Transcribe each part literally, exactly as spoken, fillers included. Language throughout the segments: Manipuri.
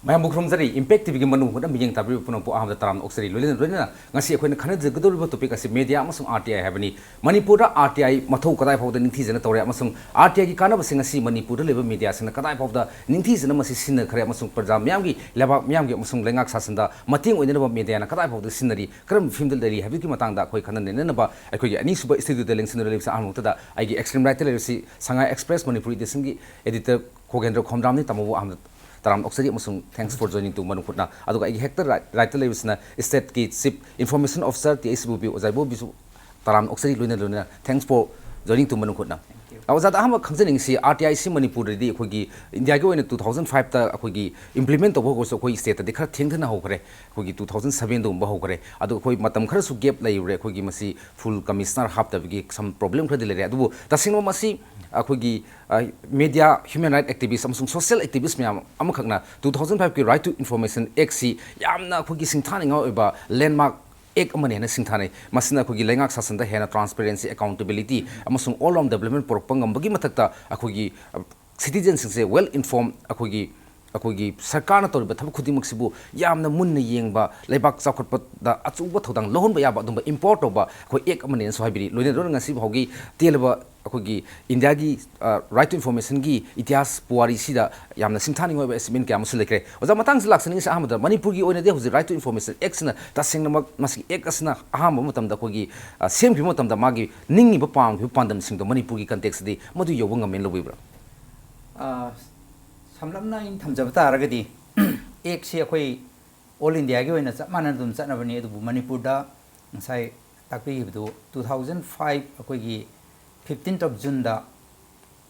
ꯃꯌꯥꯝꯕꯨ ꯈꯨꯔꯨꯝꯖꯔꯤ꯫ ꯏꯝꯄꯦꯛ ꯇꯤꯚꯤꯒꯤ ꯃꯅꯨꯡ ꯍꯨꯠꯅ ꯃꯤꯠꯌꯦꯡ ꯇꯥꯕꯤꯔꯤꯕ ꯄꯨꯝꯅꯃꯛꯄꯨ ꯑꯍꯥꯟꯕꯗ ꯇꯔꯥꯝꯅ ꯑꯣꯛꯆꯔꯤ꯫ ꯂꯣꯏꯅꯅ ꯂꯣꯏꯅꯅ ꯉꯁꯤ ꯑꯩꯈꯣꯏꯅ ꯈꯟꯅꯖꯒꯗꯧꯔꯤꯕ ꯇꯣꯄꯤꯛ ꯑꯁꯤ ꯃꯦꯗꯤꯌꯥ ꯑꯃꯁꯨꯡ ꯑꯥꯔ ꯇꯤ ꯑꯥꯏ ꯍꯥꯏꯕꯅꯤ꯫ ꯃꯅꯤꯄꯨꯔꯗ ꯑꯥꯔ ꯇꯤ ꯑꯥꯏ ꯃꯊꯧ ꯀꯗꯥꯏ ꯐꯥꯎꯗ ꯅꯤꯡꯊꯤꯖꯅ ꯇꯧꯔꯦ ꯑꯃꯁꯨꯡ ꯑꯥꯔ ꯇꯤ ꯑꯥꯏꯒꯤ ꯀꯥꯟꯅꯕꯁꯤꯡ ꯑꯁꯤ ꯃꯅꯤꯄꯨꯔꯗ ꯂꯩꯕ ꯃꯦꯗꯤꯌꯥꯁꯤꯡꯅ ꯀꯗꯥꯏ ꯐꯥꯎꯗ ꯅꯤꯡꯊꯤꯖꯅ ꯃꯁꯤ ꯁꯤꯖꯤꯟꯅꯈ꯭ꯔꯦ ꯑꯃꯁꯨꯡ ꯄ꯭ꯔꯖꯥ ꯃꯤꯌꯥꯝꯒꯤ, ꯂꯩꯕꯥꯛ ꯃꯤꯌꯥꯝꯒꯤ ꯑꯃꯁꯨꯡ ꯂꯩꯉꯥꯛ ꯁꯥꯁꯟꯗ ꯃꯇꯦꯡ ꯑꯣꯏꯅꯅꯕ ꯃꯦꯗꯤꯌꯥꯅ ꯀꯗꯥꯏ ꯐꯥꯎꯗ ꯁꯤꯖꯤꯟꯅꯔꯤ, ꯀꯔꯝꯕ ꯐꯤꯕꯝꯗ ꯂꯩꯔꯤ ꯍꯥꯏꯕꯒꯤ ꯃꯇꯥꯡꯗ ꯑꯩꯈꯣꯏ ꯈꯟꯅ ꯅꯩꯅꯅꯕ ꯑꯩꯈꯣꯏꯒꯤ ꯑꯅꯤꯁꯨꯕ ꯁ꯭ꯇꯨꯗꯤꯑꯣꯗ ꯂꯦꯡꯁꯤꯟꯗꯨꯅ ꯂꯩꯕꯁꯤ ꯑꯍꯥꯟꯕ ꯃꯛꯇꯗ ꯑꯩꯒꯤ extreme right ꯂꯩꯔꯤꯕꯁꯤ ꯁꯉꯥꯏ ꯑꯦꯛꯁꯄ꯭ꯔꯦꯁ ꯃꯅꯤꯄꯨꯔ ꯏꯗꯤꯁꯟꯒꯤ editor ꯈꯣꯒꯦꯟꯗ꯭ꯔ ꯈꯣꯝꯗ꯭ꯔꯥꯝꯅꯤ꯫ ꯇꯥꯃꯣꯕꯨ ꯑꯍꯥꯟꯕꯗ ꯇꯔꯥꯝꯅ ꯑꯣꯛꯆꯔꯤ ꯑꯃꯁꯨꯡ thanks for joining to ꯃꯅꯨꯡ ꯍꯨꯠꯅ꯫ ꯑꯗꯨꯒ ꯑꯩꯒꯤ ꯍꯦꯛꯇ right, right ꯂꯩꯕꯁꯤꯅ state ꯀꯤ Chief Information Officer T H Ibobi, ꯑꯣꯖꯥ ꯏꯕꯣꯕꯤꯁꯨ ꯇꯔꯥꯝꯅ ꯑꯣꯛꯆꯔꯤ꯫ ꯂꯣꯏꯅ ꯂꯣꯏꯅꯅ thanks for joining to ꯃꯅꯨꯡ ꯍꯨꯠꯅ꯫ ꯑꯣꯖꯥꯗ ꯑꯍꯥꯟꯕ ꯈꯪꯖꯅꯤꯡꯉꯤꯁꯤ, ꯑꯥꯔ ꯇꯤ ꯑꯥꯏ ꯁꯤ ꯃꯅꯤꯄꯨꯔꯗꯗꯤ ꯑꯩꯈꯣꯏꯒꯤ ꯏꯟꯗꯤꯌꯥꯒꯤ ꯑꯣꯏꯅ two thousand five ꯇ ꯑꯩꯈꯣꯏꯒꯤ implement ꯇꯧꯕ ꯍꯧꯔꯁꯨ ꯑꯩꯈꯣꯏ state ꯇꯗꯤ ꯈꯔ ꯊꯦꯡꯊꯅ ꯍꯧꯈ꯭ꯔꯦ꯫ ꯑꯩꯈꯣꯏꯒꯤ two thousand seven ꯗꯒꯨꯝꯕ ꯍꯧꯈ꯭ꯔꯦ꯫ ꯑꯗꯣ ꯑꯩꯈꯣꯏ ꯃꯇꯝ ꯈꯔꯁꯨ gap ꯂꯩꯔꯨꯔꯦ꯫ ꯑꯩꯈꯣꯏꯒꯤ ꯃꯁꯤ full commissioner ꯍꯥꯞꯇꯕꯒꯤ some problem ꯈꯔꯗꯤ ꯂꯩꯔꯦ꯫ ꯑꯗꯨꯕꯨ ꯇꯁꯦꯡꯅ ꯃꯁꯤ ꯑꯩꯈꯣꯏꯒꯤ media, human right activist ꯑꯃꯁꯨꯡ social activist ꯃꯌꯥꯝ ꯑꯃꯈꯛꯅ two thousand five ꯀꯤ Right to Information Act ꯁꯤ ꯌꯥꯝꯅ ꯑꯩꯈꯣꯏꯒꯤ ꯁꯤꯡꯊꯥꯅꯤꯡꯉꯥꯏ ꯑꯣꯏꯕ landmark act ꯑꯃꯅꯤ ꯍꯥꯏꯅ ꯁꯤꯡꯊꯥꯅꯩ꯫ ꯃꯁꯤꯅ ꯑꯩꯈꯣꯏꯒꯤ ꯂꯩꯉꯥꯛ ꯁꯥꯁꯟꯗ ꯍꯦꯟꯅ transparency, accountability ꯑꯃꯁꯨꯡ all round development ꯄꯨꯔꯛꯄ ꯉꯝꯕꯒꯤ ꯃꯊꯛꯇ ꯑꯩꯈꯣꯏꯒꯤ citizenꯁꯤꯡꯁꯦ well informed, ꯑꯩꯈꯣꯏꯒꯤ, ꯑꯩꯈꯣꯏꯒꯤ ꯁꯔꯀꯥꯔꯅ ꯇꯧꯔꯤꯕ ꯊꯕꯛ ꯈꯨꯗꯤꯡꯃꯛꯁꯤꯕꯨ ꯌꯥꯝꯅ ꯃꯨꯟꯅ ꯌꯦꯡꯕ, ꯂꯩꯕꯥꯛ ꯆꯥꯎꯈꯠꯄꯗ ꯑꯆꯧꯕ ꯊꯧꯗꯥꯡ ꯂꯧꯍꯟꯕ ꯌꯥꯕ ꯑꯗꯨꯝꯕ empower ꯇꯧꯕ ꯑꯩꯈꯣꯏ act ꯑꯃꯅꯦꯅꯁꯨ ꯍꯥꯏꯕꯤꯔꯤ꯫ ꯂꯣꯏꯅ ꯂꯣꯏꯅ ꯉꯁꯤ ꯐꯥꯎꯒꯤ ꯇꯦꯜꯂꯕ ꯑꯩꯈꯣꯏꯒꯤ ꯏꯟꯗꯤꯌꯥꯒꯤ, ꯑ, Right to Informationꯒꯤ ꯏꯇꯤꯍꯥꯁ ꯄꯨꯋꯥꯔꯤꯁꯤꯗ ꯌꯥꯝꯅ ꯁꯤꯡꯊꯥꯅꯤꯡꯉꯥꯏ ꯑꯣꯏꯕ achievement ꯀꯌꯥ ꯑꯃꯁꯨ ꯂꯩꯈ꯭ꯔꯦ꯫ ꯑꯣꯖꯥ, ꯃꯇꯥꯡꯁꯤꯗ ꯂꯥꯛꯆꯅꯤꯡꯉꯤꯁꯦ, ꯑꯍꯥꯟꯕꯗ ꯃꯅꯤꯄꯨꯔꯒꯤ ꯑꯣꯏꯅꯗꯤ ꯍꯧꯖꯤꯛ Right to Information Actꯁꯤꯅ ꯇꯁꯦꯡꯅꯃꯛ ꯃꯁꯤꯒꯤ act ꯑꯁꯤꯅ ꯑꯍꯥꯟꯕ ꯃꯇꯝꯗ ꯑꯩꯈꯣꯏꯒꯤ, ꯑ, ꯁꯦꯝꯈꯤꯕ ꯃꯇꯝꯗ ꯃꯥꯒꯤ ꯅꯤꯡꯉꯤꯕ ꯄꯥꯝꯈꯤꯕ ꯄꯥꯟꯗꯝꯁꯤꯡꯗꯣ ꯃꯅꯤꯄꯨꯔꯒꯤ contextꯇꯗꯤ ꯃꯗꯨ ꯌꯧꯕ ꯉꯝꯃꯦꯅ ꯂꯧꯕꯤꯕ꯭ꯔꯥ? ꯑ, ꯁꯝꯂꯞꯅ ꯑꯩꯅ ꯊꯝꯖꯕ ꯇꯥꯔꯒꯗꯤ, actꯁꯤ ꯑꯩꯈꯣꯏ all Indiaꯒꯤ ꯑꯣꯏꯅ ꯆꯞ ꯃꯥꯟꯅꯅ ꯑꯗꯨꯝ ꯆꯠꯅꯕꯅꯤ꯫ ꯑꯗꯨꯕꯨ ꯃꯅꯤꯄꯨꯔꯗ ꯉꯁꯥꯏ ꯇꯥꯛꯄꯤꯈꯤꯕꯗꯨ two thousand five ꯑꯩꯈꯣꯏꯒꯤ fifteenth of Juneꯗ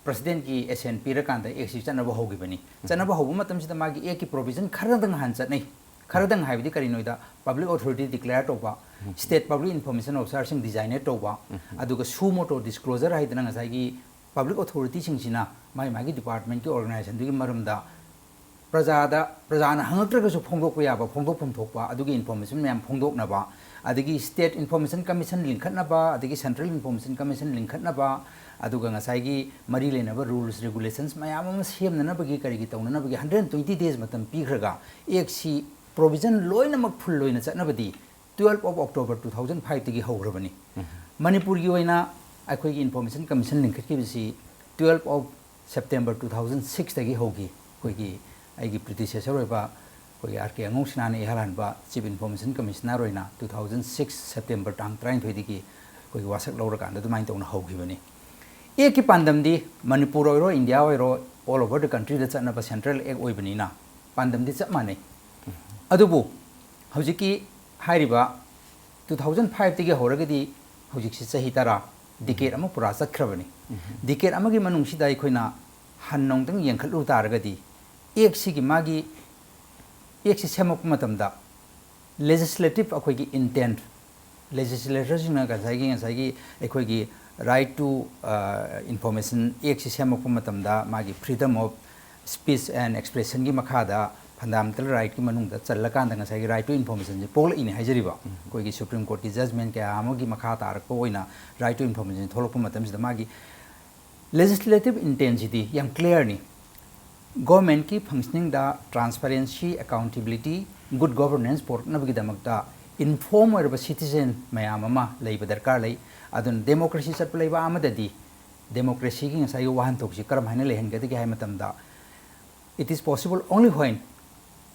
Presidentꯀꯤ assent ꯄꯤꯔꯀꯥꯟꯗ actꯁꯤ ꯆꯠꯅꯕ ꯍꯧꯈꯤꯕꯅꯤ꯫ ꯆꯠꯅꯕ ꯍꯧꯕ ꯃꯇꯝꯁꯤꯗ ꯃꯥꯒꯤ actꯀꯤ provision ꯈꯔꯗꯪ ꯍꯥꯟꯅ ꯆꯠꯅꯩ꯫ ꯈꯔꯗꯪ ꯍꯥꯏꯕꯗꯤ ꯀꯔꯤꯅꯣꯗ, public authority declare ꯇꯧꯕ, state public information officerꯁꯤꯡ designate ꯇꯧꯕ, ꯑꯗꯨꯒ suo motu disclosure ꯍꯥꯏꯗꯅ ꯉꯁꯥꯏꯒꯤ public authorityꯁꯤꯡꯁꯤꯅ ꯃꯥꯒꯤ ꯃꯥꯒꯤ departmentꯀꯤ organizationꯗꯨꯒꯤ ꯃꯔꯝꯗ ꯄ꯭ꯔꯖꯥꯗ, ꯄ꯭ꯔꯖꯥꯅ ꯍꯪꯉꯛꯇ꯭ꯔꯒꯁꯨ ꯐꯣꯡꯗꯣꯛꯄ ꯌꯥꯕ, ꯐꯣꯡꯗꯣꯛꯐꯝ ꯊꯣꯛꯄ ꯑꯗꯨꯒꯤ information ꯃꯌꯥꯝ ꯐꯣꯡꯗꯣꯛꯅꯕ, ꯑꯗꯒꯤ state information commission ꯂꯤꯡꯈꯠꯅꯕ, ꯑꯗꯒꯤ central information commission ꯂꯤꯡꯈꯠꯅꯕ, ꯑꯗꯨꯒ ꯉꯁꯥꯏꯒꯤ ꯃꯔꯤ ꯂꯩꯅꯕ rules regulations ꯃꯌꯥꯝ ꯑꯃ ꯁꯦꯝꯅꯅꯕꯒꯤ, ꯀꯔꯤꯒꯤ ꯇꯧꯅꯅꯕꯒꯤ hundred twenty days ꯃꯇꯝ ꯄꯤꯈ꯭ꯔꯒ, Act ꯁꯤ provision ꯂꯣꯏꯅꯃꯛ full ꯑꯣꯏꯅ ꯆꯠꯅꯕꯗꯤ twelve of October two thousand five ꯇꯒꯤ ꯍꯧꯈ꯭ꯔꯕꯅꯤ꯫ ꯃꯅꯤꯄꯨꯔꯒꯤ ꯑꯣꯏꯅ ꯑꯩꯈꯣꯏꯒꯤ Information Commission ꯂꯤꯡꯈꯠꯈꯤꯕꯁꯤ twelve of September two thousand six ꯇꯒꯤ ꯍꯧꯈꯤ꯫ ꯑꯩꯈꯣꯏꯒꯤ, ꯑꯩꯒꯤ predecessor ꯑꯣꯏꯕ ꯑꯩꯈꯣꯏꯒꯤ R K ꯑꯉꯧꯁꯅꯥꯅ ꯏꯍꯥꯟ ꯍꯥꯟꯕ Chief Information Commissioner ꯑꯣꯏꯅ two thousand six September ꯇꯥꯡ ꯇꯔꯥꯅꯤꯊꯣꯏꯗꯒꯤ ꯑꯩꯈꯣꯏꯒꯤ ꯋꯥꯁꯛ ꯂꯧꯔꯀꯥꯟꯗ ꯑꯗꯨꯃꯥꯏꯅ ꯇꯧꯅ ꯍꯧꯈꯤꯕꯅꯤ꯫ Act ꯀꯤ ꯄꯥꯟꯗꯝꯗꯤ ꯃꯅꯤꯄꯨꯔ ꯑꯣꯏꯔꯣ, ꯏꯟꯗꯤꯌꯥ ꯑꯣꯏꯔꯣ, all over the country ꯗ ꯆꯠꯅꯕ central act ꯑꯣꯏꯕꯅꯤꯅ ꯄꯥꯟꯗꯝꯗꯤ ꯆꯞ ꯃꯥꯟꯅꯩ꯫ ꯑꯗꯨꯕꯨ ꯍꯧꯖꯤꯛꯀꯤ ꯍꯥꯏꯔꯤꯕ two thousand five ꯇꯒꯤ ꯍꯧꯔꯒꯗꯤ ꯍꯧꯖꯤꯛꯁꯤ ꯆꯍꯤ ꯇꯔꯥ, decade ꯑꯃ ꯄꯨꯔꯥ ꯆꯠꯈ꯭ꯔꯕꯅꯤ꯫ Decade ꯑꯃꯒꯤ ꯃꯅꯨꯡꯁꯤꯗ ꯑꯩꯈꯣꯏꯅ ꯍꯟꯅ ꯑꯃꯨꯛꯇꯪ ꯌꯦꯡꯈꯠꯂꯨ ꯇꯥꯔꯒꯗꯤ, Act ꯁꯤꯒꯤ ꯃꯥꯒꯤ, Act ꯁꯤ ꯁꯦꯝꯃꯛꯄ ꯃꯇꯝꯗ legislative ꯑꯩꯈꯣꯏꯒꯤ intent, legislator ꯁꯤꯡꯅ ꯉꯁꯥꯏꯒꯤ, ꯉꯁꯥꯏꯒꯤ ꯑꯩꯈꯣꯏꯒꯤ right to, ꯑ, Information Act ꯁꯤ ꯁꯦꯝꯃꯛꯄ ꯃꯇꯝꯗ ꯃꯥꯒꯤ freedom of speech and expression ꯒꯤ ꯃꯈꯥꯗ fundamental right ꯀꯤ ꯃꯅꯨꯡꯗ ꯆꯜꯂꯀꯥꯟꯗ ꯉꯁꯥꯏꯒꯤ right to information ꯁꯦ ꯄꯣꯛꯂꯛꯏꯅꯦ ꯍꯥꯏꯖꯔꯤꯕ꯫ ꯑꯩꯈꯣꯏꯒꯤ Supreme Court ꯀꯤ judgment ꯀꯌꯥ ꯑꯃꯒꯤ ꯃꯈꯥ ꯇꯥꯔꯛꯄ ꯑꯣꯏꯅ right to information ꯊꯣꯛꯂꯛꯄ ꯃꯇꯝꯁꯤꯗ ꯃꯥꯒꯤ legislative intent ꯁꯤꯗꯤ ꯌꯥꯝ clear ꯅꯤ꯫ Government ꯀꯤ functioning ꯗ transparency, accountability, good governance ꯄꯨꯔꯛꯅꯕꯒꯤꯗꯃꯛꯇ inform ꯑꯣꯏꯔꯕ citizen ꯃꯌꯥꯝ ꯑꯃ ꯂꯩꯕ ꯗꯔꯀꯥꯔ ꯂꯩ꯫ ꯑꯗꯨꯅ democracy ꯆꯠꯄ ꯂꯩꯕꯥꯛ ꯑꯃꯗꯗꯤ democracy ꯒꯤ ꯉꯁꯥꯏꯒꯤ ꯋꯥꯍꯟꯊꯣꯛꯁꯤ ꯀꯔꯝ ꯍꯥꯏꯅ ꯂꯩꯍꯟꯒꯗꯒꯦ ꯍꯥꯏꯕ ꯃꯇꯝꯗ, it is possible only when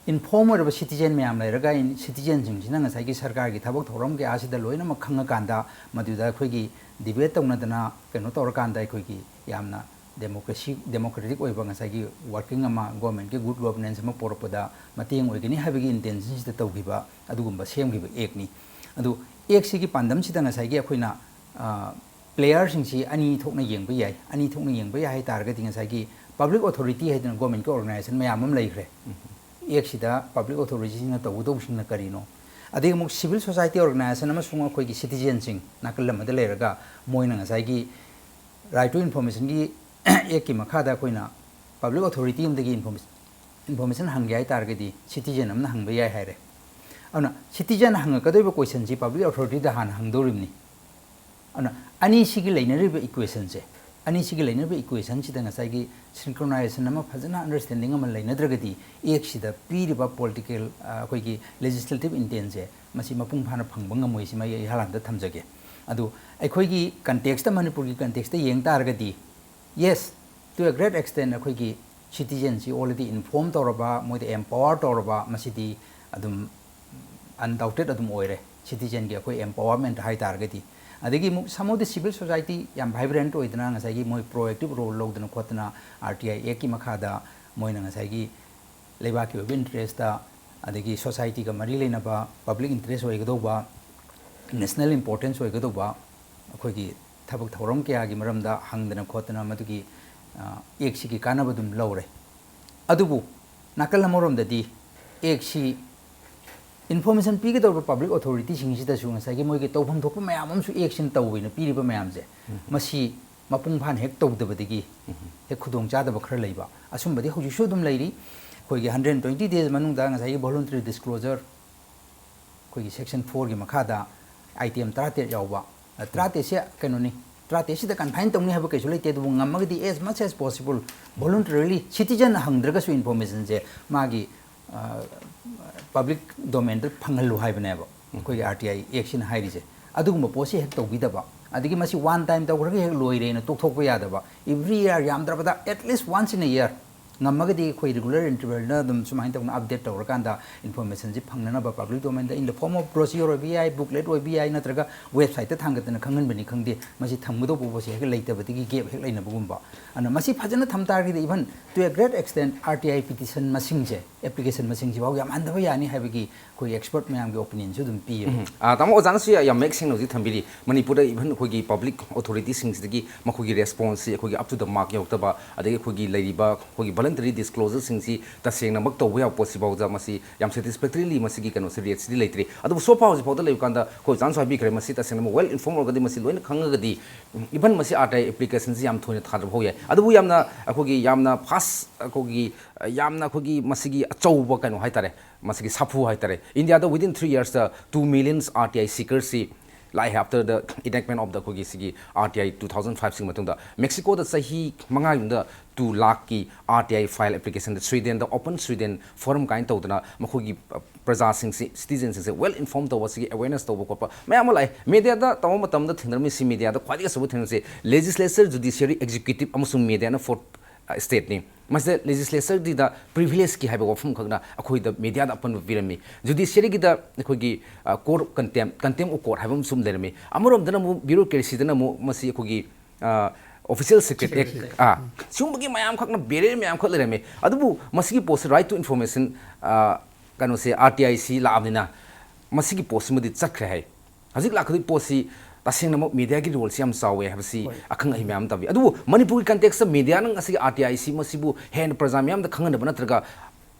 inform ꯑꯣꯏꯔꯕ citizen ꯃꯌꯥꯝ ꯂꯩꯔꯒ, in-, citizen ꯁꯤꯡꯁꯤꯅ ꯉꯁꯥꯏꯒꯤ ꯁꯔꯀꯥꯔꯒꯤ ꯊꯕꯛ ꯊꯧꯔꯝ ꯀꯌꯥꯁꯤꯗ ꯂꯣꯏꯅꯃꯛ ꯈꯪꯉꯀꯥꯟꯗ, ꯃꯗꯨꯗ ꯑꯩꯈꯣꯏꯒꯤ debate ꯇꯧꯅꯗꯅ ꯀꯩꯅꯣ ꯇꯧꯔꯀꯥꯟꯗ, ꯑꯩꯈꯣꯏꯒꯤ ꯌꯥꯝꯅ democracy, democratic ꯑꯣꯏꯕ ꯉꯁꯥꯏꯒꯤ working ꯑꯃ, government ꯀꯤ good governance ꯑꯃ ꯄꯣꯔꯛꯄꯗ ꯃꯇꯦꯡ ꯑꯣꯏꯒꯅꯤ ꯍꯥꯏꯕꯒꯤ intention ꯁꯤꯗ ꯇꯧꯈꯤꯕ, ꯑꯗꯨꯒꯨꯝꯕ ꯁꯦꯝꯈꯤꯕ Act ꯅꯤ꯫ ꯑꯗꯨ Act ꯁꯤꯒꯤ ꯄꯥꯟꯗꯝꯁꯤꯗ ꯉꯁꯥꯏꯒꯤ ꯑꯩꯈꯣꯏꯅ, ꯑ, player ꯁꯤꯡꯁꯤ ꯑꯅꯤ ꯊꯣꯛꯅ ꯌꯦꯡꯕ ꯌꯥꯏ꯫ ꯑꯅꯤ ꯊꯣꯛꯅ ꯌꯦꯡꯕ ꯌꯥꯏ ꯍꯥꯏ ꯇꯥꯔꯒꯗꯤ, ꯉꯁꯥꯏꯒꯤ public authority ꯍꯥꯏꯗꯅ government ꯀꯤ organization ꯃꯌꯥꯝ ꯑꯃ ꯂꯩꯈ꯭ꯔꯦ꯫ Act ꯁꯤꯗ public authority ꯁꯤꯡꯅ ꯇꯧꯒꯗꯧꯕꯁꯤꯡꯅ ꯀꯔꯤꯅꯣ? ꯑꯗꯒꯤ ꯑꯃꯨꯛ civil society organization ꯑꯃꯁꯨꯡ ꯑꯩꯈꯣꯏꯒꯤ citizen ꯁꯤꯡ ꯅꯥꯀꯜ ꯑꯃꯗ ꯂꯩꯔꯒ, ꯃꯣꯏꯅ ꯉꯁꯥꯏꯒꯤ right to information ꯒꯤ Act ꯀꯤ ꯃꯈꯥꯗ ꯑꯩꯈꯣꯏꯅ public authority ꯑꯃꯗꯒꯤ information, information ꯍꯪꯒꯦ ꯍꯥꯏ ꯇꯥꯔꯒꯗꯤ citizen ꯑꯃꯅ ꯍꯪꯕ ꯌꯥꯏ ꯍꯥꯏꯔꯦ꯫ ꯑꯗꯨꯅ citizen ꯍꯪꯉꯛꯀꯗꯧꯔꯤꯕ question ꯁꯤ public authority ꯗ ꯍꯥꯟꯅ ꯍꯪꯗꯧꯔꯤꯕꯅꯤ꯫ ꯑꯗꯨꯅ ꯑꯅꯤꯁꯤꯒꯤ ꯂꯩꯅꯔꯤꯕ ꯏꯀ꯭ꯋꯦꯁꯟꯁꯦ, ꯑꯅꯤꯁꯤꯒꯤ ꯂꯩꯅꯔꯤꯕ ꯏꯀ꯭ꯋꯦꯁꯟꯁꯤꯗ ꯉꯁꯥꯏꯒꯤ ꯁꯤꯟꯀ꯭ꯔꯣꯅꯥꯏꯖꯦꯁꯟ ꯑꯃ ꯐꯖꯅ ꯑꯟꯗꯔꯁ꯭ꯇꯦꯟꯗꯤꯡ ꯑꯃ ꯂꯩꯅꯗ꯭ꯔꯒꯗꯤ, ꯑꯦꯛꯁꯤꯗ ꯄꯤꯔꯤꯕ ꯄꯣꯂꯤꯇꯤꯀꯦꯜ, ꯑꯩꯈꯣꯏꯒꯤ ꯂꯦꯖꯤꯁꯂꯦꯇꯤꯞ ꯏꯟꯇꯦꯟꯁꯦ ꯃꯁꯤ ꯃꯄꯨꯡ ꯐꯥꯅ ꯐꯪꯕ ꯉꯝꯃꯣꯏ, ꯁꯤꯃ ꯑꯩ ꯏꯍꯥꯟ ꯍꯥꯟꯕꯗ ꯊꯝꯖꯒꯦ꯫ ꯑꯗꯨ ꯑꯩꯈꯣꯏꯒꯤ ꯀꯟꯇꯦꯛꯁꯇ, ꯃꯅꯤꯄꯨꯔꯒꯤ ꯀꯟꯇꯦꯛꯁꯇ ꯌꯦꯡ ꯇꯥꯔꯒꯗꯤ, yes, to a great extent ꯑꯩꯈꯣꯏꯒꯤ ꯁꯤꯇꯤꯖꯦꯟꯁꯤ already inform ꯇꯧꯔꯕ, ꯃꯣꯏꯗ ꯑꯦꯝꯄꯥꯋꯔ ꯇꯧꯔꯕ, ꯃꯁꯤꯗꯤ ꯑꯗꯨꯝ ꯑꯟꯗꯥꯎꯇꯦꯠ ꯑꯗꯨꯝ ꯑꯣꯏꯔꯦ꯫ ꯁꯤꯇꯤꯖꯦꯟꯒꯤ ꯑꯩꯈꯣꯏ ꯑꯦꯝꯄꯥꯋꯔꯃꯦꯟꯠ ꯍꯥꯏ ꯇꯥꯔꯒꯗꯤ, ꯑꯗꯒꯤ ꯑꯃꯨꯛ some of the civil society ꯌꯥꯝ ꯚꯥꯏꯕ꯭ꯔꯦꯟꯠ ꯑꯣꯏꯗꯅ, ꯉꯁꯥꯏꯒꯤ ꯃꯣꯏ ꯄ꯭ꯔꯣꯑꯦꯛꯇꯤꯞ ꯔꯣꯜ ꯂꯧꯗꯅ ꯈꯣꯠꯇꯅ, ꯑꯥꯔ ꯇꯤ ꯑꯥꯏ ꯑꯦꯛꯀꯤ ꯃꯈꯥꯗ ꯃꯣꯏꯅ ꯉꯁꯥꯏꯒꯤ ꯂꯩꯕꯥꯛꯀꯤ ꯑꯣꯏꯕ ꯏꯟꯇꯔꯦꯁꯇ, ꯑꯗꯒꯤ ꯁꯣꯁꯥꯏꯇꯤꯒ ꯃꯔꯤ ꯂꯩꯅꯕ, ꯄꯕ꯭ꯂꯤꯛ ꯏꯟꯇꯔꯦꯁ ꯑꯣꯏꯒꯗꯧꯕ, ꯅꯦꯁꯅꯦꯜ ꯏꯝꯄꯣꯔꯇꯦꯟꯁ ꯑꯣꯏꯒꯗꯧꯕ ꯑꯩꯈꯣꯏꯒꯤ ꯊꯕꯛ ꯊꯧꯔꯝ ꯀꯌꯥꯒꯤ ꯃꯔꯝꯗ ꯍꯪꯗꯅ ꯈꯣꯠꯇꯅ ꯃꯗꯨꯒꯤ, ꯑ, ꯑꯦꯛꯁꯤꯒꯤ ꯀꯥꯟꯅꯕ ꯑꯗꯨꯝ ꯂꯧꯔꯦ꯫ ꯑꯗꯨꯕꯨ ꯅꯥꯀꯜ ꯑꯃꯔꯣꯝꯗꯗꯤ ꯑꯦꯛꯁꯤ ꯏꯟꯐꯣꯔꯃꯦꯁꯟ ꯄꯤꯒꯗꯧꯔꯤꯕ ꯄꯕ꯭ꯂꯤꯛ ꯑꯣꯊꯣꯔꯤꯇꯤꯁꯤꯡꯁꯤꯗꯁꯨ ꯉꯁꯥꯏꯒꯤ ꯃꯣꯏꯒꯤ ꯇꯧꯐꯝ ꯊꯣꯛꯄ ꯃꯌꯥꯝ ꯑꯃꯁꯨ ꯑꯦꯛꯁꯤꯅ ꯇꯧꯋꯦꯅ ꯄꯤꯔꯤꯕ ꯃꯌꯥꯝꯁꯦ, ꯃꯁꯤ ꯃꯄꯨꯡ ꯐꯥꯅ ꯍꯦꯛ ꯇꯧꯗꯕꯗꯒꯤ ꯍꯦꯛ ꯈꯨꯗꯣꯡꯆꯥꯗꯕ ꯈꯔ ꯂꯩꯕ, ꯑꯁꯨꯝꯕꯗꯤ ꯍꯧꯖꯤꯛꯁꯨ ꯑꯗꯨꯝ ꯂꯩꯔꯤ꯫ ꯑꯩꯈꯣꯏꯒꯤ ꯍꯟꯗ꯭ꯔꯦꯠ ꯇ꯭ꯋꯦꯟꯇꯤ ꯗꯦꯖ ꯃꯅꯨꯡꯗ ꯉꯁꯥꯏꯒꯤ voluntary disclosure, ꯑꯩꯈꯣꯏꯒꯤ ꯁꯦꯛꯁꯟ ꯐꯣꯔꯒꯤ ꯃꯈꯥꯗ ꯑꯥꯏꯇꯦꯝ ꯇꯔꯥꯇꯔꯦꯠ ꯌꯥꯎꯕ, ꯑ, ꯇꯔꯥꯇꯔꯦꯠꯁꯦ ꯀꯩꯅꯣꯅꯤ, ꯇꯔꯥꯇꯔꯦꯠꯁꯤꯗ ꯀꯟꯐꯥꯏꯟ ꯇꯧꯅꯤ ꯍꯥꯏꯕ ꯀꯩꯁꯨ ꯂꯩꯇꯦ, ꯑꯗꯨꯕꯨ ꯉꯝꯃꯒꯗꯤ as much as possible voluntarily, citizen ꯍꯪꯗ꯭ꯔꯒꯁꯨ ꯏꯟꯐꯣꯔꯃꯦꯁꯟꯁꯦ ꯃꯥꯒꯤ, ꯑ, ꯄꯕ꯭ꯂꯤꯛ ꯗꯣꯃꯦꯟꯗ ꯐꯪꯍꯜꯂꯨ ꯍꯥꯏꯕꯅꯦꯕ ꯑꯩꯈꯣꯏꯒꯤ ꯑꯥꯔ ꯇꯤ ꯑꯥꯏ ꯑꯦꯛꯁꯤꯅ ꯍꯥꯏꯔꯤꯁꯦ꯫ ꯑꯗꯨꯒꯨꯝꯕ ꯄꯣꯠꯁꯤ ꯍꯦꯛ ꯇꯧꯕꯤꯗꯕ, ꯑꯗꯒꯤ ꯃꯁꯤ ꯋꯥꯟ ꯇꯥꯏꯝ ꯇꯧꯈ꯭ꯔꯒ ꯍꯦꯛ ꯂꯣꯏꯔꯦꯅ ꯇꯣꯛꯊꯣꯛꯄ ꯌꯥꯗꯕ, ꯑꯦꯚ꯭ꯔꯤ ꯏꯌꯥꯔ, ꯌꯥꯝꯗ꯭ꯔꯕꯗ at least once in a year ꯉꯝꯃꯒꯗꯤ ꯑꯩꯈꯣꯏ ꯔꯤꯒꯨꯂꯔ ꯏꯟꯇꯔꯚꯦꯜꯗ ꯑꯗꯨꯝ ꯁꯨꯃꯥꯏꯅ ꯇꯧꯅ ꯑꯞꯗꯦꯠ ꯇꯧꯔꯀꯥꯟꯗ ꯏꯟꯐꯣꯔꯃꯦꯁꯟꯁꯤ ꯐꯪꯅꯅꯕ public ꯗꯣꯃꯦꯟꯗ in the form of brochure ꯑꯣꯏꯕ ꯌꯥꯏ, ꯕꯨꯛꯂꯦꯠ ꯑꯣꯏꯕ ꯌꯥꯏ, ꯅꯠꯇ꯭ꯔꯒ ꯋꯦꯕꯁꯥꯏꯠꯇ ꯊꯥꯡꯒꯠꯇꯅ ꯈꯪꯍꯟꯕꯅꯤ ꯈꯪꯗꯦ, ꯃꯁꯤ ꯊꯝꯒꯗꯧꯕ ꯄꯣꯠꯁꯤ ꯍꯦꯛ ꯂꯩꯇꯕꯗꯒꯤ ꯒꯦꯞ ꯍꯦꯛ ꯂꯩꯅꯕꯒꯨꯝꯕ꯫ ꯑꯗꯨꯅ ꯃꯁꯤ ꯐꯖꯅ ꯊꯝ ꯇꯥꯔꯒꯗꯤ even to a great extent R T I petition ꯃꯁꯤꯡꯁꯦ, ꯑꯦꯄ꯭ꯂꯤꯀꯦꯁꯟ ꯃꯁꯤꯡꯁꯤꯐꯥꯎ ꯌꯥꯝꯍꯟꯗꯕ ꯌꯥꯅꯤ ꯍꯥꯏꯕꯒꯤ ꯑꯩꯈꯣꯏ ꯑꯦꯛꯁꯄꯔꯠ ꯃꯌꯥꯝꯒꯤ ꯑꯣꯄꯤꯅꯤꯌꯟꯁꯨ ꯑꯗꯨꯝ ꯄꯤꯌꯦꯕ꯫ ꯎꯝ꯫ ꯑꯥ, ꯇꯥꯃꯣ, ꯑꯣꯖꯥꯅꯁꯨ ꯌꯥ-, ꯌꯥꯝ ꯃꯌꯦꯛ ꯁꯦꯡꯅ ꯍꯧꯖꯤꯛ ꯊꯝꯕꯤꯔꯤ꯫ ꯃꯅꯤꯄꯨꯔꯗ even ꯑꯩꯈꯣꯏꯒꯤ ꯄꯕ꯭ꯂꯤꯛ ꯑꯣꯊꯣꯔꯤꯇꯤꯁꯤꯡꯁꯤꯗꯒꯤ ꯃꯈꯣꯏꯒꯤ ꯔꯦꯁꯄꯣꯟꯁꯁꯤ ꯑꯩꯈꯣꯏꯒꯤ up to the mark ꯌꯧꯔꯛꯇꯕ, ꯑꯗꯒꯤ ꯑꯩꯈꯣꯏꯒꯤ ꯂꯩꯔꯤꯕ ꯑꯩꯈꯣꯏꯒꯤ voluntary disclosureꯁꯤꯡꯁꯤ ꯇꯁꯦꯡꯅꯃꯛ ꯇꯧꯕ ꯌꯥꯕ ꯄꯣꯠꯁꯤꯐꯥꯎꯗ ꯃꯁꯤ ꯌꯥꯝ satisfactorily ꯃꯁꯤꯒꯤ ꯀꯩꯅꯣꯁꯤ, ꯔꯦꯠꯁꯤꯗꯤ ꯂꯩꯇ꯭ꯔꯤ꯫ ꯑꯗꯨꯕꯨ so far ꯍꯧꯖꯤꯛꯐꯥꯎꯗ ꯂꯩꯕ ꯀꯥꯟꯗ ꯑꯩꯈꯣꯏ ꯑꯣꯖꯥꯅꯁꯨ ꯍꯥꯏꯕꯤꯈ꯭ꯔꯦ, ꯃꯁꯤ ꯇꯁꯦꯡꯅꯃꯛ well informed ꯑꯣꯏꯔꯒꯗꯤ, ꯃꯁꯤ ꯂꯣꯏꯅ ꯈꯪꯉꯒꯗꯤ even ꯃꯁꯤ R T I ꯑꯦꯄ꯭ꯂꯤꯀꯦꯁꯟꯁꯤ ꯌꯥꯝ ꯊꯣꯏꯅ ꯊꯥꯗꯕ ꯍꯧ ꯌꯥꯏ꯫ ꯑꯗꯨꯕꯨ ꯌꯥꯝꯅ ꯑꯩꯈꯣꯏꯒꯤ ꯌꯥꯝꯅ fast, ꯑꯩꯈꯣꯏꯒꯤ, ꯑ, ꯌꯥꯝꯅ ꯑꯩꯈꯣꯏꯒꯤ ꯃꯁꯤꯒꯤ ꯑꯆꯧꯕ ꯀꯩꯅꯣ ꯍꯥꯏꯇꯥꯔꯦ, ꯃꯁꯤꯒꯤ ꯁꯥꯐꯨ ꯍꯥꯏꯇꯥꯔꯦ, ꯏꯟꯗꯤꯌꯥꯗ within three yearsꯇ two million R T I seekersꯁꯤ ꯂꯥꯛꯑꯦ, after the enactment of the ꯑꯩꯈꯣꯏꯒꯤ ꯁꯤꯒꯤ ꯑꯥꯔ ꯇꯤ ꯑꯥꯏ ꯇꯨ ꯊꯥꯎꯖꯟ ꯐꯥꯏꯚꯁꯤꯒꯤ ꯃꯇꯨꯡꯗ ꯃꯦꯛꯁꯤꯀꯣꯗ ꯆꯍꯤ ꯃꯉꯥꯒꯤ ꯃꯅꯨꯡꯗ ꯇꯨ ꯂꯥꯛꯀꯤ ꯑꯥꯔ ꯇꯤ ꯑꯥꯏ ꯐꯥꯏꯜ ꯑꯦꯄ꯭ꯂꯤꯀꯦꯁꯟꯗ ꯁ꯭ꯋꯤꯗꯦꯟꯗ open Sweden forum ꯀꯥꯏꯅ ꯇꯧꯗꯅ ꯃꯈꯣꯏꯒꯤ ꯑ, ꯄ꯭ꯔꯖꯥꯁꯤꯡꯁꯤ, ꯁꯤꯇꯤꯖꯟꯁꯤꯡꯁꯦ well inform ꯇꯧꯕ, ꯁꯤꯒꯤ awareness ꯇꯧꯕ ꯈꯣꯠꯄ ꯃꯌꯥꯝ ꯑꯃ ꯂꯥꯛꯑꯦ꯫ ꯃꯦꯗꯤꯌꯥꯗ ꯇꯧꯕ ꯃꯇꯝꯗ ꯊꯦꯡꯅꯔꯝꯃꯤꯁꯤ, ꯃꯦꯗꯤꯌꯥꯗ ꯈ꯭ꯋꯥꯏꯗꯒꯤ ꯑꯆꯧꯕ ꯊꯦꯡꯅꯔꯤꯁꯤ legislature, judiciary, executive ꯑꯃꯁꯨꯡ ꯃꯦꯗꯤꯌꯥꯅ fourth stateꯅꯤ꯫ ꯃꯁꯤꯗ ꯂꯦꯖꯤꯁꯂꯦꯆꯔꯒꯤꯗ ꯄ꯭ꯔꯤꯚꯤꯂꯦꯖꯀꯤ ꯍꯥꯏꯕ ꯋꯥꯐꯝ ꯈꯛꯅ ꯑꯩꯈꯣꯏꯗ ꯃꯦꯗꯤꯌꯥꯗ ꯑꯄꯟꯕ ꯄꯤꯔꯝꯃꯤ꯫ ꯖꯨꯗꯤꯁꯤꯌꯔꯤꯒꯤꯗ ꯑꯩꯈꯣꯏꯒꯤ ꯀꯣꯔꯠ ꯑꯣꯐ ꯀꯟꯇꯦꯝ, ꯀꯟꯇꯦꯝ ꯑꯣꯐ ꯀꯣꯔꯠ ꯍꯥꯏꯕ ꯑꯃꯁꯨ ꯂꯩꯔꯝꯃꯤ꯫ ꯑꯃꯔꯣꯝꯗꯅ ꯑꯃꯨꯛ ꯕ꯭ꯌꯨꯔꯣꯀ꯭ꯔꯦꯁꯤꯗꯅ ꯑꯃꯨꯛ ꯃꯁꯤ ꯑꯩꯈꯣꯏꯒꯤ ꯑꯣꯐꯤꯁꯤꯌꯦꯜ ꯁꯤꯀ꯭ꯔꯦꯠ ꯑꯦꯛ, ꯑꯥ, ꯁꯤꯒꯨꯝꯕꯒꯤ ꯃꯌꯥꯝ ꯈꯛꯅ ꯕꯦꯔꯤꯌꯔ ꯃꯌꯥꯝ ꯈꯛ ꯂꯩꯔꯝꯃꯤ꯫ ꯑꯗꯨꯕꯨ ꯃꯁꯤꯒꯤ ꯄꯣꯠꯁꯤ, right to information, ꯀꯩꯅꯣꯁꯦ, ꯑꯥꯔ ꯇꯤ ꯑꯥꯏ ꯁꯤ ꯂꯥꯛꯑꯕꯅꯤꯅ ꯃꯁꯤꯒꯤ ꯄꯣꯠꯁꯤꯃꯗꯤ ꯆꯠꯈ꯭ꯔꯦ ꯍꯥꯏ꯫ ꯍꯧꯖꯤꯛ ꯂꯥꯛꯀꯗꯣꯏ ꯄꯣꯠꯁꯤ ꯇꯁꯦꯡꯅꯃꯛ ꯃꯦꯗꯤꯌꯥꯒꯤ ꯔꯣꯜꯁꯤ ꯌꯥꯝ ꯆꯥꯎꯋꯦ ꯍꯥꯏꯕꯁꯤ ꯍꯣꯏ꯫ ꯑꯈꯪ ꯑꯍꯩ ꯃꯌꯥꯝ ꯑꯃ ꯇꯝꯕꯤ꯫ ꯑꯗꯨꯕꯨ ꯃꯅꯤꯄꯨꯔꯒꯤ ꯀꯟꯇꯦꯛꯁꯇ ꯃꯦꯗꯤꯌꯥꯅ ꯉꯁꯤꯒꯤ ꯑꯥꯔ ꯇꯤ ꯑꯥꯏ ꯁꯤ ꯃꯁꯤꯕꯨ ꯍꯦꯟꯅ ꯄ꯭ꯔꯖꯥ ꯃꯤꯌꯥꯝꯗ ꯈꯪꯍꯟꯅꯕ ꯅꯠꯇ꯭ꯔꯒ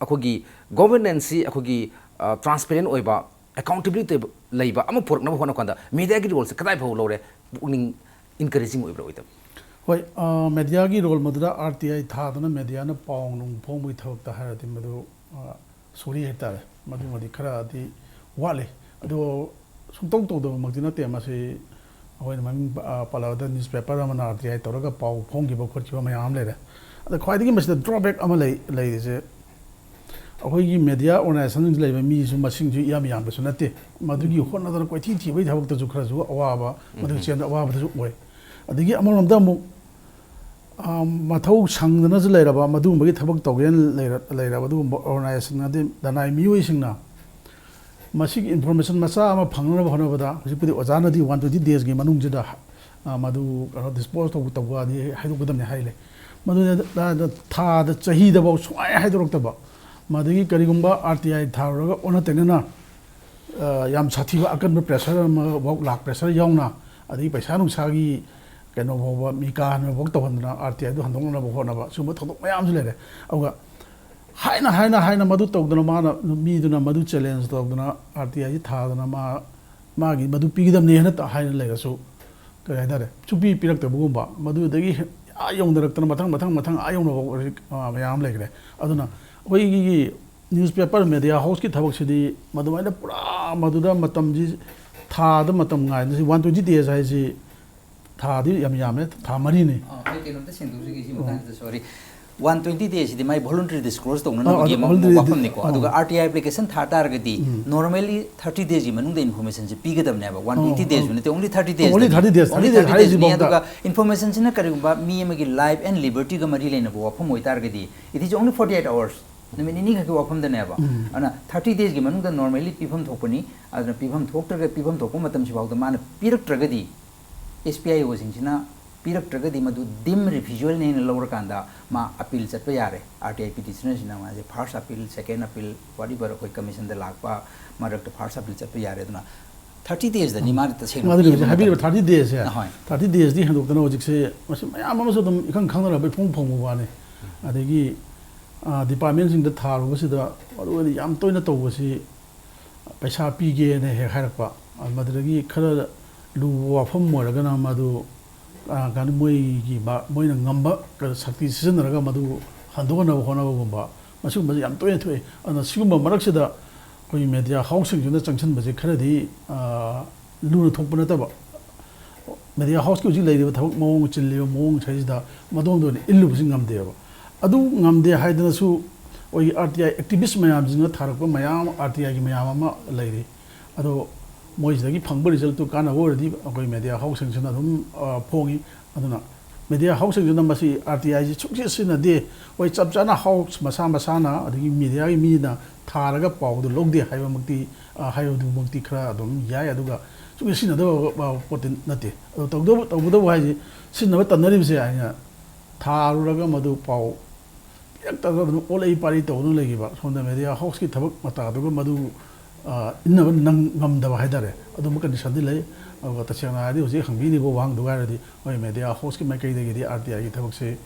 ꯑꯩꯈꯣꯏꯒꯤ ꯒꯣꯕꯔꯅꯦꯟꯁꯁꯤ ꯑꯩꯈꯣꯏꯒꯤ, ꯑ, ꯇ꯭ꯔꯥꯟꯁꯄꯦꯔꯦꯟ ꯑꯣꯏꯕ, ꯑꯦꯀꯥꯎꯟꯇꯦꯕꯤꯂꯤꯇꯤ ꯂꯩꯕ ꯑꯃ ꯄꯨꯔꯛꯅꯕ ꯍꯣꯠꯅꯕ ꯀꯥꯟꯗ ꯃꯦꯗꯤꯌꯥꯒꯤ ꯔꯣꯜꯁꯦ ꯀꯗꯥꯏ ꯐꯥꯎ ꯂꯧꯔꯦ? ꯄꯨꯛꯅꯤꯡ ꯏꯟꯀꯔꯦꯖꯤꯡ ꯑꯣꯏꯕ꯭ꯔꯥ ꯑꯣꯏꯗꯕ꯭ꯔꯥ? ꯍꯣꯏ, ꯑ, ꯃꯦꯗꯤꯌꯥꯒꯤ ꯔꯣꯜ ꯃꯗꯨꯗ ꯑꯥꯔ ꯇꯤ ꯑꯥꯏ ꯊꯥꯗꯅ ꯃꯦꯗꯤꯌꯥꯅ ꯄꯥꯎ ꯅꯨꯡ ꯐꯣꯡꯕꯒꯤ ꯊꯕꯛꯇ ꯍꯥꯏꯔꯗꯤ ꯃꯗꯨ, ꯑ, ꯁꯣꯔꯤ ꯍꯥꯏꯇꯥꯔꯦ, ꯃꯗꯨꯃꯗꯤ ꯈꯔꯗꯤ ꯋꯥꯠꯂꯤ꯫ ꯑꯗꯨ ꯁꯨꯡꯇꯧ ꯇꯧꯗꯕꯃꯛꯇꯤ ꯅꯠꯇꯦ꯫ ꯃꯁꯤ ꯑꯩꯈꯣꯏꯅ ꯃꯃꯤꯡ ꯄ-, ꯑ, ꯄꯜꯂꯕꯗ ꯅ꯭ꯌꯨꯁꯄꯦꯄꯔ ꯑꯃꯅ ꯑꯥꯔ ꯇꯤ ꯑꯥꯏ ꯇꯧꯔꯒ ꯄꯥꯎ ꯐꯣꯡꯈꯤꯕ ꯈꯣꯠꯈꯤꯕ ꯃꯌꯥꯝ ꯑꯃ ꯂꯩꯔꯦ꯫ ꯑꯗ ꯈ꯭ꯋꯥꯏꯗꯒꯤ ꯃꯁꯤꯗ ꯗ꯭ꯔꯣꯕꯦꯛ ꯑꯃ ꯂꯩ, ꯂꯩꯔꯤꯁꯦ, ꯑꯩꯈꯣꯏꯒꯤ ꯃꯦꯗꯤꯌꯥ ꯑꯣꯔꯒꯅꯥꯏꯖꯦꯁꯟꯁꯤꯡ ꯂꯩꯕ ꯃꯤꯁꯨ ꯃꯁꯤꯡꯁꯨ ꯌꯥꯝ ꯌꯥꯝꯕꯁꯨ ꯅꯠꯇꯦ꯫ ꯃꯗꯨꯒꯤ ꯍꯣꯠꯅꯗꯅ ꯀꯣꯏꯊꯤ ꯊꯤꯕꯒꯤ ꯊꯕꯛꯇꯁꯨ ꯈꯔꯁꯨ ꯑꯋꯥꯕ, ꯃꯗꯨ ꯎꯝ꯫ ꯆꯦꯟꯕꯗ ꯑꯋꯥꯕꯗꯁꯨ ꯑꯣꯏ꯫ ꯑꯗꯒꯤ ꯑꯃꯔꯣꯝꯗ ꯑꯃꯨꯛ, ꯑ, ꯃꯊꯧ ꯁꯪꯗꯅꯁꯨ ꯂꯩꯔꯕ, ꯃꯗꯨꯒꯨꯝꯕꯒꯤ ꯊꯕꯛ ꯇꯧꯒꯦꯅ ꯂꯩꯔ-, ꯂꯩꯔꯕ ꯑꯗꯨꯒꯨꯝꯕ ꯑꯣꯔꯒꯅꯥꯏꯖꯦꯁꯟ ꯑꯗꯩ ꯂꯅꯥꯏ ꯃꯤꯑꯣꯏꯁꯤꯡꯅ ꯃꯁꯤꯒꯤ ꯏꯟꯐꯣꯔꯃꯦꯁꯟ ꯃꯆꯥ ꯑꯃ ꯐꯪꯅꯅꯕ ꯍꯣꯠꯅꯕꯗ ꯍꯧꯖꯤꯛꯄꯨꯗꯤ ꯑꯣꯖꯥꯅꯗꯤ ꯋꯥꯟ ꯇ꯭ꯋꯦꯟꯇꯤ ꯗꯦꯖꯀꯤ ꯃꯅꯨꯡꯁꯤꯗ, ꯑ, ꯃꯗꯨ ꯀꯩꯅꯣ ꯗꯤꯁꯄꯣꯖ ꯇꯧꯕ, ꯇꯧꯕꯗꯤ ꯍꯥꯏꯗꯣꯛꯀꯗꯕꯅꯤ ꯍꯥꯏ ꯂꯩ꯫ ꯃꯗꯨꯗ ꯊꯥꯗ, ꯆꯍꯤꯗꯐꯥꯎ ꯁꯨꯡꯍꯥꯏ ꯍꯥꯏꯗꯣꯔꯛꯇꯕ, ꯃꯗꯒꯤ ꯀꯔꯤꯒꯨꯝꯕ ꯑꯥꯔ ꯇꯤ ꯑꯥꯏ ꯊꯥꯔꯨꯔꯒ ꯑꯣꯟꯅ ꯇꯩꯅꯅ, ꯑ, ꯌꯥꯝ ꯁꯥꯊꯤꯕ ꯑꯀꯟꯕ ꯄ꯭ꯔꯦꯁꯔ ꯑꯃ, ꯕ꯭ꯂꯗ ꯄ꯭ꯔꯦꯁꯔ ꯌꯥꯎꯅ, ꯑꯗꯒꯤ ꯄꯩꯁꯥ ꯅꯨꯡꯁꯥꯒꯤ ꯀꯩꯅꯣ ꯐꯥꯎꯕ, ꯃꯤ ꯀꯥ ꯍꯦꯟꯅ ꯐꯥꯎ ꯇꯧꯍꯟꯗꯅ ꯑꯥꯔ ꯇꯤ ꯑꯥꯏꯗꯨ ꯍꯟꯗꯣꯛꯅꯅꯕ ꯍꯣꯠꯅꯕ, ꯁꯤꯒꯨꯝꯕ ꯊꯧꯗꯣꯛ ꯃꯌꯥꯝꯁꯨ ꯂꯩꯔꯦ꯫ ꯑꯗꯨꯒ ꯍꯥꯏꯅ, ꯍꯥꯏꯅ, ꯍꯥꯏꯅ ꯃꯗꯨ ꯇꯧꯗꯅ ꯃꯥꯅ, ꯃꯤꯗꯨꯅ ꯃꯗꯨ ꯆꯦꯂꯦꯟꯖ ꯇꯧꯗꯅ ꯑꯥꯔ ꯇꯤ ꯑꯥꯏꯁꯤ ꯊꯥꯗꯅ ꯃꯥ, ꯃꯥꯒꯤ ꯃꯗꯨ ꯄꯤꯒꯗꯕꯅꯤ ꯍꯥꯏꯅ ꯇ-, ꯍꯥꯏꯅ ꯂꯩꯔꯁꯨ, ꯀꯔꯤ ꯍꯥꯏꯇꯥꯔꯦ, ꯁꯨꯡꯄꯤ ꯄꯤꯔꯛꯇꯕꯒꯨꯝꯕ, ꯃꯗꯨꯗꯒꯤ ꯍꯦ-, ꯑꯥ ꯌꯧꯅꯔꯛꯇꯅ ꯃꯊꯪ, ꯃꯊꯪ, ꯃꯊꯪ ꯑꯥ ꯌꯧꯅꯐꯥꯎ ꯍꯧꯖꯤꯛ, ꯑ, ꯃꯌꯥꯝ ꯑꯃ ꯂꯩꯈ꯭ꯔꯦ꯫ ꯑꯗꯨꯅ ꯑꯩꯈꯣꯏꯒꯤ ꯅ꯭ꯌꯨꯁꯄꯦꯄꯔ ꯃꯦꯗꯤꯌꯥ ꯍꯥꯎꯁꯀꯤ ꯊꯕꯛꯁꯤꯗꯤ ꯃꯗꯨꯃꯥꯏꯅ ꯄꯨꯔꯥ ꯃꯗꯨꯗ ꯃꯇꯝꯁꯤ ꯊꯥꯗ ꯃꯇꯝ ꯉꯥꯏꯗꯅ ꯁꯤ ꯋꯥꯟ ꯇ꯭ꯋꯦꯟꯇꯤ ꯗꯦꯖ ꯍꯥꯏꯁꯤ ꯊꯥꯗꯤ ꯌꯥꯝ ꯌꯥꯝꯃꯦ, ꯊꯥ ꯃꯔꯤꯅꯤ꯫ ꯑꯥ, ꯑꯩ ꯀꯩꯅꯣꯝꯇ ꯁꯦꯡꯗꯣꯛꯆꯒꯦ ꯁꯤ ꯃꯇꯥꯡꯁꯤꯗ, ꯁꯣꯔꯤ꯫ ꯋꯥꯟ ꯇ꯭ꯋꯦꯟꯇꯤ ꯗꯦꯁꯤꯗꯤ ꯃꯥꯏ voluntary disclose ꯑꯥ, ꯇꯧꯅꯅꯕꯒꯤ ꯑꯗꯨ ꯑꯃ voluntary ꯋꯥꯐꯝꯅꯤꯀꯣ꯫ ꯑꯥ꯫ ꯑꯗꯨꯒ ꯑꯥꯔ ꯇꯤ ꯑꯥꯏ ꯑꯦꯄ꯭ꯂꯤꯀꯦꯁꯟ ꯊꯥ ꯇꯥꯔꯒꯗꯤ ꯎꯝ꯫ normally thirty daysꯒꯤ ꯃꯅꯨꯡꯗ informationꯁꯦ ꯄꯤꯒꯗꯕꯅꯦꯕ꯫ ꯋꯥꯟ ꯑꯥ, ꯇ꯭ꯋꯦꯟꯇꯤ ꯑꯥ꯫ ꯗꯦꯁ ꯅꯠꯇꯦ, only thirty days꯫ Only thirty days, Only thirty days thirty days ꯅꯦ꯫ ꯍꯥꯏꯔꯤꯁꯤꯐꯥꯎꯗ꯫ ꯑꯗꯨꯒ informationꯁꯤꯅ ꯀꯔꯤꯒꯨꯝꯕ ꯃꯤ ꯑꯃꯒꯤ life and libertyꯒ ꯃꯔꯤ ꯂꯩꯅꯕ ꯋꯥꯐꯝ ꯑꯣꯏꯇꯥꯔꯒꯗꯤ, it is only forty eight hours꯫ ꯅꯨꯃꯤꯠ ꯅꯤꯅꯤ ꯈꯛꯀꯤ ꯋꯥꯐꯝꯗꯅꯦꯕ꯫ ꯎꯝ꯫ ꯑꯗꯨꯅ thirty daysꯒꯤ ꯃꯅꯨꯡꯗ normally ꯄꯤꯐꯝ ꯊꯣꯛꯄꯅꯤ꯫ ꯑꯗꯨꯅ ꯄꯤꯐꯝ ꯊꯣꯛꯇ꯭ꯔꯒ, ꯄꯤꯐꯝ ꯊꯣꯛꯄ ꯃꯇꯝꯁꯤꯐꯥꯎꯗ ꯃꯥꯅ ꯄꯤꯔꯛꯇ꯭ꯔꯒꯗꯤ, ꯑꯦꯁ ꯄꯤ ꯑꯥꯏ ꯑꯣꯁꯤꯡꯁꯤꯅ ꯄꯤꯔꯛꯇ꯭ꯔꯒꯗꯤ ꯃꯗꯨ deemed refusal ꯅꯦꯅ ꯂꯧꯔꯀꯥꯟꯗ ꯃꯥ appeal ꯆꯠꯄ ꯌꯥꯔꯦ꯫ ꯑꯥꯔ ꯇꯤ ꯑꯥꯏ ꯄꯤꯇꯤꯁꯅꯔꯁꯤꯅ ꯃꯥꯁꯦ first appeal, second appeal, whatever ꯑꯩꯈꯣꯏ ꯀꯃꯤꯁꯟꯗ ꯂꯥꯛꯄ ꯃꯔꯛꯇ first appeal ꯆꯠꯄ ꯌꯥꯔꯦ꯫ ꯑꯗꯨꯅ thirty daysꯗꯅꯤ ꯃꯥꯅ ꯇꯁꯦꯡꯅ ꯑꯗꯨꯅꯤ ꯄꯤꯕ ꯍꯧꯖꯤꯛ ꯍꯥꯏꯕꯤꯔꯤꯕ ꯃꯇꯝꯗ꯫ ꯊꯥꯔꯇꯤ ꯗꯦꯖꯁꯦ, ꯑꯍꯣꯏ꯫ ꯊꯥꯔꯇꯤ ꯗꯦꯖꯇꯤ ꯍꯦꯟꯗꯣꯛꯇꯅ ꯍꯧꯖꯤꯛꯁꯦ ꯃꯁꯤ ꯃꯌꯥꯝ ꯑꯃꯁꯨ ꯑꯗꯨꯝ ꯏꯈꯪ ꯈꯪꯅꯔꯕ ꯏꯐꯣꯡ ꯐꯣꯡꯕ ꯋꯥꯅꯤ꯫ ꯑꯗꯒꯤ ꯗꯤꯄꯥꯔꯠꯃꯦꯟꯁꯤꯡꯗ ꯊꯥꯔꯨꯕꯁꯤꯗ ꯃꯔꯨꯑꯣꯏꯅ ꯌꯥꯝ ꯇꯣꯏꯅ ꯇꯧꯕꯁꯤ ꯄꯩꯁꯥ ꯄꯤꯒꯦꯅ ꯍꯦꯛ ꯍꯥꯏꯔꯛꯄ, ꯃꯗꯨꯗꯒꯤ ꯈꯔ ꯂꯨꯕ ꯋꯥꯐꯝ ꯑꯣꯏꯔꯒꯅ ꯃꯗꯨ, ꯑ, ꯀꯩꯅꯣ, ꯃꯣꯏꯒꯤ ꯃ-, ꯃꯣꯏꯅ ꯉꯝꯕ ꯀ-, ꯁꯛꯇꯤ ꯁꯤꯖꯤꯟꯅꯔꯒ ꯃꯗꯨ ꯍꯟꯗꯣꯛꯅꯕ ꯍꯣꯠꯅꯕꯒꯨꯝꯕ, ꯃꯁꯤꯒꯨꯝꯕꯁꯦ ꯌꯥꯝ ꯇꯣꯏꯅ ꯊꯣꯛꯑꯦ꯫ ꯑꯗꯨꯅ ꯁꯤꯒꯨꯝꯕ ꯃꯔꯛꯁꯤꯗ ꯑꯩꯈꯣꯏꯒꯤ ꯃꯦꯗꯤꯌꯥ ꯍꯥꯎꯁꯁꯤꯡꯁꯤꯅ ꯆꯪꯁꯤꯟꯕꯁꯦ ꯈꯔꯗꯤ, ꯑ, ꯂꯨꯅ ꯊꯣꯛꯄ ꯅꯠꯇꯕ, ꯃꯦꯗꯤꯌꯥ ꯍꯥꯎꯁꯀꯤ ꯍꯧꯖꯤꯛ ꯂꯩꯔꯤꯕ ꯊꯕꯛ ꯃꯑꯣꯡ, ꯆꯤꯜꯂꯤꯕ ꯃꯑꯣꯡꯁꯤꯗꯩꯁꯤꯗ ꯃꯗꯣꯝꯗ ꯑꯣꯏꯅ ꯏꯜꯂꯨꯕꯁꯤ ꯉꯝꯗꯦꯕ꯫ ꯑꯗꯨ ꯉꯝꯗꯦ ꯍꯥꯏꯗꯅꯁꯨ ꯑꯩꯈꯣꯏꯒꯤ ꯑꯥꯔ ꯇꯤ ꯑꯥꯏ ꯑꯦꯛꯇꯤꯚꯤꯁ ꯃꯌꯥꯝꯁꯤꯡꯅ ꯊꯥꯔꯛꯄ ꯃꯌꯥꯝ, ꯑꯥꯔ ꯇꯤ ꯑꯥꯏꯒꯤ ꯃꯌꯥꯝ ꯑꯃ ꯂꯩꯔꯤ꯫ ꯑꯗꯣ ꯃꯣꯏꯁꯤꯗꯒꯤ ꯐꯪꯕ ꯔꯤꯖꯜꯠꯇꯨ ꯀꯥꯟꯅꯕ ꯑꯣꯏꯔꯗꯤ ꯑꯩꯈꯣꯏ ꯃꯦꯗꯤꯌꯥ ꯍꯥꯎꯁꯁꯤꯡꯁꯤꯅ ꯑꯗꯨꯝ, ꯑ, ꯐꯣꯡꯉꯤ꯫ ꯑꯗꯨꯅ ꯃꯦꯗꯤꯌꯥ ꯍꯥꯎꯁꯁꯤꯡꯁꯤꯅ ꯃꯁꯤ ꯑꯥꯔ ꯇꯤ ꯑꯥꯏꯁꯤ ꯁꯨꯡꯁꯤ ꯁꯤꯖꯤꯟꯅꯗꯦ꯫ ꯍꯣꯏ, ꯆꯞ ꯆꯥꯅ ꯍꯥꯎꯁ ꯃꯁꯥ ꯃꯁꯥꯅ, ꯑꯗꯒꯤ ꯃꯦꯗꯤꯌꯥꯒꯤ ꯃꯤꯅ ꯊꯥꯔꯒ ꯄꯥꯎꯗꯨ ꯂꯧꯗꯦ ꯍꯥꯏꯕꯃꯛꯇꯤ, ꯑ, ꯍꯥꯏꯕꯗꯨꯃꯛꯇꯤ ꯈꯔ ꯑꯗꯨꯝ ꯌꯥꯏ꯫ ꯑꯗꯨꯒ ꯁꯨꯡꯁꯤ ꯁꯤꯖꯤꯟꯅꯗꯕ, ꯑ, ꯄꯣꯠꯇꯤ ꯅꯠꯇꯦ꯫ ꯑꯗꯣ ꯇꯧꯗꯕ, ꯇꯧꯕꯇꯕꯨ ꯍꯥꯏꯁꯤ ꯁꯤꯖꯤꯟꯅꯕ ꯇꯟꯅꯔꯤꯕꯁꯦ ꯑꯩꯅ ꯊꯥꯔꯨꯔꯒ ꯃꯗꯨ ꯄꯥꯎ ꯄꯤꯔꯛꯇꯗꯅ ꯑꯗꯨꯝ ꯑꯣꯜꯂꯛꯏ ꯄꯥꯔꯤ ꯇꯧꯗꯨꯅ ꯂꯩꯈꯤꯕ꯫ ꯁꯣꯝꯗ ꯃꯦꯗꯤꯌꯥ ꯍꯥꯎꯁꯀꯤ ꯊꯕꯛ ꯃꯇꯥꯗꯨꯒ ꯃꯗꯨ, ꯑ, ꯏꯟꯅꯕ ꯅꯪ ꯉꯝꯗꯕ ꯍꯥꯏꯇꯥꯔꯦ꯫ ꯑꯗꯨꯝꯕ ꯀꯟꯗꯤꯁꯟꯗꯤ ꯂꯩ꯫ ꯑꯗꯨꯒ ꯇꯁꯦꯡꯅ ꯍꯥꯏꯔꯗꯤ ꯍꯧꯖꯤꯛ ꯍꯪꯕꯤꯔꯤꯕ ꯋꯥꯍꯪꯗꯨꯒ ꯍꯥꯏꯔꯗꯤ ꯍꯣꯏ, ꯃꯦꯗꯤꯌꯥ ꯍꯥꯎꯁꯀꯤ ꯃꯥꯏꯀꯩꯗꯒꯤꯗꯤ ꯑꯥꯔ ꯇꯤ ꯑꯥꯏꯒꯤ ꯊꯕꯛꯁꯦ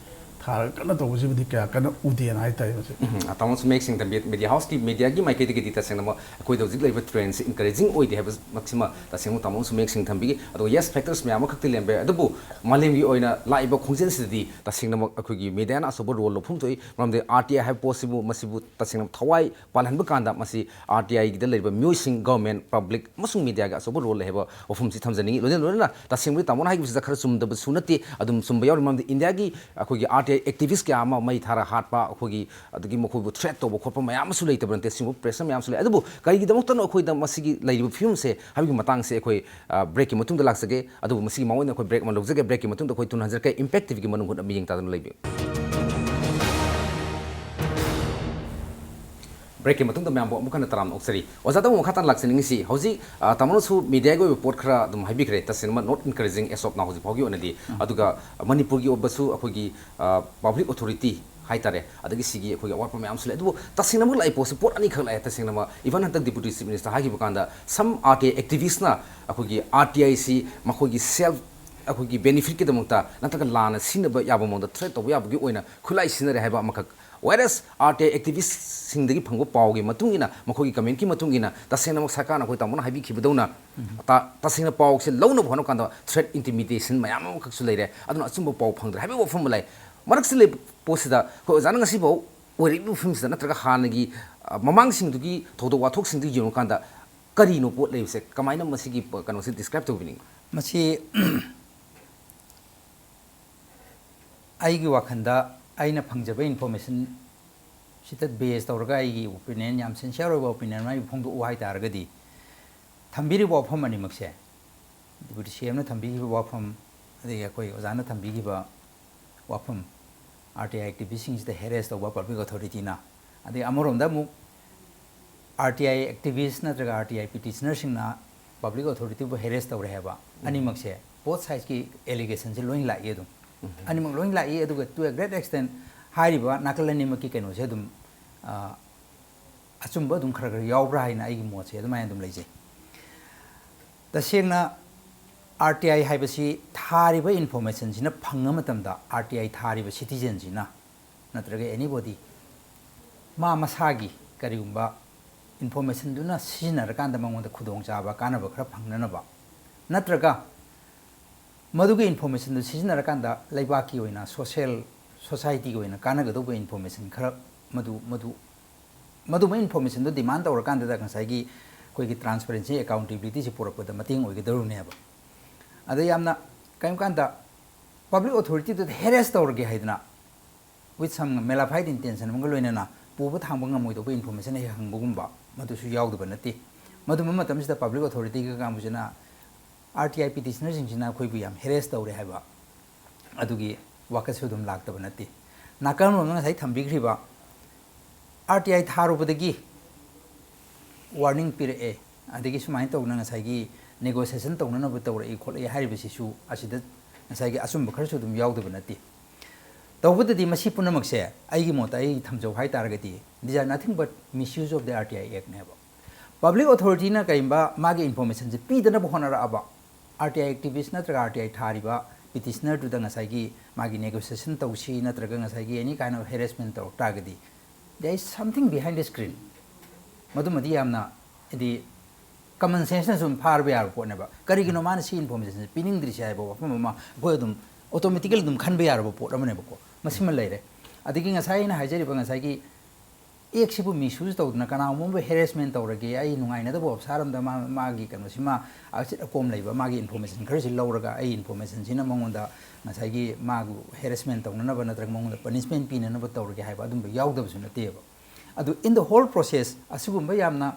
ꯊꯥꯔꯒ ꯀꯟꯅ ꯇꯧꯕꯁꯤꯕꯨꯗꯤ ꯀꯌꯥ ꯀꯟꯅ ꯎꯗꯦꯅ ꯍꯥꯏꯇꯥꯔꯦ ꯃꯁꯤ꯫ ꯎꯝ, ꯇꯥꯃꯣꯅꯁꯨ ꯃꯌꯦꯛ ꯁꯦꯡꯅ ꯊꯝꯕꯤ, ꯃꯦꯗꯤꯌꯥ ꯍꯥꯎꯁꯀꯤ ꯃꯦꯗꯤꯌꯥꯒꯤ ꯃꯥꯏꯀꯩꯗꯒꯤꯗꯤ ꯇꯁꯦꯡꯅꯃꯛ ꯑꯩꯈꯣꯏꯗ ꯍꯧꯖꯤꯛ ꯂꯩꯔꯤꯕ ꯇ꯭ꯔꯦꯟꯁꯤ ꯏꯟꯀꯔꯦꯖꯤꯡ ꯑꯣꯏꯗꯦ ꯍꯥꯏꯕꯃꯛꯁꯤꯃ ꯇꯁꯦꯡꯅ ꯇꯥꯃꯣꯅꯁꯨ ꯃꯌꯦꯛ ꯁꯦꯡꯅ ꯊꯝꯕꯤꯈꯤ꯫ ꯑꯗꯨꯒ ꯌꯦꯁ ꯐꯦꯛꯇꯔꯁ ꯃꯌꯥꯝ ꯑꯃꯈꯛꯇꯤ ꯂꯩꯔꯝꯕ ꯌꯥꯏ, ꯑꯗꯨꯕꯨ ꯃꯥꯂꯦꯝꯒꯤ ꯑꯣꯏꯅ ꯂꯥꯛꯏꯕ ꯈꯣꯡꯖꯦꯜꯁꯤꯗꯗꯤ ꯇꯁꯦꯡꯅꯃꯛ ꯑꯩꯈꯣꯏꯒꯤ ꯃꯦꯗꯤꯌꯥꯅ ꯑꯆꯧꯕ ꯔꯣꯜ ꯂꯧꯐꯝ ꯊꯣꯛꯏ꯫ ꯃꯔꯝꯗꯤ ꯑꯥꯔ ꯇꯤ ꯑꯥꯏ ꯍꯥꯏꯕ ꯄꯣꯠꯁꯤꯕꯨ, ꯃꯁꯤꯕꯨ ꯇꯁꯦꯡꯅ ꯊꯋꯥꯏ ꯄꯥꯜꯍꯟꯕ ꯀꯥꯟꯗ ꯃꯁꯤ ꯑꯥꯔ ꯇꯤ ꯑꯥꯏꯒꯤꯗ ꯂꯩꯔꯤꯕ ꯃꯤꯑꯣꯏꯁꯤꯡ, ꯒꯚꯔꯟꯃꯦꯟ, ꯄꯕ꯭ꯂꯤꯛ ꯑꯃꯁꯨꯡ ꯃꯦꯗꯤꯌꯥꯒꯤ ꯑꯆꯧꯕ ꯔꯣꯜ ꯂꯩ ꯍꯥꯏꯕ ꯋꯥꯐꯝꯁꯤ ꯊꯝꯖꯅꯤꯡꯏ꯫ ꯂꯣꯏꯅ ꯂꯣꯏꯅꯅ ꯇꯁꯦꯡꯕꯗꯤ ꯇꯥꯃꯣꯅ ꯍꯥꯏꯈꯤꯕꯁꯤꯗ ꯈꯔ ꯆꯨꯝꯗꯕꯁꯨ ꯅꯠꯇꯦ, ꯑꯗꯨꯝ ꯆꯨꯝꯕ ꯌꯥꯎꯔꯤ꯫ ꯃꯔꯝꯗꯤ ꯏꯟꯗꯤꯌꯥꯒꯤ ꯑꯩꯈꯣꯏꯒꯤ ꯑꯥꯔ ꯇꯤ ꯑꯥꯏ ꯑꯦꯛꯇꯤꯚꯤꯁ ꯀꯌꯥ ꯑꯃ ꯃꯩ ꯊꯥꯔ ꯍꯥꯠꯄ, ꯑꯩꯈꯣꯏꯒꯤ ꯑꯗꯒꯤ ꯃꯈꯣꯏꯕꯨ ꯊ꯭ꯔꯦꯠ ꯇꯧꯕ ꯈꯣꯠꯄ ꯃꯌꯥꯝ ꯑꯃꯁꯨ ꯂꯩꯇꯕ ꯅꯠꯇꯦ, ꯁꯤꯒꯨꯝꯕ ꯄ꯭ꯔꯦꯁꯔ ꯃꯌꯥꯝ ꯑꯃꯁꯨ ꯂꯩ꯫ ꯑꯗꯨꯕꯨ ꯀꯔꯤꯒꯤꯗꯃꯛꯇꯅꯣ ꯑꯩꯈꯣꯏꯗ ꯃꯁꯤꯒꯤ ꯂꯩꯔꯤꯕ ꯐꯤꯕꯝꯁꯦ ꯍꯥꯏꯕꯒꯤ ꯃꯇꯥꯡꯁꯦ ꯑꯩꯈꯣꯏ, ꯑ, ꯕ꯭ꯔꯦꯛꯀꯤ ꯃꯇꯨꯡꯗ ꯂꯥꯛꯆꯒꯦ꯫ ꯑꯗꯨꯕꯨ ꯃꯁꯤꯒꯤ ꯃꯃꯥꯡ ꯑꯣꯏꯅ ꯑꯩꯈꯣꯏ ꯕ꯭ꯔꯦꯛ ꯑꯃ ꯂꯧꯖꯒꯦ꯫ ꯕ꯭ꯔꯦꯛꯀꯤ ꯃꯇꯨꯡꯗ ꯑꯩꯈꯣꯏ ꯇꯨꯅ ꯍꯟꯖꯔꯛꯀꯦ꯫ ꯏꯝꯄꯦꯛ ꯇꯤ ꯚꯤꯒꯤ ꯃꯅꯨꯡ ꯍꯨꯠꯅ ꯃꯤꯠꯌꯦꯡ ꯇꯥꯗꯨꯅ ꯂꯩꯕꯤꯌꯨ꯫ ꯕ꯭ꯔꯦꯛꯀꯤ ꯃꯇꯨꯡꯗ ꯃꯌꯥꯝꯕꯨ ꯑꯃꯨꯛ ꯍꯟꯅ ꯇꯔꯥꯝꯅ ꯑꯣꯛꯆꯔꯤ꯫ ꯑꯣꯖꯥꯗ ꯑꯃꯨꯛ ꯃꯈꯥ ꯇꯥꯅ ꯂꯥꯛꯆꯅꯤꯡꯉꯤꯁꯤ, ꯍꯧꯖꯤꯛ, ꯑ, ꯇꯥꯃꯣꯅꯁꯨ ꯃꯦꯗꯤꯌꯥꯒꯤ ꯑꯣꯏꯕ ꯄꯣꯠ ꯈꯔ ꯑꯗꯨꯝ ꯍꯥꯏꯕꯤꯈ꯭ꯔꯦ, ꯇꯁꯦꯡꯅꯃꯛ not encouraging as of now ꯍꯧꯖꯤꯛ ꯐꯥꯎꯒꯤ ꯑꯣꯏꯅꯗꯤ꯫ ꯑꯗꯨꯒ ꯃꯅꯤꯄꯨꯔꯒꯤ ꯑꯣꯏꯕꯁꯨ ꯑꯩꯈꯣꯏꯒꯤ, ꯑ, ꯄꯕ꯭ꯂꯤꯛ ꯑꯣꯊꯣꯔꯤꯇꯤ ꯍꯥꯏꯇꯥꯔꯦ, ꯑꯗꯒꯤ ꯁꯤꯒꯤ ꯑꯩꯈꯣꯏꯒꯤ ꯑꯋꯥꯠꯄ ꯃꯌꯥꯝꯁꯨ ꯂꯩ꯫ ꯑꯗꯨꯕꯨ ꯇꯁꯦꯡꯅꯃꯛ ꯂꯥꯛꯏ ꯄꯣꯠꯁꯤ ꯄꯣꯠ ꯑꯅꯤꯈꯛ ꯂꯥꯛꯑꯦ꯫ ꯇꯁꯦꯡꯅꯃꯛ even ꯍꯟꯗꯛ ꯗꯤꯄꯨꯇꯤ ꯆꯤꯐ ꯃꯤꯅꯤꯁꯇꯔ ꯍꯥꯏꯈꯤꯕ ꯀꯥꯟꯗ some ꯑꯥꯔ ꯇꯤ ꯑꯥꯏ ꯑꯦꯛꯇꯤꯚꯤꯁꯅ ꯑꯩꯈꯣꯏꯒꯤ ꯑꯥꯔ ꯇꯤ ꯑꯥꯏꯁꯤ ꯃꯈꯣꯏꯒꯤ ꯁꯦꯜꯐ, ꯑꯩꯈꯣꯏꯒꯤ ꯕꯦꯅꯤꯐꯤꯠꯀꯤꯗꯃꯛꯇ ꯅꯠꯇ꯭ꯔꯒ ꯂꯥꯟꯅ ꯁꯤꯖꯤꯟꯅꯕ ꯌꯥꯕ ꯃꯑꯣꯡꯗ ꯊ꯭ꯔꯦꯠ ꯇꯧꯕ ꯌꯥꯕꯒꯤ ꯑꯣꯏꯅ ꯈꯨꯠꯂꯥꯏ ꯁꯤꯖꯤꯟꯅꯔꯦ ꯍꯥꯏꯕ ꯑꯃꯈꯛ꯫ Whereas ꯑꯥꯔ ꯇꯤ ꯑꯥꯏ ꯑꯦꯛꯇꯤꯚꯤꯁꯁꯤꯡꯗꯒꯤ ꯐꯪꯕ ꯄꯥꯎꯒꯤ ꯃꯇꯨꯡ ꯏꯟꯅ, ꯃꯈꯣꯏꯒꯤ ꯀꯃꯦꯟꯀꯤ ꯃꯇꯨꯡ ꯏꯟꯅ, ꯇꯁꯦꯡꯅꯃꯛ ꯁꯔꯀꯥꯔꯅ ꯑꯩꯈꯣꯏ ꯇꯥꯃꯣꯅ ꯍꯥꯏꯕꯤꯈꯤꯕꯗꯧꯅ ꯇ-, ꯇꯁꯦꯡꯅ ꯄꯥꯎꯁꯦ ꯂꯧꯅꯕ ꯍꯣꯠꯅꯕ ꯀꯥꯟꯗ ꯊ꯭ꯔꯦꯠ, ꯏꯟꯇꯤꯃꯤꯗꯦꯁꯟ ꯃꯌꯥꯝ ꯑꯃꯈꯛꯁꯨ ꯂꯩꯔꯦ꯫ ꯑꯗꯨꯅ ꯑꯆꯨꯝꯕ ꯄꯥꯎ ꯐꯪꯗ꯭ꯔꯦ ꯍꯥꯏꯕꯒꯤ ꯋꯥꯐꯝ ꯑꯃ ꯂꯩ꯫ ꯃꯔꯛꯁꯤ ꯂꯩꯕ ꯄꯣꯠꯁꯤꯗ ꯑꯩꯈꯣꯏ ꯑꯣꯖꯥꯅ ꯉꯁꯤꯐꯥꯎ ꯑꯣꯏꯔꯛꯂꯤꯕ ꯐꯤꯕꯝꯁꯤꯗ ꯅꯠꯇ꯭ꯔꯒ ꯍꯥꯟꯅꯒꯤ, ꯑ, ꯃꯃꯥꯡꯁꯤꯡꯗꯨꯒꯤ ꯊꯧꯗꯣꯛ ꯋꯥꯊꯣꯛꯁꯤꯡꯗꯨ ꯌꯦꯡꯉꯨꯀꯥꯟꯗ ꯀꯔꯤꯅꯣ ꯄꯣꯠ ꯂꯩꯕꯁꯦ? ꯀꯃꯥꯏꯅ ꯃꯁꯤꯒꯤ ꯄ-, ꯀꯩꯅꯣꯁꯦ ꯗꯤꯁꯀ꯭ꯔꯥꯏꯕ ꯇꯧꯕꯤꯅꯤꯡꯉꯤ? ꯃꯁꯤ ꯑꯩꯒꯤ ꯋꯥꯈꯜꯗ ꯑꯩꯅ ꯐꯪꯖꯕ ꯏꯟꯐꯣꯔꯃꯦꯁꯟ ꯁꯤꯗ ꯕꯦꯖ ꯇꯧꯔꯒ ꯑꯩꯒꯤ ꯑꯣꯄꯤꯅꯤꯌꯟ, ꯌꯥꯝ ꯁꯤꯟꯁꯤꯌꯔ ꯑꯣꯏꯕ ꯑꯣꯄꯤꯅꯤꯌꯟ ꯑꯃ ꯑꯩ ꯐꯣꯡꯗꯣꯛꯎ ꯍꯥꯏ ꯇꯥꯔꯒꯗꯤ, ꯊꯝꯕꯤꯔꯤꯕ ꯋꯥꯐꯝ ꯑꯅꯤꯃꯛꯁꯦ, ꯗꯤꯄꯨꯇꯤ ꯁꯤ ꯑꯦꯝꯅ ꯊꯝꯕꯤꯈꯤꯕ ꯋꯥꯐꯝ, ꯑꯗꯒꯤ ꯑꯩꯈꯣꯏ ꯑꯣꯖꯥꯅ ꯊꯝꯕꯤꯈꯤꯕ ꯋꯥꯐꯝ, ꯑꯥꯔ ꯇꯤ ꯑꯥꯏ ꯑꯦꯛꯇꯤꯚꯤꯁꯁꯤꯡꯁꯤꯗ ꯍꯦꯔꯦꯁ ꯇꯧꯕ ꯄꯕ꯭ꯂꯤꯛ ꯑꯣꯊꯣꯔꯤꯇꯤꯅ, ꯑꯗꯩ ꯑꯃꯔꯣꯝꯗ ꯑꯃꯨꯛ ꯑꯥꯔ ꯇꯤ ꯑꯥꯏ ꯑꯦꯛꯇꯤꯚꯤꯁ ꯅꯠꯇ꯭ꯔꯒ ꯑꯥꯔ ꯇꯤ ꯑꯥꯏ ꯄꯤꯇꯤꯁꯅꯔꯁꯤꯡꯅ ꯄꯕ꯭ꯂꯤꯛ ꯑꯣꯊꯣꯔꯤꯇꯤꯕꯨ ꯍꯦꯔꯦꯁ ꯇꯧꯔꯦ ꯍꯥꯏꯕ, ꯑꯅꯤꯃꯛꯁꯦ, ꯕꯣꯠ ꯁꯥꯏꯠꯀꯤ ꯑꯦꯂꯤꯒꯦꯁꯟꯁꯦ ꯂꯣꯏ ꯂꯥꯛꯏ ꯑꯗꯨꯝ꯫ ꯑꯅꯤꯃꯛ ꯂꯣꯏ ꯂꯥꯛꯏ, ꯑꯗꯨꯒ to a great extent ꯍꯥꯏꯔꯤꯕ ꯅꯥꯀꯜ ꯑꯅꯤꯃꯛꯀꯤ ꯀꯩꯅꯣꯁꯦ ꯑꯗꯨꯝ, ꯑ, ꯑꯆꯨꯝꯕ ꯑꯗꯨꯝ ꯈꯔ ꯈꯔ ꯌꯥꯎꯕ꯭ꯔꯥ ꯍꯥꯏꯅ ꯑꯩꯒꯤ ꯃꯣꯠꯁꯦ ꯑꯗꯨꯃꯥꯏꯅ ꯑꯗꯨꯝ ꯂꯩꯖꯩ꯫ ꯇꯁꯦꯡꯅ ꯑꯥꯔ ꯇꯤ ꯑꯥꯏ ꯍꯥꯏꯕꯁꯤ ꯊꯥꯔꯤꯕ ꯏꯟꯐꯣꯔꯃꯦꯁꯟꯁꯤꯅ ꯐꯪꯉ ꯃꯇꯝꯗ ꯑꯥꯔ ꯇꯤ ꯑꯥꯏ ꯊꯥꯔꯤꯕ ꯁꯤꯇꯤꯖꯟꯁꯤꯅ ꯅꯠꯇ꯭ꯔꯒ ꯑꯦꯅꯤꯕꯣꯗꯤ ꯃꯥ ꯃꯁꯥꯒꯤ ꯀꯔꯤꯒꯨꯝꯕ ꯏꯟꯐꯣꯔꯃꯦꯁꯟꯗꯨꯅ ꯁꯤꯖꯤꯟꯅꯔꯀꯥꯟꯗ ꯃꯉꯣꯟꯗ ꯈꯨꯗꯣꯡꯆꯥꯕ ꯀꯥꯟꯅꯕ ꯈꯔ ꯐꯪꯅꯅꯕ ꯅꯠꯇ꯭ꯔꯒ ꯃꯗꯨꯒꯤ ꯏꯟꯐꯣꯔꯃꯦꯁꯟꯗꯨ ꯁꯤꯖꯤꯟꯅꯔꯀꯥꯟꯗ ꯂꯩꯕꯥꯛꯀꯤ ꯑꯣꯏꯅ ꯁꯣꯁꯦꯜ ꯁꯣꯁꯥꯏꯇꯤꯒꯤ ꯑꯣꯏꯅ ꯀꯥꯟꯅꯒꯗꯧꯕ ꯏꯟꯐꯣꯔꯃꯦꯁꯟ ꯈꯔ ꯃꯗꯨ ꯃꯗꯨ ꯃꯗꯨꯝꯕ ꯏꯟꯐꯣꯔꯃꯦꯁꯟꯗꯨ ꯗꯤꯃꯥꯟ ꯇꯧꯔꯀꯥꯟꯗꯗ ꯉꯁꯥꯏꯒꯤ ꯑꯩꯈꯣꯏꯒꯤ ꯇ꯭ꯔꯥꯟꯁꯄꯔꯦꯟꯁꯤ ꯑꯦꯀꯥꯎꯟꯇꯦꯕꯤꯂꯤꯇꯤꯁꯤ ꯄꯨꯔꯛꯄꯗ ꯃꯇꯦꯡ ꯑꯣꯏꯒꯗꯧꯔꯤꯅꯦꯕ꯫ ꯑꯗ ꯌꯥꯝꯅ ꯀꯔꯤꯒꯨꯝꯕ ꯀꯥꯟꯗ ꯄꯕ꯭ꯂꯤꯛ ꯑꯣꯊꯣꯔꯤꯇꯤꯗꯨꯗ ꯍꯦꯔꯦꯁ ꯇꯧꯔꯒꯦ ꯍꯥꯏꯗꯅ with some maladaptive intention ꯑꯃꯒ ꯂꯣꯏꯅꯅ ꯄꯨꯕ ꯊꯥꯡꯕ ꯉꯝꯃꯣꯏꯗꯧꯕ ꯏꯟꯐꯣꯔꯃꯦꯁꯟ ꯍꯦꯛ ꯍꯪꯕꯒꯨꯝꯕ ꯃꯗꯨꯁꯨ ꯌꯥꯎꯗꯕ ꯅꯠꯇꯦ꯫ ꯃꯗꯨꯝꯕ ꯃꯇꯝꯁꯤꯗ ꯄꯕ꯭ꯂꯤꯛ ꯑꯣꯊꯣꯔꯤꯇꯤꯒ ꯀꯥꯡꯕꯨꯁꯤꯅ ꯑꯥꯔ ꯇꯤ ꯑꯥꯏ ꯄꯤꯇꯤꯁꯅꯔꯁꯤꯡꯁꯤꯅ ꯑꯩꯈꯣꯏꯕꯨ ꯌꯥꯝ ꯍꯦꯔꯦꯁ ꯇꯧꯔꯦ ꯍꯥꯏꯕ ꯑꯗꯨꯒꯤ ꯋꯥꯀꯠꯁꯨ ꯑꯗꯨꯝ ꯂꯥꯛꯇꯕ ꯅꯠꯇꯦ꯫ ꯅꯥꯀꯜ ꯑꯃꯔꯣꯝꯗ ꯉꯁꯥꯏ ꯊꯝꯕꯤꯈ꯭ꯔꯤꯕ ꯑꯥꯔ ꯇꯤ ꯑꯥꯏ ꯊꯥꯔꯨꯕꯗꯒꯤ ꯋꯥꯔꯅꯤꯡ ꯄꯤꯔꯛꯑꯦ, ꯑꯗꯒꯤ ꯁꯨꯃꯥꯏꯅ ꯇꯧꯗꯅ ꯉꯁꯥꯏꯒꯤ ꯅꯦꯒꯣꯁꯤꯌꯦꯁꯟ ꯇꯧꯅꯅꯕ ꯇꯧꯔꯛꯏ ꯈꯣꯠꯂꯛꯏ ꯍꯥꯏꯔꯤꯕꯁꯤꯁꯨ ꯑꯁꯤꯗ ꯉꯁꯥꯏꯒꯤ ꯑꯆꯨꯝꯕ ꯈꯔꯁꯨ ꯑꯗꯨꯝ ꯌꯥꯎꯗꯕ ꯅꯠꯇꯦ꯫ ꯇꯧꯕꯗꯗꯤ ꯃꯁꯤ ꯄꯨꯝꯅꯃꯛꯁꯦ ꯑꯩꯒꯤ ꯃꯣꯠꯇ ꯑꯩ ꯊꯝꯖꯧ ꯍꯥꯏ ꯇꯥꯔꯒꯗꯤ these are nothing but misuse of the R T I Act ꯅꯦꯕ꯫ ꯄꯕ꯭ꯂꯤꯛ ꯑꯣꯊꯣꯔꯤꯇꯤꯅ ꯀꯔꯤꯒꯨꯝꯕ ꯃꯥꯒꯤ ꯏꯟꯐꯣꯔꯃꯦꯁꯟꯁꯦ ꯄꯤꯗꯅꯕ ꯍꯣꯠꯅꯔꯛꯑꯕ ꯑꯥꯔ ꯇꯤ ꯑꯥꯏ ꯑꯦꯛꯇꯤꯚꯤꯁ ꯅꯠꯇ꯭ꯔꯒ ꯑꯥꯔ ꯇꯤ ꯑꯥꯏ ꯊꯥꯔꯤꯕ ꯄꯤꯇꯤꯁꯅꯔꯗꯨꯗ ꯉꯁꯥꯏꯒꯤ ꯃꯥꯒꯤ ꯅꯦꯒꯣꯁꯤꯌꯦꯁꯟ ꯇꯧꯁꯤ ꯅꯠꯇ꯭ꯔꯒ ꯉꯁꯥꯏꯒꯤ any kind of harassment ꯇꯧꯔꯛ ꯇꯥꯔꯒꯗꯤ there is something behind the screen꯫ ꯃꯗꯨꯃꯗꯤ ꯌꯥꯝꯅ ꯍꯥꯏꯗꯤ ꯀꯃꯟ ꯁꯦꯟꯁꯅꯁꯨ ꯑꯗꯨꯝ ꯐꯥꯔꯕ ꯌꯥꯕ ꯄꯣꯠꯅꯦꯕ꯫ ꯀꯔꯤꯒꯤꯅꯣ ꯃꯥꯅ ꯁꯤ ꯏꯟꯐꯣꯔꯃꯦꯁꯟꯁꯦ ꯄꯤꯅꯤꯡꯗ꯭ꯔꯤꯁꯦ ꯍꯥꯏꯕ ꯋꯥꯐꯝ ꯑꯃ ꯑꯩꯈꯣꯏ ꯑꯗꯨꯝ ꯑꯣꯇꯣꯃꯦꯇꯤꯀꯦꯜ ꯑꯗꯨꯝ ꯈꯟꯕ ꯌꯥꯔꯕ ꯄꯣꯠ ꯑꯃꯅꯦꯕꯀꯣ꯫ ꯃꯁꯤꯃ ꯂꯩꯔꯦ꯫ ꯑꯗꯒꯤ ꯉꯁꯥꯏ ꯑꯩꯅ ꯍꯥꯏꯖꯔꯤꯕ ꯉꯁꯥꯏꯒꯤ ꯑꯦꯛꯁꯤꯕꯨ ꯃꯤꯁꯌꯨꯁ ꯇꯧꯗꯅ ꯀꯅꯥꯒꯨꯝꯕ ꯑꯃꯕꯨ ꯍꯦꯔꯦꯁꯃꯦꯟ ꯇꯧꯔꯒꯦ, ꯑꯩ ꯅꯨꯡꯉꯥꯏꯅꯗꯕ ꯑꯣꯐꯤꯁꯥꯔ ꯑꯃꯗ ꯃꯥ ꯃꯥꯒꯤ ꯀꯩꯅꯣꯁꯤꯃ ꯑꯆꯤꯠ ꯑꯀꯣꯝ ꯂꯩꯕ ꯃꯥꯒꯤ ꯏꯟꯐꯣꯔꯃꯦꯁꯟ ꯈꯔꯁꯤ ꯂꯧꯔꯒ ꯑꯩ ꯏꯟꯐꯣꯔꯃꯦꯁꯟꯁꯤꯅ ꯃꯉꯣꯟꯗ ꯉꯁꯥꯏꯒꯤ ꯃꯥꯕꯨ ꯍꯦꯔꯦꯁꯃꯦꯟ ꯇꯧꯅꯅꯕ ꯅꯠꯇ꯭ꯔꯒ ꯃꯉꯣꯟꯗ ꯄꯅꯤꯁꯃꯦꯟ ꯄꯤꯅꯅꯕ ꯇꯧꯔꯒꯦ ꯍꯥꯏꯕ ꯑꯗꯨꯝꯕ ꯌꯥꯎꯗꯕꯁꯨ ꯅꯠꯇꯦꯕ꯫ ꯑꯗꯨ in the whole process ꯑꯁꯤꯒꯨꯝꯕ ꯌꯥꯝꯅ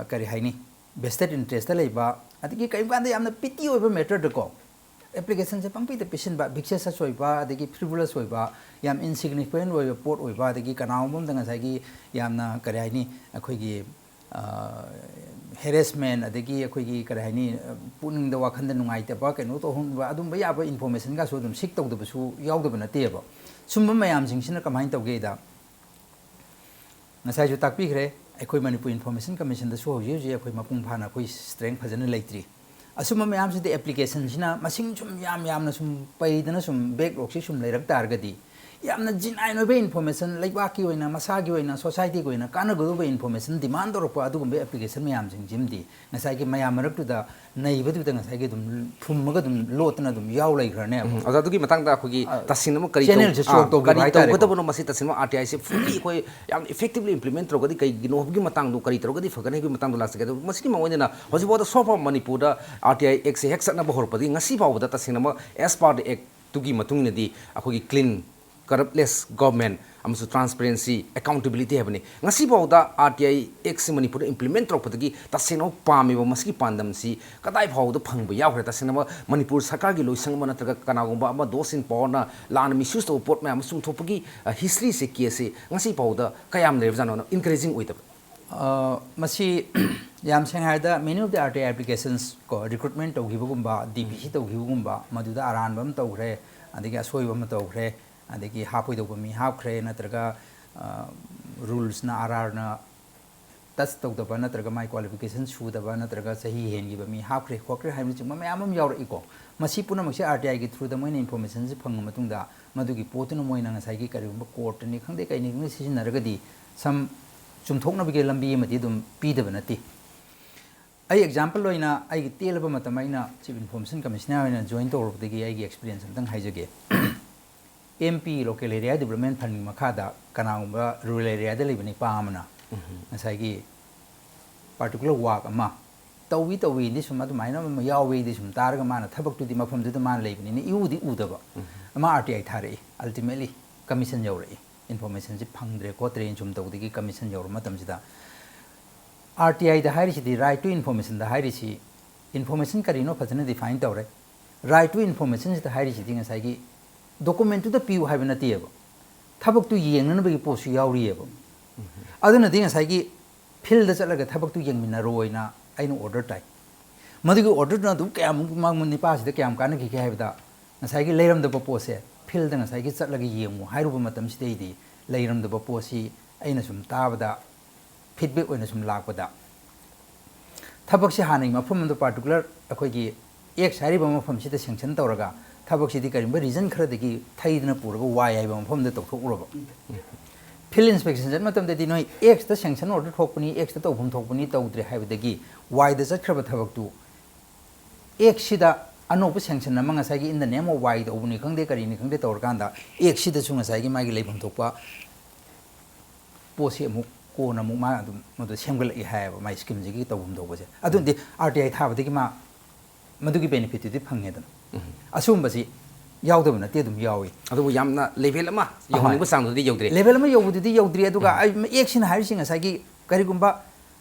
ꯀꯔꯤ ꯍꯥꯏꯅꯤ, ꯚꯦꯁꯇꯦꯠ ꯏꯟꯇꯔꯦꯁꯇ ꯂꯩꯕ, ꯑꯗꯒꯤ ꯀꯔꯤꯒꯨꯝꯕ ꯀꯥꯟꯗ ꯌꯥꯝꯅ ꯄꯤꯇꯤ ꯑꯣꯏꯕ ꯃꯦꯇꯔꯗꯀꯣ ꯑꯦꯄ꯭ꯂꯤꯀꯦꯁꯟꯁꯦ ꯄꯪꯄꯤꯗ ꯄꯤꯁꯤꯟꯕ, ꯚꯤꯛꯁꯦꯁꯁ ꯑꯣꯏꯕ, ꯑꯗꯒꯤ ꯐ꯭ꯔꯤꯚꯣꯂꯁ ꯑꯣꯏꯕ, ꯌꯥꯝ ꯏꯟꯁꯤꯒꯅꯤꯐꯤꯀꯦꯟ ꯑꯣꯏꯕ ꯄꯣꯠ ꯑꯣꯏꯕ, ꯑꯗꯒꯤ ꯀꯅꯥꯒꯨꯝꯕ ꯑꯃꯗ ꯉꯁꯥꯏꯒꯤ ꯌꯥꯝꯅ ꯀꯔꯤ ꯍꯥꯏꯅꯤ, ꯑꯩꯈꯣꯏꯒꯤ ꯍꯦꯔꯦꯁꯃꯦꯟ, ꯑꯗꯒꯤ ꯑꯩꯈꯣꯏꯒꯤ ꯀꯔꯤ ꯍꯥꯏꯅꯤ, ꯄꯨꯛꯅꯤꯡꯗ ꯋꯥꯈꯜꯗ ꯅꯨꯡꯉꯥꯏꯇꯕ ꯀꯩꯅꯣ ꯇꯧꯍꯟꯕ, ꯑꯗꯨꯝꯕ ꯌꯥꯕ ꯏꯟꯐꯣꯔꯃꯦꯁꯟꯒꯁꯨ ꯑꯗꯨꯝ ꯁꯤꯛ ꯇꯧꯗꯕꯁꯨ ꯌꯥꯎꯗꯕ ꯅꯠꯇꯦꯕ꯫ ꯁꯨꯝꯕ ꯃꯌꯥꯝꯁꯤꯡꯁꯤꯅ ꯀꯃꯥꯏꯅ ꯇꯧꯒꯦꯗ, ꯉꯁꯥꯏꯁꯨ ꯇꯥꯛꯄꯤꯈ꯭ꯔꯦ, ꯑꯩꯈꯣꯏ ꯃꯅꯤꯄꯨꯔ ꯏꯟꯐꯣꯔꯃꯦꯁꯟ ꯀꯃꯤꯁꯟꯗꯁꯨ ꯍꯧꯖꯤꯛ ꯍꯧꯖꯤꯛ ꯑꯩꯈꯣꯏ ꯃꯄꯨꯡ ꯐꯥꯅ ꯑꯩꯈꯣꯏ ꯁ꯭ꯇꯔꯦꯡ ꯐꯖꯅ ꯂꯩꯇ꯭ꯔꯤ꯫ ꯑꯁꯨꯝꯕ ꯃꯌꯥꯝꯁꯤꯗ ꯑꯦꯄ꯭ꯂꯤꯀꯦꯁꯟꯁꯤꯅ ꯃꯁꯤꯡ ꯁꯨꯝ ꯌꯥꯝ ꯌꯥꯝꯅ ꯁꯨꯝ ꯄꯩꯗꯅ ꯁꯨꯝ ꯕꯦꯛꯂꯣꯛꯁꯤ ꯁꯨꯝ ꯂꯩꯔꯛ ꯇꯥꯔꯒꯗꯤ, ꯌꯥꯝꯅ ꯖꯤꯅꯥꯏꯟ ꯑꯣꯏꯕ ꯏꯟꯐꯣꯔꯃꯦꯁꯟ, ꯂꯩꯕꯥꯛꯀꯤ ꯑꯣꯏꯅ, ꯃꯁꯥꯒꯤ ꯑꯣꯏꯅ, ꯁꯣꯁꯥꯏꯇꯤꯒꯤ ꯑꯣꯏꯅ ꯀꯥꯟꯅꯒꯗꯧꯕ ꯏꯟꯐꯣꯔꯃꯦꯁꯟ ꯗꯤꯃꯥꯟ ꯇꯧꯔꯛꯄ ꯑꯗꯨꯒꯨꯝꯕ ꯑꯦꯄ꯭ꯂꯤꯀꯦꯁꯟ ꯃꯌꯥꯝꯁꯤꯡꯁꯤꯃꯗꯤ ꯉꯁꯥꯏꯒꯤ ꯃꯌꯥꯝ ꯃꯔꯛꯇꯨꯗ ꯅꯩꯕꯗꯨꯗ ꯉꯁꯥꯏꯒꯤ ꯑꯗꯨꯝ ꯐꯨꯝꯃꯒ ꯑꯗꯨꯝ ꯂꯣꯠꯇꯅ ꯑꯗꯨꯝ ꯌꯥꯎ ꯂꯩꯈ꯭ꯔꯅꯦꯕ꯫ ꯎꯝ, ꯑꯣꯖꯥ, ꯑꯗꯨꯒꯤ ꯃꯇꯥꯡꯗ ꯑꯩꯈꯣꯏꯒꯤ ꯑ, ꯇꯁꯦꯡꯅꯃꯛ ꯀꯔꯤ channel ꯁꯦ ꯇꯧ-, show ꯑ, ꯇꯧꯈꯤꯕ ꯀꯔꯤ ꯍꯥꯏꯇꯥꯔꯦꯀꯣ꯫ ꯇꯧꯒꯗꯕꯅꯣ, ꯃꯁꯤ ꯇꯁꯦꯡꯅꯃꯛ ꯑꯥꯔ ꯇꯤ ꯑꯥꯏꯁꯦ ꯐꯨꯜꯂꯤ ꯑꯩꯈꯣꯏ ꯌꯥꯝ ꯏꯐꯦꯛꯇꯤꯚꯂꯤ ꯏꯝꯄ꯭ꯂꯤꯃꯦꯟ ꯇꯧꯔꯒꯗꯤ ꯀꯩꯒꯤꯅꯣ ꯍꯥꯏꯕꯒꯤ ꯃꯇꯥꯡꯗꯣ ꯀꯔꯤ ꯇꯧꯔꯒꯗꯤ ꯐꯒꯅꯤ ꯍꯥꯏꯕꯒꯤ ꯃꯇꯥꯡꯗꯣ ꯂꯥꯛꯆꯒꯦ꯫ ꯑꯗꯣ ꯃꯁꯤꯒꯤ ꯃꯑꯣꯡ ꯑꯣꯏꯅ ꯍꯧꯖꯤꯛꯐꯥꯎꯗ ꯁꯣꯐ ꯃꯅꯤꯄꯨꯔꯗ ꯑꯥꯔ ꯇꯤ ꯑꯥꯏ ꯑꯦꯛꯁꯦ ꯍꯦꯛ ꯆꯠꯅꯕ ꯍꯧꯔꯛꯄꯗꯒꯤ ꯉꯁꯤ ꯐꯥꯎꯕꯗ ꯇꯁꯦꯡꯅꯃꯛ as per the act ꯇꯨꯒꯤ ꯃꯇꯨꯡ ꯏꯟꯅꯗꯤ ꯑꯩꯈꯣꯏꯒꯤ ꯀ꯭ꯂꯤꯟ, ꯀꯔꯞꯂꯦꯁ ꯒꯣꯚꯔꯟꯃꯦꯟ ꯑꯃꯁꯨꯡ ꯇ꯭ꯔꯥꯟꯁꯄꯦꯔꯦꯟꯁꯤ, ꯑꯦꯀꯥꯎꯟꯇꯦꯕꯤꯂꯤꯇꯤ ꯍꯥꯏꯕꯅꯤ꯫ ꯉꯁꯤ ꯐꯥꯎꯗ ꯑꯥꯔ ꯇꯤ ꯑꯥꯏ ꯑꯦꯛꯁꯦ ꯃꯅꯤꯄꯨꯔꯗ ꯏꯝꯄ꯭ꯂꯤꯃꯦꯟ ꯇꯧꯔꯛꯄꯗꯒꯤ ꯇꯁꯦꯡꯅꯃꯛ ꯄꯥꯝꯃꯤꯕ ꯃꯁꯤꯒꯤ ꯄꯥꯟꯗꯝꯁꯤ ꯀꯗꯥꯏ ꯐꯥꯎꯕꯗ ꯐꯪꯕ ꯌꯥꯎꯈ꯭ꯔꯦ? ꯇꯁꯦꯡꯅꯃꯛ ꯃꯅꯤꯄꯨꯔ ꯁꯔꯀꯥꯔꯒꯤ ꯂꯣꯏꯁꯪ ꯑꯃ ꯅꯠꯇ꯭ꯔꯒ ꯀꯅꯥꯒꯨꯝꯕ ꯑꯃ, those in power ꯅ ꯂꯥꯟꯅ ꯃꯤꯁꯌꯨꯁ ꯇꯧꯕ ꯄꯣꯠ ꯃꯌꯥꯝ ꯑꯃ ꯆꯨꯝꯊꯣꯛꯄꯒꯤ, ꯑ, ꯍꯤꯁꯇ꯭ꯔꯤꯁꯦ, ꯀꯦꯁꯁꯦ ꯉꯁꯤ ꯐꯥꯎꯗ ꯀꯌꯥꯝ ꯂꯩꯔꯕꯖꯥꯠꯅꯣ, ꯏꯟꯀꯔꯦꯖꯤꯡ ꯑꯣꯏꯗꯕ? ꯑ, ꯃꯁꯤ ꯌꯥꯝ ꯁꯦꯡꯅ ꯍꯥꯏꯔꯕꯗ, many of the R T I applications ꯀꯣ, ꯔꯤꯀ꯭ꯔꯨꯠꯃꯦꯟ ꯇꯧꯈꯤꯕꯒꯨꯝꯕ, ꯗꯤ ꯄꯤ ꯁꯤ ꯇꯧꯈꯤꯕꯒꯨꯝꯕ, ꯃꯗꯨꯗ ꯑꯔꯥꯟꯕ ꯑꯃ ꯇꯧꯈ꯭ꯔꯦ, ꯑꯗꯒꯤ ꯑꯁꯣꯏꯕ ꯑꯃ ꯇꯧꯈ꯭ꯔꯦ, ꯑꯗꯒꯤ ꯍꯥꯞꯄꯣꯏꯗꯧꯕ ꯃꯤ ꯍꯥꯞꯈ꯭ꯔꯦ, ꯅꯠꯇ꯭ꯔꯒ, ꯑ, ꯔꯨꯜꯁꯅ, ꯑꯥꯔ ꯑꯥꯔꯅ ꯇꯆ ꯇꯧꯗꯕ, ꯅꯠꯇ꯭ꯔꯒ ꯃꯥꯏ ꯀ꯭ꯋꯥꯂꯤꯐꯤꯀꯦꯁꯟ ꯁꯨꯗꯕ, ꯅꯠꯇ꯭ꯔꯒ ꯆꯍꯤ ꯍꯦꯟꯈꯤꯕ ꯃꯤ ꯍꯥꯞꯈ꯭ꯔꯦ ꯈꯣꯠꯈ꯭ꯔꯦ ꯍꯥꯏꯕꯅꯆꯤꯡꯕ ꯃꯌꯥꯝ ꯑꯃ ꯌꯥꯎꯔꯛꯏꯀꯣ꯫ ꯃꯁꯤ ꯄꯨꯝꯅꯃꯛꯁꯦ ꯑꯥꯔ ꯇꯤ ꯑꯥꯏꯒꯤ ꯊ꯭ꯔꯨꯗ ꯃꯣꯏꯅ ꯏꯟꯐꯣꯔꯃꯦꯁꯟꯁꯦ ꯐꯪꯉ ꯃꯇꯨꯡꯗ, ꯃꯗꯨꯒꯤ ꯄꯣꯠꯇꯨꯅ ꯃꯣꯏꯅ ꯉꯁꯥꯏꯒꯤ ꯀꯔꯤꯒꯨꯝꯕ ꯀꯣꯔꯠꯇꯅꯤ ꯈꯪꯗꯦ, ꯀꯩꯅꯤ ꯈꯪꯗꯦ, ꯁꯤꯖꯤꯟꯅꯔꯒꯗꯤ ꯁꯝ ꯆꯨꯝꯊꯣꯛꯅꯕꯒꯤ ꯂꯝꯕꯤ ꯑꯃꯗꯤ ꯑꯗꯨꯝ ꯄꯤꯗꯕ ꯅꯠꯇꯦ꯫ ꯑꯩ ꯑꯦꯛꯖꯥꯝꯄꯜ ꯑꯣꯏꯅ ꯑꯩꯒꯤ ꯇꯦꯜꯂꯕ ꯃꯇꯝ ꯑꯩꯅ ꯆꯤꯐ ꯏꯟꯐꯣꯔꯃꯦꯁꯟ ꯀꯃꯤꯁꯅꯔ ꯑꯣꯏꯅ ꯖꯣꯏꯟ ꯇꯧꯔꯨꯕꯗꯒꯤ ꯑꯩꯒꯤ ꯑꯦꯛꯁꯄꯤꯔꯤꯌꯦꯟꯁ ꯑꯝꯇꯪ ꯍꯥꯏꯖꯒꯦ꯫ M P, local area development ꯐꯟꯒꯤ ꯃꯈꯥꯗ ꯀꯅꯥꯒꯨꯝꯕ ꯔꯨꯔꯦꯜ ꯑꯦꯔꯤꯌꯥꯗ ꯂꯩꯕ ꯅꯤꯄꯥ ꯑꯃꯅ ꯉꯁꯥꯏꯒꯤ ꯄꯥꯔꯇꯤꯀꯨꯂꯔ ꯋꯥꯛ ꯑꯃ ꯇꯧꯏ, ꯇꯧꯏꯗꯤ ꯁꯨꯝ ꯑꯗꯨꯃꯥꯏꯅ ꯑꯃ ꯌꯥꯎꯏꯗꯤ ꯁꯨꯝ ꯇꯥꯔꯒ, ꯃꯥꯅ ꯊꯕꯛꯇꯨꯗꯤ ꯃꯐꯝꯗꯨꯗ ꯃꯥꯅ ꯂꯩꯕꯅꯤꯅ ꯏꯎꯗꯤ ꯎꯗꯕ, ꯑꯃ ꯑꯥꯔ ꯇꯤ ꯑꯥꯏ ꯊꯥꯔꯛꯏ꯫ ꯑꯜꯇꯤꯃꯦꯠꯂꯤ ꯀꯃꯤꯁꯟ ꯌꯧꯔꯛꯏ, ꯏꯟꯐꯣꯔꯃꯦꯁꯟꯁꯤ ꯐꯪꯗ꯭ꯔꯦ ꯈꯣꯠꯇ꯭ꯔꯦꯅ ꯁꯨꯝ ꯇꯧꯕꯗꯒꯤ ꯀꯃꯤꯁꯟ ꯌꯧꯔꯛꯄ ꯃꯇꯝꯁꯤꯗ, ꯑꯥꯔ ꯇꯤ ꯑꯥꯏꯗ ꯍꯥꯏꯔꯤꯁꯤꯗꯤ, ꯔꯥꯏꯠ ꯇꯨ ꯏꯟꯐꯣꯔꯃꯦꯁꯟꯗ ꯍꯥꯏꯔꯤꯁꯤ, ꯏꯟꯐꯣꯔꯃꯦꯁꯟ ꯀꯔꯤꯅꯣ ꯐꯖꯅ ꯗꯤꯐꯥꯏꯟ ꯇꯧꯔꯦ꯫ ꯔꯥꯏꯠ ꯇꯨ ꯏꯟꯐꯣꯔꯃꯦꯁꯟꯁꯤꯗ ꯍꯥꯏꯔꯤꯁꯤꯗꯤ ꯉꯁꯥꯏꯒꯤ ꯗꯣꯀꯨꯃꯦꯟꯇꯨꯗ ꯄꯤꯌꯨ ꯍꯥꯏꯕ ꯅꯠꯇꯦꯕ, ꯊꯕꯛꯇꯨ ꯌꯦꯡꯅꯅꯕꯒꯤ ꯄꯣꯠꯁꯨ ꯌꯥꯎꯔꯤꯑꯕ꯫ ꯑꯗꯨꯅꯗꯤ ꯉꯁꯥꯏꯒꯤ ꯐꯤꯜꯗ ꯆꯠꯂꯒ ꯊꯕꯛꯇꯨ ꯌꯦꯡꯃꯤꯟꯅꯔꯣꯏꯅ ꯑꯩꯅ ꯑꯣꯔꯗꯔ ꯇꯥꯏ꯫ ꯃꯗꯨꯒꯤ ꯑꯣꯔꯗꯔꯗꯨꯅ ꯑꯗꯨꯝ ꯀꯌꯥꯃꯨꯛ ꯃꯥ-, ꯅꯤꯄꯥꯁꯤꯗ ꯀꯌꯥꯝ ꯀꯥꯟꯅꯈꯤꯒꯦ ꯍꯥꯏꯕꯗ, ꯉꯁꯥꯏꯒꯤ ꯂꯩꯔꯝꯗꯕ ꯄꯣꯠꯁꯦ ꯐꯤꯜꯗ ꯉꯁꯥꯏꯒꯤ ꯆꯠꯂꯒ ꯌꯦꯡꯉꯨ ꯍꯥꯏꯔꯨꯕ ꯃꯇꯝꯁꯤꯗꯩꯗꯤ, ꯂꯩꯔꯝꯗꯕ ꯄꯣꯠꯁꯤ ꯑꯩꯅ ꯁꯨꯝ ꯇꯥꯕꯗ, ꯐꯤꯗꯕꯦꯛ ꯑꯣꯏꯅ ꯁꯨꯝ ꯂꯥꯛꯄꯗ, ꯊꯕꯛꯁꯦ ꯍꯥꯟꯅꯒꯤ ꯃꯐꯝ ꯑꯃꯗ ꯄꯥꯔꯇꯤꯀꯨꯂꯔ ꯑꯩꯈꯣꯏꯒꯤ X ꯍꯥꯏꯔꯤꯕ ꯃꯐꯝꯁꯤꯗ sanction ꯇꯧꯔꯒ ꯊꯕꯛꯁꯤꯗꯤ ꯀꯔꯤꯒꯨꯝꯕ reason ꯈꯔꯗꯒꯤ ꯊꯩꯗꯅ ꯄꯨꯔꯒ Y ꯍꯥꯏꯕ ꯃꯐꯝꯗ ꯇꯧꯊꯣꯛꯎꯔꯕ꯫ Field inspection ꯆꯠꯄ ꯃꯇꯝꯗꯗꯤ ꯅꯣꯏ X ꯇ sanction order ꯊꯣꯛꯄꯅꯤ, X ꯇ ꯇꯧꯐꯝ ꯊꯣꯛꯄꯅꯤ, ꯇꯧꯗ꯭ꯔꯦ ꯍꯥꯏꯕꯗꯒꯤ Y ꯗ ꯆꯠꯈ꯭ꯔꯕ ꯊꯕꯛꯇꯨ X ꯁꯤꯗ ꯑꯅꯧꯕ sanction ꯑꯃ ꯉꯁꯥꯏꯒꯤ in the name of Y ꯇꯧꯕꯅꯤ ꯈꯪꯗꯦ, ꯀꯔꯤꯅꯤ ꯈꯪꯗꯦ ꯇꯧꯔꯀꯥꯟꯗ X ꯁꯤꯗꯁꯨ ꯉꯁꯥꯏꯒꯤ ꯃꯥꯒꯤ ꯂꯩꯐꯝ ꯊꯣꯛꯄ ꯄꯣꯠꯁꯤ ꯑꯃꯨꯛ ꯀꯣꯟꯅ ꯑꯃꯨꯛ ꯃꯥ ꯑꯗꯨꯝ ꯃꯗꯨ ꯁꯦꯝꯒꯠꯂꯛꯏ ꯍꯥꯏꯌꯦꯕ, ꯃꯥꯏ scheme ꯁꯤꯒꯤ ꯇꯧꯐꯝ ꯊꯣꯛꯄꯁꯦ꯫ ꯑꯗꯨꯅꯗꯤ R T I ꯊꯥꯕꯗꯒꯤ ꯃꯥ ꯃꯗꯨꯒꯤ benefit ꯇꯨꯗꯤ ꯐꯪꯉꯦꯗꯅ꯫ ꯑꯁꯤꯒꯨꯝꯕꯁꯤ ꯌꯥꯎꯗꯕ ꯅꯠꯇꯦ, ꯑꯗꯨꯝ ꯌꯥꯎꯏ꯫ ꯑꯗꯨꯕꯨ ꯌꯥꯝꯅ level ꯑꯃ ꯌꯧꯍꯟꯅꯤꯡꯕ ꯆꯥꯡꯗꯨꯗꯤ ꯌꯧꯗ꯭ꯔꯤ꯫ Level ꯑꯃ ꯌꯧꯕꯗꯨꯗꯤ ꯌꯧꯗ꯭ꯔꯤ꯫ ꯑꯗꯨꯒ ꯑꯩ, X ꯁꯤꯅ ꯍꯥꯏꯔꯤꯁꯤ ꯉꯁꯥꯏꯒꯤ ꯀꯔꯤꯒꯨꯝꯕ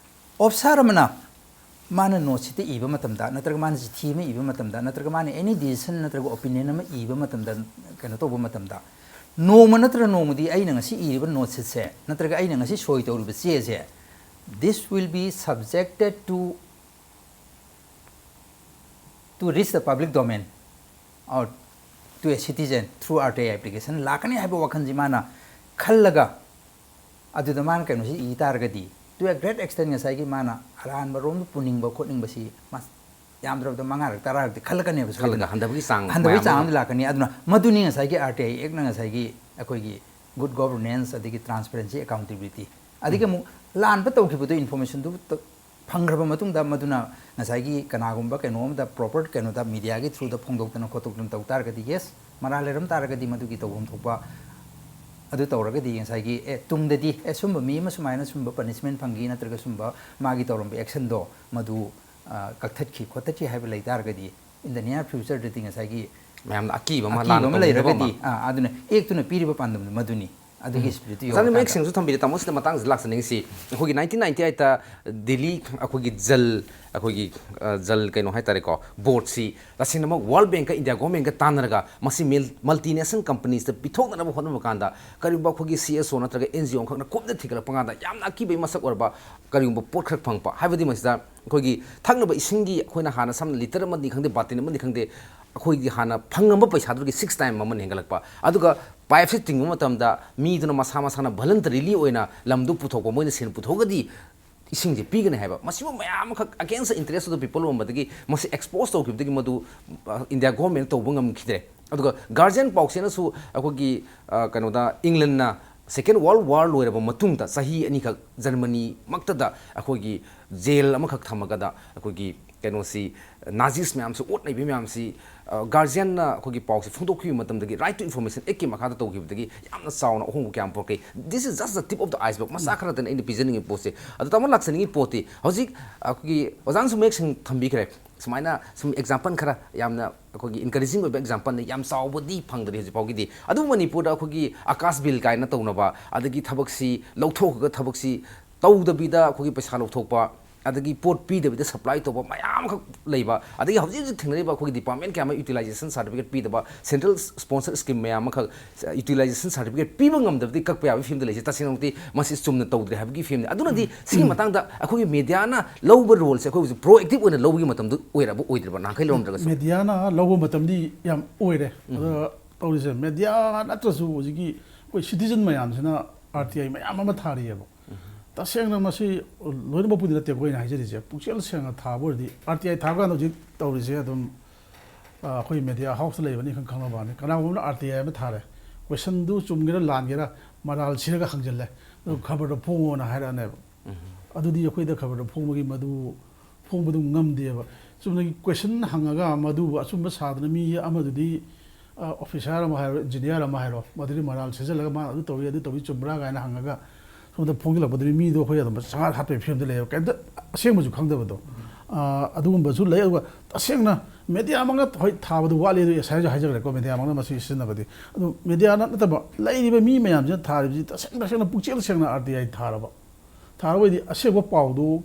officer ꯑꯃꯅ ꯃꯥꯅ note sheet ꯏꯕ ꯃꯇꯝꯗ, ꯅꯠꯇ꯭ꯔꯒ ꯃꯥꯅ ꯆꯤꯊꯤ ꯑꯃ ꯏꯕ ꯃꯇꯝꯗ, ꯅꯠꯇ꯭ꯔꯒ ꯃꯥꯅ any decision ꯅꯠꯇ꯭ꯔꯒ opinion ꯑꯃ ꯏꯕ ꯃꯇꯝꯗ, ꯀꯩꯅꯣ ꯇꯧꯕ ꯃꯇꯝꯗ, ꯅꯣꯡꯃ ꯅꯠꯇ꯭ꯔ ꯅꯣꯡꯃꯗꯤ ꯑꯩꯅ ꯉꯁꯤ ꯏꯔꯤꯕ note sheet ꯁꯦ, ꯅꯠꯇ꯭ꯔꯒ ꯑꯩꯅ ꯉꯁꯤ ꯁꯣꯏ ꯇꯧꯔꯤꯕ ꯆꯦꯁꯦ, this will be subjected to to reach the public domain or to a citizen through R T I application ꯂꯥꯛꯀꯅꯤ ꯍꯥꯏꯕ ꯋꯥꯈꯜꯁꯤ ꯃꯥꯅ ꯈꯜꯂꯒ, ꯑꯗꯨꯗ ꯃꯥꯅ ꯀꯩꯅꯣꯁꯤ ꯏ ꯇꯥꯔꯒꯗꯤ, to a great extent ꯉꯁꯥꯏꯒꯤ ꯃꯥꯅ ꯑꯔꯥꯟꯕ ꯔꯣꯝꯗ ꯄꯨꯅꯤꯡꯕ ꯈꯣꯠꯅꯤꯡꯕꯁꯤ ꯃꯥ ꯌꯥꯝꯗ꯭ꯔꯕꯗ ꯃꯉꯥꯔꯛ ꯇꯔꯥꯔꯛꯇꯤ ꯈꯜꯂꯛꯀꯅꯦꯕ ꯁꯣꯏꯗꯅ꯫ ꯈꯜꯂꯒ ꯍꯟꯊꯕꯒꯤ ꯆꯥꯡ ꯍꯟꯊꯕꯒꯤ ꯃꯌꯥꯝ ꯆꯥꯡ ꯑꯃ ꯑꯃꯗꯤ ꯂꯥꯛꯀꯅꯤ꯫ ꯑꯗꯨꯅ ꯃꯗꯨꯅꯤ ꯉꯁꯥꯏꯒꯤ R T I Act ꯅ ꯉꯁꯥꯏꯒꯤ ꯑꯩꯈꯣꯏꯒꯤ good governance, ꯑꯗꯒꯤ transparency, accountability, ꯑꯗꯒꯤ ꯑꯃꯨꯛ ꯂꯥꯟꯕ ꯇꯧꯈꯤꯕꯗꯣ information ꯗꯨ ꯇ-, ꯐꯪꯈ꯭ꯔꯕ ꯃꯇꯨꯡꯗ ꯃꯗꯨꯅ ꯉꯁꯥꯏꯒꯤ ꯀꯅꯥꯒꯨꯝꯕ ꯀꯩꯅꯣ ꯑꯃꯗ proper ꯀꯩꯅꯣꯗ media ꯒꯤ through ꯗ ꯐꯣꯡꯗꯣꯛꯇꯅ ꯈꯣꯠꯇꯣꯛꯇꯅ ꯇꯧ ꯇꯥꯔꯒꯗꯤ, yes, ꯃꯔꯥꯜ ꯂꯩꯔꯝ ꯇꯥꯔꯒꯗꯤ ꯃꯗꯨꯒꯤ ꯇꯧꯐꯝ ꯊꯣꯛꯄ ꯑꯗꯨ ꯇꯧꯔꯒꯗꯤ ꯉꯁꯥꯏꯒꯤ, ꯑꯦ, ꯇꯨꯡꯗꯗꯤ, ꯑꯦ, ꯁꯨꯝꯕ ꯃꯤ ꯑꯃ ꯁꯨꯃꯥꯏꯅ ꯁꯨꯝꯕ punishment ꯐꯪꯈꯤ ꯅꯠꯇ꯭ꯔꯒ ꯁꯨꯝꯕ ꯃꯥꯒꯤ ꯇꯧꯔꯝꯕ action ꯗꯣ ꯃꯗꯨ, ꯑ, ꯀꯛꯊꯠꯈꯤ ꯈꯣꯠꯊꯠꯈꯤ ꯍꯥꯏꯕ ꯂꯩ ꯇꯥꯔꯒꯗꯤ, in the near future ꯗꯗꯤ ꯉꯁꯥꯏꯒꯤ ꯃꯌꯥꯝꯅ ꯑꯀꯤꯕ ꯑꯃ, ꯑꯀꯤꯕ ꯂꯥꯟꯅ ꯑꯃ ꯇꯧꯅꯤꯡꯗꯕ ꯂꯩꯔꯒꯗꯤ, ꯑꯃ꯫ ꯑꯥ, ꯑꯗꯨꯅ Act ꯇꯨꯅ ꯄꯤꯔꯤꯕ ꯄꯥꯟꯗꯝꯗꯨ ꯃꯗꯨꯅꯤ꯫ ꯑꯗꯨꯒꯤ ꯎꯝ꯫ Spirit ꯇꯨ ꯌꯧꯔꯀꯥꯟꯗ꯫ ꯃꯌꯦꯛ ꯁꯦꯡꯅꯁꯨ ꯊꯝꯕꯤꯔꯦ꯫ ꯇꯥꯃꯣ, ꯁꯤꯗ ꯃꯇꯥꯡꯁꯤꯗ ꯂꯥꯛꯆꯅꯤꯡꯉꯤꯁꯤ, ꯑꯩꯈꯣꯏꯒꯤ nineteen ninety eight ꯗꯤꯜꯂꯤ, ꯑꯩꯈꯣꯏꯒꯤ, ꯑ, ꯖꯜ, ꯑꯩꯈꯣꯏꯒꯤ, ꯑ, ꯖꯜ ꯀꯩꯅꯣ ꯍꯥꯏꯇꯥꯔꯦꯀꯣ, board ꯁꯤ ꯇꯁꯦꯡꯅꯃꯛ World Bank ꯀ India government ꯀ ꯇꯥꯟꯅꯔꯒ ꯃꯁꯤ ꯃꯤꯜ-, multinational companies ꯇ ꯄꯤꯊꯣꯛꯅꯅꯕ ꯍꯣꯠꯅꯕ ꯀꯥꯟꯗ ꯀꯔꯤꯒꯨꯝꯕ ꯑꯩꯈꯣꯏꯒꯤ C S O ꯅꯠꯇ꯭ꯔꯒ N G O ꯑꯃꯈꯛꯅ ꯀꯨꯞꯅ ꯊꯤꯒꯠꯂꯛꯄ ꯀꯥꯟꯗ ꯌꯥꯝꯅ ꯑꯀꯤꯕꯒꯤ ꯃꯁꯛ ꯑꯣꯏꯔꯕ ꯀꯔꯤꯒꯨꯝꯕ ꯄꯣꯠ ꯈꯔ ꯐꯪꯉꯛꯄ ꯍꯥꯏꯕꯗꯤ ꯃꯁꯤꯗ ꯑꯩꯈꯣꯏꯒꯤ ꯊꯛꯅꯕ ꯏꯁꯤꯡꯒꯤ ꯑꯩꯈꯣꯏꯅ ꯍꯥꯟꯅ ꯁꯝꯅ litre ꯑꯃꯅꯤ ꯈꯪꯗꯦ, ꯕꯥꯇꯤꯟ ꯑꯃꯅꯤ ꯈꯪꯗꯦ, ꯑꯩꯈꯣꯏꯒꯤ ꯍꯥꯟꯅ ꯐꯪꯉꯝꯕ ꯄꯩꯁꯥꯗꯨꯒꯤ six time ꯃꯃꯜ ꯍꯦꯟꯒꯠꯂꯛꯄ꯫ ꯑꯗꯨꯒ pipe ꯁꯦ ꯇꯤꯡꯕ ꯃꯇꯝꯗ ꯃꯤꯗꯨꯅ ꯃꯁꯥ ꯃꯁꯥꯅ voluntarily ꯑꯣꯏꯅ ꯂꯝꯗꯨ ꯄꯨꯊꯣꯛꯄ, ꯃꯣꯏꯅ ꯁꯦꯟ ꯄꯨꯊꯣꯛꯑꯒꯗꯤ ꯏꯁꯤꯡꯁꯦ ꯄꯤꯒꯅꯤ ꯍꯥꯏꯕ, ꯃꯁꯤꯕꯨ ꯃꯌꯥꯝ ꯑꯃꯈꯛ against the interest of the people ꯑꯣꯏꯔꯝꯕꯗꯒꯤ ꯃꯁꯤ expose ꯇꯧꯈꯤꯕꯗꯒꯤ ꯃꯗꯨ ꯏꯟꯗꯤꯌꯥ ꯒꯣꯔꯃꯦꯟ ꯇꯧꯕ ꯉꯝꯈꯤꯗ꯭ꯔꯦ꯫ ꯑꯗꯨꯒ ꯒꯥꯔꯖꯤꯌꯟ ꯄꯥꯎꯆꯦꯅꯁꯨ ꯑꯩꯈꯣꯏꯒꯤ ꯀꯩꯅꯣꯗ ꯏꯪꯂꯦꯟꯅ second world war ꯂꯣꯏꯔꯕ ꯃꯇꯨꯡꯗ ꯆꯍꯤ ꯑꯅꯤꯈꯛ ꯖꯔꯃꯅꯤꯃꯛꯇꯗ ꯑꯩꯈꯣꯏꯒꯤ ꯖꯦꯜ ꯑꯃꯈꯛ ꯊꯝꯃꯒꯗ ꯑꯩꯈꯣꯏꯒꯤ ꯀꯩꯅꯣꯁꯤ ꯅꯥꯖꯤꯁ ꯃꯌꯥꯝꯁꯤ, ꯑꯣꯠ ꯅꯩꯕꯤ ꯃꯌꯥꯝꯁꯤ ꯒꯥꯔꯖꯤꯌꯟꯅ ꯑꯩꯈꯣꯏꯒꯤ ꯄꯥꯎꯁꯦ ꯐꯣꯡꯗꯣꯛꯈꯤꯕ ꯃꯇꯝꯗꯒꯤ Right to Information Act ꯀꯤ ꯃꯈꯥꯗ ꯇꯧꯈꯤꯕꯗꯒꯤ ꯌꯥꯝꯅ ꯆꯥꯎꯅ ꯑꯍꯣꯡꯕ ꯀꯌꯥ ꯑꯃ ꯄꯨꯔꯛꯈꯤ꯫ This is just the tip of the iceberg, ꯃꯆꯥ ꯈꯔꯗꯅꯤ ꯑꯩꯅ ꯄꯤꯖꯅꯤꯡꯉꯤ ꯄꯣꯠꯁꯦ꯫ ꯑꯗꯣ ꯇꯥꯃꯣ ꯂꯥꯛꯆꯅꯤꯡꯉꯤ ꯄꯣꯠꯇꯤ ꯍꯧꯖꯤꯛ ꯑꯩꯈꯣꯏꯒꯤ ꯑꯣꯖꯥꯅꯁꯨ ꯃꯌꯦꯛ ꯁꯦꯡꯅ ꯊꯝꯕꯤꯈ꯭ꯔꯦ꯫ ꯁꯨꯃꯥꯏꯅ ꯁꯨꯝ example ꯈꯔ ꯌꯥꯝꯅ ꯑꯩꯈꯣꯏꯒꯤ encouraging ꯑꯣꯏꯕ example ꯅꯤ, ꯌꯥꯝ ꯆꯥꯎꯕꯗꯤ ꯐꯪꯗ꯭ꯔꯤ ꯍꯧꯖꯤꯛ ꯐꯥꯎꯒꯤꯗꯤ꯫ ꯑꯗꯨꯕꯨ ꯃꯅꯤꯄꯨꯔꯗ ꯑꯩꯈꯣꯏꯒꯤ ꯑꯀꯥꯁ ꯕꯤꯜ ꯀꯥꯏꯅ ꯇꯧꯅꯕ, ꯑꯗꯒꯤ ꯊꯕꯛꯁꯤ ꯂꯧꯊꯣꯛꯈ꯭ꯔꯒ ꯊꯕꯛꯁꯤ ꯇꯧꯗꯕꯤꯗ ꯑꯩꯈꯣꯏꯒꯤ ꯄꯩꯁꯥ ꯂꯧꯊꯣꯛꯄ, ꯑꯗꯒꯤ ꯄꯣꯠ ꯄꯤꯗꯕꯤꯗ supply ꯇꯧꯕ ꯃꯌꯥꯝ ꯑꯃꯈꯛ ꯂꯩꯕ, ꯑꯗꯒꯤ ꯍꯧꯖꯤꯛ ꯍꯧꯖꯤꯛ ꯊꯦꯡꯅꯔꯤꯕ ꯑꯩꯈꯣꯏꯒꯤ department ꯀꯌꯥ ꯑꯃ utilization certificate ꯄꯤꯗꯕ, central sponsor scheme ꯃꯌꯥꯝ ꯑꯃꯈꯛ utilization certificate ꯄꯤꯕ ꯉꯝꯗꯕꯗꯒꯤ ꯀꯛꯄ ꯌꯥꯕꯒꯤ ꯐꯤꯕꯝꯗ ꯂꯩꯁꯦ꯫ ꯇꯁꯦꯡꯅꯃꯛꯇꯤ ꯃꯁꯤ ꯆꯨꯝꯅ ꯇꯧꯗ꯭ꯔꯦ ꯍꯥꯏꯕꯒꯤ ꯐꯤꯕꯝꯅꯤ꯫ ꯑꯗꯨꯅꯗꯤ ꯁꯤꯒꯤ ꯃꯇꯥꯡꯗ ꯑꯩꯈꯣꯏꯒꯤ ꯃꯦꯗꯤꯌꯥꯅ ꯂꯧꯕ ꯔꯣꯜꯁꯦ ꯑꯩꯈꯣꯏ ꯍꯧꯖꯤꯛ proactive ꯑꯣꯏꯅ ꯂꯧꯕꯒꯤ ꯃꯇꯝꯗꯨ ꯑꯣꯏꯔꯕ ꯑꯣꯏꯗ꯭ꯔꯤꯕ, ꯅꯍꯥꯟꯈꯩ ꯂꯧꯔꯝꯗ꯭ꯔꯒꯁꯨ? ꯃꯦꯗꯤꯌꯥꯅ ꯂꯧꯕ ꯃꯇꯝꯗꯤ ꯌꯥꯝ ꯑꯣꯏꯔꯦ꯫ ꯑꯗꯣ ꯇꯧꯔꯤꯁꯦ, ꯃꯦꯗꯤꯌꯥ ꯅꯠꯇ꯭ꯔꯁꯨ ꯍꯧꯖꯤꯛꯀꯤ ꯑꯩꯈꯣꯏ citizen ꯃꯌꯥꯝꯁꯤꯅ R T I ꯃꯌꯥꯝ ꯑꯃ ꯊꯥꯔꯤꯑꯕ꯫ ꯇꯁꯦꯡꯅ ꯃꯁꯤ ꯂꯣꯏꯅꯃꯛꯄꯨꯗꯤ ꯅꯠꯇꯦ ꯑꯩꯈꯣꯏꯅ ꯍꯥꯏꯖꯔꯤꯁꯦ꯫ ꯄꯨꯛꯆꯦꯜ ꯁꯦꯡꯅ ꯊꯥꯕ ꯑꯣꯏꯔꯗꯤ, R T I ꯊꯥꯕ ꯀꯥꯟꯗ ꯍꯧꯖꯤꯛ ꯇꯧꯔꯤꯁꯦ ꯑꯗꯨꯝ, ꯑ, ꯑꯩꯈꯣꯏ ꯃꯦꯗꯤꯌꯥ ꯍꯥꯎꯁꯇ ꯂꯩꯕꯅꯤ ꯈꯪ ꯈꯪꯅꯕꯅꯤ꯫ ꯀꯅꯥꯒꯨꯝꯕ ꯑꯃꯅ R T I ꯑꯃ ꯊꯥꯔꯦ, questionꯗꯨ ꯆꯨꯝꯒꯦꯔꯥ ꯂꯥꯟꯒꯦꯔꯥ ꯃꯔꯥꯜ ꯁꯤꯔꯒ ꯍꯪꯖꯤꯜꯂꯦ, ꯑꯗꯨꯒ ꯈꯕꯔꯗ ꯐꯣꯡꯉꯣꯅ ꯍꯥꯏꯔꯛꯑꯅꯦꯕ꯫ ꯑꯗꯨꯗꯤ ꯑꯩꯈꯣꯏꯗ ꯈꯕꯔꯗ ꯐꯣꯡꯕꯒꯤ ꯃꯗꯨ ꯐꯣꯡꯕꯗꯨ ꯉꯝꯗꯦꯕ꯫ ꯆꯨꯝꯅꯒꯤ question ꯍꯪꯉꯒ ꯃꯗꯨꯕꯨ ꯑꯆꯨꯝꯕ ꯁꯥꯗꯅ ꯃꯤ ꯑꯃꯗꯨꯗꯤ, ꯑ, officer ꯑꯃ ꯍꯥꯏꯔꯣ, engineer ꯑꯃ ꯍꯥꯏꯔꯣ, ꯃꯗꯨꯗꯤ ꯃꯔꯥꯜ ꯁꯤꯖꯜꯂꯒ ꯃꯥꯅ ꯑꯗꯨ ꯇꯧꯏ, ꯑꯗꯨ ꯇꯧꯏ, ꯆꯨꯝꯕ꯭ꯔꯥ ꯀꯥꯏꯅ ꯍꯪꯉꯒ ꯁꯣꯝꯗ ꯐꯣꯡꯖꯤꯜꯂꯛꯄꯗꯨꯗꯤ ꯃꯤꯗꯣ ꯑꯩꯈꯣꯏ ꯑꯗꯨꯝ ꯆꯉꯥꯛ ꯍꯥꯠꯄꯒꯤ ꯐꯤꯕꯝꯗ ꯂꯩꯌꯦꯕ, ꯀꯩꯝꯇ ꯑꯁꯦꯡꯕꯁꯨ ꯈꯪꯗꯕꯗꯣ꯫ ꯑ, ꯑꯗꯨꯒꯨꯝꯕꯁꯨ ꯂꯩ꯫ ꯑꯗꯨꯒ ꯇꯁꯦꯡꯅ ꯃꯦꯗꯤꯌꯥꯃꯛꯅ ꯍꯣꯏ ꯊꯥꯕꯗꯨ ꯋꯥꯠꯂꯤ, ꯑꯗꯨ ꯉꯁꯥꯏꯁꯨ ꯍꯥꯏꯖꯈ꯭ꯔꯦꯀꯣ, ꯃꯦꯗꯤꯌꯥꯃꯛꯅ ꯃꯁꯤ ꯁꯤꯖꯤꯟꯅꯕꯗꯤ꯫ ꯑꯗꯨ ꯃꯦꯗꯤꯌꯥ ꯅꯠꯇꯕ ꯂꯩꯔꯤꯕ ꯃꯤ ꯃꯌꯥꯝꯁꯤꯅ ꯊꯥꯔꯤꯕꯁꯤ ꯇꯁꯦꯡ ꯇꯁꯦꯡꯅ ꯄꯨꯛꯆꯦꯜ ꯁꯦꯡꯅ R T I ꯊꯥꯔꯕ ꯊꯥꯔꯕꯗꯤ ꯑꯁꯦꯡꯕ ꯄꯥꯎꯗꯨ,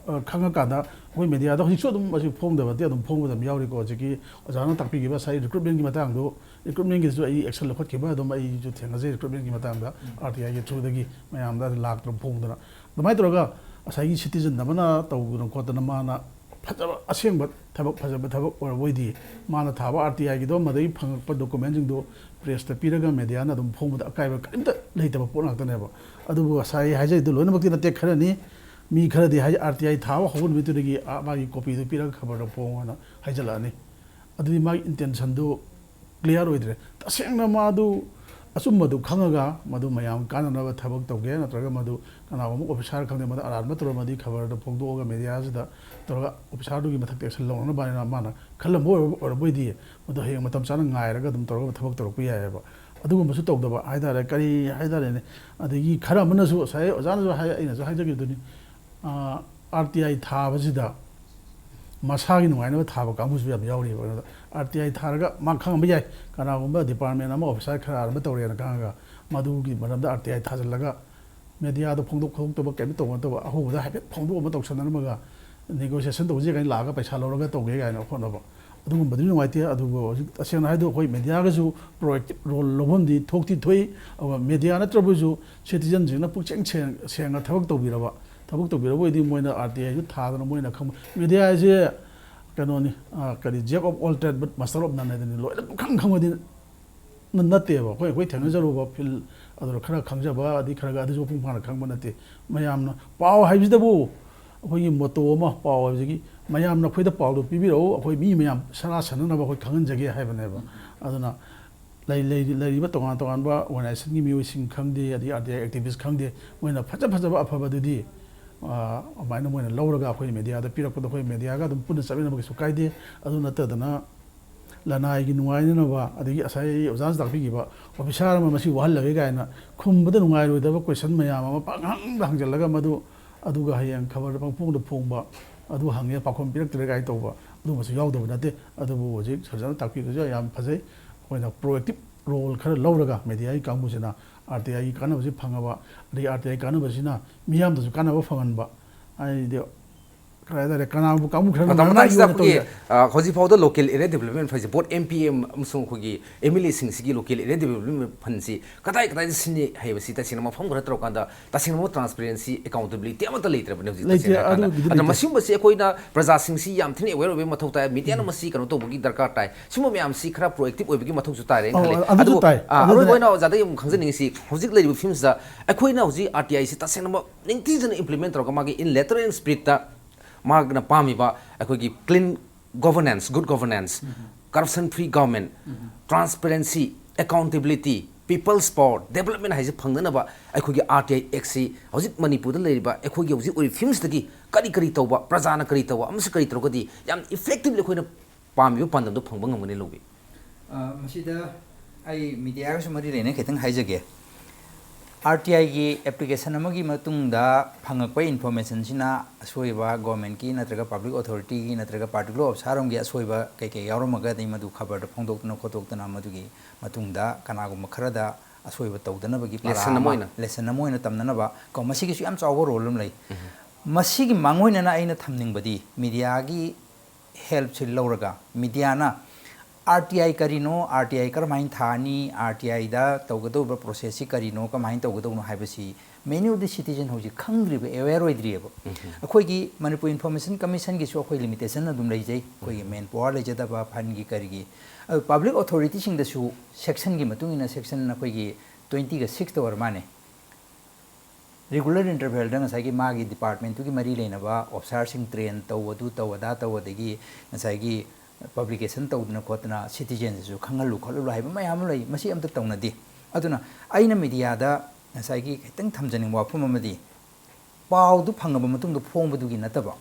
ꯑ, ꯈꯪꯉꯀꯥꯟꯗ ꯑꯩꯈꯣꯏ ꯃꯦꯗꯤꯌꯥꯗ ꯍꯧꯖꯤꯛꯁꯨ ꯑꯗꯨꯝ ꯃꯁꯤ ꯐꯣꯡꯗꯕꯗꯤ ꯑꯗꯨꯝ ꯐꯣꯡꯕ ꯑꯗꯨꯝ ꯌꯥꯎꯔꯤꯀꯣ꯫ ꯍꯧꯖꯤꯛꯀꯤ ꯑꯣꯖꯥꯅ ꯇꯥꯛꯄꯤꯈꯤꯕ ꯉꯁꯥꯏ recruitmentꯀꯤ ꯃꯇꯥꯡꯗꯣ, recruitmentꯀꯤꯁꯨ ꯑꯩ action ꯂꯧꯈꯠꯈꯤꯕ ꯑꯗꯨꯝ ꯑꯩꯁꯨ ꯊꯦꯡꯅꯖꯩ꯫ Recruitmentꯀꯤ ꯃꯇꯥꯡꯗ R T Iꯒꯤ throughꯗꯒꯤ ꯃꯌꯥꯝꯗ ꯂꯥꯛꯇꯅ ꯐꯣꯡꯗꯅ ꯑꯗꯨꯃꯥꯏꯅ ꯇꯧꯔꯒ ꯉꯁꯥꯏꯒꯤ citizen ꯑꯃꯅ ꯇꯧꯗꯅ ꯈꯣꯠꯇꯅ ꯃꯥꯅ ꯐꯖꯕ ꯑꯁꯦꯡꯕ ꯊꯕꯛ, ꯐꯖꯕ ꯊꯕꯛ ꯑꯣꯏꯔꯕ ꯑꯣꯏꯗꯤ ꯃꯥꯅ ꯊꯥꯕ R T Iꯒꯤꯗꯣ ꯃꯗꯩ ꯐꯪꯉꯛꯄ documentꯁꯤꯡꯗꯣ pressꯇ ꯄꯤꯔꯒ ꯃꯦꯗꯤꯌꯥꯅ ꯑꯗꯨꯝ ꯐꯣꯡꯕꯗ ꯑꯀꯥꯏꯕ ꯀꯔꯤꯝꯇ ꯂꯩꯇꯕ ꯄꯣꯠ ꯉꯥꯛꯇꯅꯦꯕ꯫ ꯑꯗꯨꯕꯨ ꯉꯁꯥꯏ ꯍꯥꯏꯖꯔꯤꯗꯨ ꯂꯣꯏꯅꯃꯛꯇꯤ ꯅꯠꯇꯦ, ꯈꯔꯅꯤ꯫ ꯃꯤ ꯈꯔꯗꯤ ꯍꯥꯏ, ꯑꯥꯔ ꯇꯤ ꯑꯥꯏ ꯊꯥꯕ ꯍꯧꯕ ꯅꯨꯃꯤꯠꯇꯨꯗꯒꯤ, "ꯑꯥ, ꯃꯥꯒꯤ ꯀꯣꯄꯤꯗꯨ ꯄꯤꯔꯒ ꯈꯕꯔꯗ ꯐꯣꯡꯉꯣꯅ" ꯍꯥꯏꯖꯜꯂꯛꯑꯅꯤ꯫ ꯑꯗꯨꯗꯤ ꯃꯥꯒꯤ ꯏꯟꯇꯦꯟꯁꯟꯗꯨ ꯀ꯭ꯂꯤꯌꯥꯔ ꯑꯣꯏꯗ꯭ꯔꯦ꯫ ꯇꯁꯦꯡꯅ ꯃꯥꯗꯨ ꯑꯆꯨꯝꯕꯗꯨ ꯈꯪꯉꯒ ꯃꯗꯨ ꯃꯌꯥꯝ ꯀꯥꯟꯅꯅꯕ ꯊꯕꯛ ꯇꯧꯒꯦ, ꯅꯠꯇ꯭ꯔꯒ ꯃꯗꯨ ꯀꯅꯥꯒꯨꯝꯕ ꯑꯣꯐꯤꯁꯥꯔ ꯈꯪꯗꯦ, ꯃꯗꯨ ꯑꯔꯥꯟꯕ ꯇꯧꯔꯝꯃꯗꯤ ꯈꯕꯔꯗ ꯐꯣꯡꯗꯣꯛꯑꯒ ꯃꯦꯗꯤꯌꯥꯁꯤꯗ ꯇꯧꯔꯒ ꯑꯣꯐꯤꯁꯥꯔꯗꯨꯒꯤ ꯃꯊꯛꯇ ꯑꯦꯛꯁꯟ ꯂꯧꯅꯅꯕ ꯍꯥꯏꯅ ꯃꯥꯅ ꯈꯜꯂꯝꯕ ꯑꯣꯏꯔꯕ-, ꯑꯣꯏꯔꯕꯣꯏꯗꯤ ꯃꯗꯨ ꯍꯌꯦꯡ ꯃꯇꯝ ꯆꯥꯅ ꯉꯥꯏꯔꯒ ꯑꯗꯨꯝ ꯇꯧꯔꯒ ꯊꯕꯛ ꯇꯧꯔꯛꯄ ꯌꯥꯏꯑꯕ꯫ ꯑꯗꯨꯒꯨꯝꯕꯁꯨ ꯇꯧꯗꯕ ꯍꯥꯏꯇꯥꯔꯦ꯫ ꯀꯔꯤ ꯍꯥꯏꯇꯥꯔꯦꯅꯦ? ꯑꯗꯒꯤ ꯈꯔ ꯑꯃꯅꯁꯨ ꯉꯁꯥꯏ ꯑꯣꯖꯥꯅꯁꯨ ꯍꯥꯏ, ꯑꯩꯅꯁꯨ ꯍꯥꯏꯖꯈꯤꯕꯗꯨꯅꯤ, ꯑꯥꯔ ꯇꯤ ꯑꯥꯏ ꯊꯥꯕꯁꯤꯗ ꯃꯁꯥꯒꯤ ꯅꯨꯡꯉꯥꯏꯅꯕ ꯊꯥꯕ ꯀꯥꯡꯕꯨꯁꯨ ꯌꯥꯝ ꯌꯥꯎꯔꯤꯕ꯫ ꯑꯗꯨꯗ ꯑꯥꯔ ꯇꯤ ꯑꯥꯏ ꯊꯥꯔꯒ ꯃꯥ ꯈꯪꯉꯝꯕ ꯌꯥꯏ, ꯀꯅꯥꯒꯨꯝꯕ ꯗꯤꯄꯥꯔꯠꯃꯦꯟ ꯑꯃ ꯑꯣꯐꯤꯁꯥꯔ ꯈꯔ ꯑꯃ ꯇꯧꯔꯦꯅ ꯈꯪꯉꯒ ꯃꯗꯨꯒꯤ ꯃꯔꯝꯗ ꯑꯥꯔ ꯇꯤ ꯑꯥꯏ ꯊꯥꯖꯤꯜꯂꯒ ꯃꯦꯗꯤꯌꯥꯗ ꯐꯣꯡꯗꯣꯛ ꯈꯣꯠꯇꯣꯛꯇꯕ, ꯀꯩꯝꯇ ꯇꯧꯕ ꯅꯠꯇꯕ, ꯑꯍꯧꯕꯗ ꯍꯥꯏꯐꯦꯠ ꯐꯣꯡꯗꯣꯛ ꯑꯃ ꯇꯧꯁꯟꯅꯔꯝꯃꯒ ꯅꯦꯒꯣꯁꯤꯌꯦꯁꯟ ꯇꯧꯁꯤ ꯀꯥꯏꯅ ꯂꯥꯛꯑꯒ ꯄꯩꯁꯥ ꯂꯧꯔꯒ ꯇꯧꯒꯦ ꯀꯥꯏꯅ ꯍꯣꯠꯅꯕ, ꯑꯗꯨꯒꯨꯝꯕꯗꯨꯗꯤ ꯅꯨꯡꯉꯥꯏꯇꯦ꯫ ꯑꯗꯨꯕꯨ ꯍꯧꯖꯤꯛ ꯇꯁꯦꯡꯅ ꯍꯥꯏꯗꯣ ꯑꯩꯈꯣꯏ ꯃꯦꯗꯤꯌꯥꯒꯁꯨ ꯄ꯭ꯔꯣꯑꯦꯛꯇꯤꯞ ꯔꯣꯜ ꯂꯧꯐꯝꯗꯤ ꯊꯣꯛꯇꯤ ꯊꯣꯛꯏ꯫ ꯑꯗꯨꯒ ꯃꯦꯗꯤꯌꯥ ꯅꯠꯇ꯭ꯔꯕꯁꯨ ꯁꯤꯇꯤꯖꯟꯁꯤꯡꯅ ꯄꯨꯛꯆꯦꯡ ꯁꯦꯡ-, ꯁꯦꯡꯅ ꯊꯕꯛ ꯇꯧꯕꯤꯔꯕ, ꯊꯕꯛ ꯇꯧꯕꯤꯔꯕ ꯑꯣꯏꯗꯤ ꯃꯣꯏꯅ ꯑꯥꯔ ꯇꯤ ꯑꯥꯏꯁꯨ ꯊꯥꯗꯅ ꯃꯣꯏꯅ ꯈꯪꯕ꯫ ꯃꯦꯗꯤꯌꯥ ꯍꯥꯏꯁꯦ ꯀꯩꯅꯣꯅꯤ, ꯑ, ꯀꯔꯤ, "Jack of all trade but master of none" ꯍꯥꯏꯗꯨꯅꯤ꯫ ꯂꯣꯏꯅ ꯄꯨꯡꯈꯪ ꯈꯪꯕꯗꯤ ꯅ-, ꯅꯠꯇꯦꯕ꯫ ꯑꯩꯈꯣꯏ, ꯑꯩꯈꯣꯏ ꯊꯦꯡꯅꯖꯔꯨꯕ ꯐꯤꯜ ꯑꯗꯨꯗ ꯈꯔ ꯈꯪꯖꯕ, ꯑꯗꯩ ꯈꯔ ꯈꯔ ꯑꯗꯨꯁꯨ ꯃꯄꯨꯡ ꯐꯥꯅ ꯈꯪꯕ ꯅꯠꯇꯦ꯫ ꯃꯌꯥꯝꯅ ꯄꯥꯎ ꯍꯥꯏꯕꯁꯤꯗꯕꯨ ꯑꯩꯈꯣꯏꯒꯤ ꯃꯣꯇꯣ ꯑꯃ, ꯄꯥꯎ ꯍꯥꯏꯕꯁꯤꯒꯤ, "ꯃꯌꯥꯝꯅ ꯑꯩꯈꯣꯏꯗ ꯄꯥꯎꯗꯨ ꯄꯤꯕꯤꯔꯛꯎ, ꯑꯩꯈꯣꯏ ꯃꯤ ꯃꯌꯥꯝ ꯁꯔꯥ ꯁꯟꯅꯅꯕ ꯑꯩꯈꯣꯏ ꯈꯪꯍꯟꯖꯒꯦ" ꯍꯥꯏꯕꯅꯦꯕ꯫ ꯑꯗꯨꯅ ꯂꯩ-, ꯂꯩ-, ꯂꯩꯔꯤꯕ ꯇꯣꯉꯥꯟ ꯇꯣꯉꯥꯟꯕ ꯑꯣꯔꯒꯅꯥꯏꯖꯦꯁꯟꯒꯤ ꯃꯤꯑꯣꯏꯁꯤꯡ ꯈꯪꯗꯦ, ꯑꯗꯒꯤ ꯑꯥꯔ ꯇꯤ ꯑꯥꯏ ꯑꯦꯛꯇꯤꯚꯤꯁ ꯈꯪꯗꯦ, ꯃꯣꯏꯅ ꯐꯖ ꯐꯖꯕ ꯑꯐꯕꯗꯨꯗꯤ, ꯑ, ꯑꯗꯨꯃꯥꯏꯅ ꯃꯣꯏꯅ ꯂꯧꯔꯒ ꯑꯩꯈꯣꯏ ꯃꯦꯗꯤꯌꯥꯗ ꯄꯤꯔꯛꯄꯗꯣ ꯑꯩꯈꯣꯏ ꯃꯦꯗꯤꯌꯥꯒ ꯑꯗꯨꯝ ꯄꯨꯟꯅ ꯆꯠꯃꯤꯟꯅꯕ ꯀꯩꯁꯨ ꯀꯥꯏꯗꯦ꯫ ꯑꯗꯨ ꯅꯠꯇꯗꯅ ꯂꯅꯥꯏꯒꯤ ꯅꯨꯡꯉꯥꯏꯅꯅꯕ, ꯑꯗꯒꯤ ꯉꯁꯥꯏ ꯑꯣꯖꯥꯅ ꯇꯥꯛꯄꯤꯈꯤꯕ, ꯑꯣꯐꯤꯁꯥꯔ ꯑꯃ ꯃꯁꯤ ꯋꯥꯍꯜꯂꯒꯦ ꯀꯥꯏꯅ ꯈꯨꯝꯕꯗ ꯅꯨꯡꯉꯥꯏꯔꯣꯏꯗꯕ ꯀꯣꯏꯁꯟ ꯃꯌꯥꯝ ꯑꯃ ꯄꯪꯍꯪꯗ ꯍꯪꯖꯜꯂꯒ ꯃꯗꯨ, ꯑꯗꯨꯒ ꯍꯌꯦꯡ ꯈꯕꯔꯗ ꯄꯪꯐꯣꯡꯗ ꯐꯣꯡꯕ, "ꯑꯗꯨ ꯍꯪꯉꯦ, ꯄꯥꯎꯈꯨꯝ ꯄꯤꯔꯛꯇ꯭ꯔꯦ" ꯀꯥꯏꯅ ꯇꯧꯕ, ꯑꯗꯨꯒꯨꯝꯕꯁꯨ ꯌꯥꯎꯗꯕ ꯅꯠꯇꯦ꯫ ꯑꯗꯨꯕꯨ ꯍꯧꯖꯤꯛ ꯁꯔꯖꯅ ꯇꯥꯛꯄꯤꯕꯁꯨ ꯌꯥꯝ ꯐꯖꯩ꯫ ꯑꯩꯈꯣꯏꯅ ꯄ꯭ꯔꯣꯑꯦꯛꯇꯤꯞ ꯔꯣꯜ ꯈꯔ ꯂꯧꯔꯒ ꯃꯦꯗꯤꯌꯥꯒꯤ ꯀꯥꯡꯕꯨꯁꯤꯅ ꯑꯥꯔ ꯇꯤ ꯑꯥꯏꯒꯤ ꯀꯥꯟꯅꯕꯁꯤ ꯐꯪꯉꯕ, ꯑꯗꯒꯤ ꯑꯥꯔ ꯇꯤ ꯑꯥꯏ ꯀꯥꯟꯅꯕꯁꯤꯅ ꯃꯤꯌꯥꯝꯗꯁꯨ ꯀꯥꯟꯅꯕ ꯐꯪꯍꯟꯕ, ꯍꯥꯏꯗꯤ ꯀꯩ ꯍꯥꯏꯇꯥꯔꯦ, ꯀꯅꯥꯒꯨꯝꯕ ꯀꯥꯡꯕꯨ ꯈꯔꯅ ꯃꯇꯝ ꯃꯅꯥ ꯃꯇꯥꯡꯁꯤꯗ ꯌꯣꯟꯅ ꯑꯩꯈꯣꯏꯒꯤ ꯇꯧꯖ- ꯑ, ꯍꯧꯖꯤꯛ ꯐꯥꯎꯗ local area development fund ꯁꯦ, both M P M ꯑꯃꯁꯨꯡ ꯑꯩꯈꯣꯏꯒꯤ M L A ꯁꯤꯡꯁꯤꯒꯤ local area development fund ꯁꯤ ꯀꯗꯥꯏ ꯀꯗꯥꯏꯗ ꯁꯤꯖꯤꯟꯅꯩ ꯍꯥꯏꯕꯁꯤ ꯇꯁꯦꯡꯅ ꯃꯐꯝ ꯈꯔ ꯇꯧꯔꯀꯥꯟꯗ ꯇꯁꯦꯡꯅ transparency, accountability ꯑꯃꯠꯇ ꯂꯩꯇ꯭ꯔꯕꯅꯦ ꯍꯧꯖꯤꯛ ꯂꯩꯇꯦ, ꯇꯁꯦꯡꯅ ꯍꯥꯏꯔꯀꯥꯟꯗ꯫ ꯑꯗꯨꯒꯤꯗꯤ ꯑꯗꯨꯅ ꯂꯩꯇꯦ꯫ ꯃꯁꯤꯒꯨꯝꯕꯁꯤ ꯑꯩꯈꯣꯏꯅ ꯄ꯭ꯔꯖꯥꯁꯤꯡꯁꯤ ꯌꯥꯝ ꯊꯤꯅ aware ꯑꯣꯏꯕꯒꯤ ꯃꯊꯧ ꯇꯥꯏ, media ꯅ ꯃꯁꯤ ꯀꯩꯅꯣ ꯇꯧꯕꯒꯤ ꯗꯔꯀꯥꯔ ꯇꯥꯏ꯫ ꯁꯤꯒꯨꯝꯕ ꯃꯌꯥꯝꯁꯤ ꯈꯔ proactive ꯑꯣꯏꯕꯒꯤ ꯃꯊꯧꯁꯨ ꯇꯥꯏꯔꯦꯅ ꯑꯧ, ꯈꯜꯂꯦ꯫ ꯑꯗꯨꯁꯨ ꯑꯗꯨꯕꯨ, ꯇꯥꯏ꯫ ꯑ, ꯑꯗꯨꯅ ꯑꯔꯣꯏꯕ ꯑꯣꯏꯅ ꯑꯣꯖꯥꯗ ꯑꯃꯨꯛ ꯈꯪꯖꯅꯤꯡꯉꯤꯁꯤ, ꯍꯧꯖꯤꯛ ꯂꯩꯔꯤꯕ ꯐꯤꯕꯝꯁꯤꯗ ꯑꯩꯈꯣꯏꯅ ꯍꯧꯖꯤꯛ R T I ꯁꯤ ꯇꯁꯦꯡꯅꯃꯛ ꯅꯤꯡꯊꯤꯖꯅ implement ꯇꯧꯔꯒ ꯃꯥꯒꯤ in letter and spirit ꯇ ꯃꯥꯒꯤꯅ ꯄꯥꯝꯃꯤꯕ ꯑꯩꯈꯣꯏꯒꯤ clean governance, good governance, corruption free government, transparency, accountability, people's power, development ꯍꯥꯏꯁꯦ ꯐꯪꯅꯅꯕ ꯑꯩꯈꯣꯏꯒꯤ R T I Act ꯁꯤ ꯍꯧꯖꯤꯛ ꯃꯅꯤꯄꯨꯔꯗ ꯂꯩꯔꯤꯕ ꯑꯩꯈꯣꯏꯒꯤ ꯍꯧꯖꯤꯛ ꯑꯣꯏꯔꯤꯕ ꯐꯤꯕꯝꯁꯤꯗꯒꯤ ꯀꯔꯤ ꯀꯔꯤ ꯇꯧꯕ, ꯄ꯭ꯔꯖꯥꯅ ꯀꯔꯤ ꯇꯧꯕ ꯑꯃꯁꯨꯡ ꯀꯔꯤ ꯇꯧꯔꯒꯗꯤ ꯌꯥꯝ effectively ꯑꯩꯈꯣꯏꯅ ꯄꯥꯝꯃꯤꯕ ꯄꯥꯟꯗꯝꯗꯣ ꯐꯪꯕ ꯉꯝꯒꯅꯤ ꯂꯧꯕꯤ? ꯑ, ꯃꯁꯤꯗ ꯑꯩ media ꯒꯁꯨ ꯃꯔꯤ ꯂꯩꯅ ꯈꯤꯇꯪ ꯍꯥꯏꯖꯒꯦ꯫ R T I ꯒꯤ application ꯑꯃꯒꯤ ꯃꯇꯨꯡꯗ ꯐꯪꯉꯛꯄ information ꯁꯤꯅ ꯑꯁꯣꯏꯕ government ꯀꯤ ꯅꯠꯇ꯭ꯔꯒ public authority ꯒꯤ ꯅꯠꯇ꯭ꯔꯒ particular officer ꯑꯃꯒꯤ ꯑꯁꯣꯏꯕ ꯀꯩ ꯀꯩ ꯌꯥꯎꯔꯝꯃꯒꯗꯤ ꯃꯗꯨ ꯈꯕꯔꯗ ꯐꯣꯡꯗꯣꯛꯇꯅ ꯈꯣꯠꯇꯣꯛꯇꯅ ꯃꯗꯨꯒꯤ ꯃꯇꯨꯡꯗ ꯀꯅꯥꯒꯨꯝꯕ ꯈꯔꯗ ꯑꯁꯣꯏꯕ ꯇꯧꯗꯅꯕꯒꯤ ꯄꯥꯔꯥ Lesson ꯑꯃ ꯑꯃ ꯑꯣꯏꯅ꯫ Lesson ꯑꯃ ꯑꯣꯏꯅ ꯇꯝꯅꯅꯕ ꯀꯣ, ꯃꯁꯤꯒꯤꯁꯨ ꯌꯥꯝ ꯆꯥꯎꯕ role ꯑꯃ ꯂꯩ꯫ ꯃꯁꯤꯒꯤ ꯃꯥꯡꯑꯣꯏꯅꯅ ꯑꯩꯅ ꯊꯝꯅꯤꯡꯕꯗꯤ media ꯒꯤ help ꯁꯤ ꯂꯧꯔꯒ media ꯅ R T I ꯀꯔꯤꯅꯣ, R T I ꯀꯔꯝꯍꯥꯏꯅ ꯊꯥꯅꯤ, R T I the ꯇꯧꯒꯗꯧꯔꯤꯕ process ꯁꯤ ꯀꯔꯤꯅꯣ, ꯀꯃꯥꯏꯅ ꯇꯧꯒꯗꯧꯅꯣ ꯍꯥꯏꯕꯁꯤ many of the citizen ꯍꯧꯖꯤꯛ ꯈꯪꯗ꯭ꯔꯤꯕ, aware ꯑꯣꯏꯗ꯭ꯔꯤꯑꯕ꯫ ꯑꯩꯈꯣꯏꯒꯤ ꯃꯅꯤꯄꯨꯔ Information Commission ꯒꯤꯁꯨ ꯑꯩꯈꯣꯏ limitation ꯑꯗꯨꯝ ꯂꯩꯖꯩ, ꯑꯩꯈꯣꯏꯒꯤ manpower ꯂꯩꯖꯗꯕ, fund ꯒꯤ ꯀꯔꯤꯒꯤ꯫ ꯑꯗꯨ public authority ꯁꯤꯡꯗꯁꯨ section ꯒꯤ ꯃꯇꯨꯡ ꯏꯟꯅ section ꯑꯩꯈꯣꯏꯒꯤ twenty ꯒ six ꯇ ꯑꯣꯏꯔ ꯃꯥꯜꯂꯦ꯫ Regular interval ꯗ ꯉꯁꯥꯏꯒꯤ ꯃꯥꯒꯤ department ꯇꯨꯒꯤ ꯃꯔꯤ ꯂꯩꯅꯕ officer ꯁꯤꯡ train ꯇꯧ, ꯑꯗꯨ ꯇꯧ, ꯑꯗꯥ ꯇꯧ, ꯑꯗꯒꯤ ꯉꯁꯥꯏꯒꯤ publication ꯇꯧꯗꯅ ꯈꯣꯠꯇꯅ citizen ꯁꯤꯁꯨ ꯈꯪꯍꯜꯂꯨ ꯈꯣꯠꯍꯜꯂꯨ ꯍꯥꯏꯕ ꯃꯌꯥꯝ ꯑꯃ ꯂꯩ꯫ ꯃꯁꯤ ꯑꯝꯇ ꯇꯧꯅꯗꯦ꯫ ꯑꯗꯨꯅ ꯑꯩꯅ media ꯗ ꯉꯁꯥꯏꯒꯤ ꯈꯤꯇꯪ ꯊꯝꯖꯅꯤꯡꯕ ꯋꯥꯐꯝ ꯑꯃꯗꯤ, ꯄꯥꯎꯗꯨ ꯐꯪꯉꯕ ꯃꯇꯨꯡꯗ ꯐꯣꯡꯕꯗꯨꯒꯤ ꯅꯠꯇꯕ,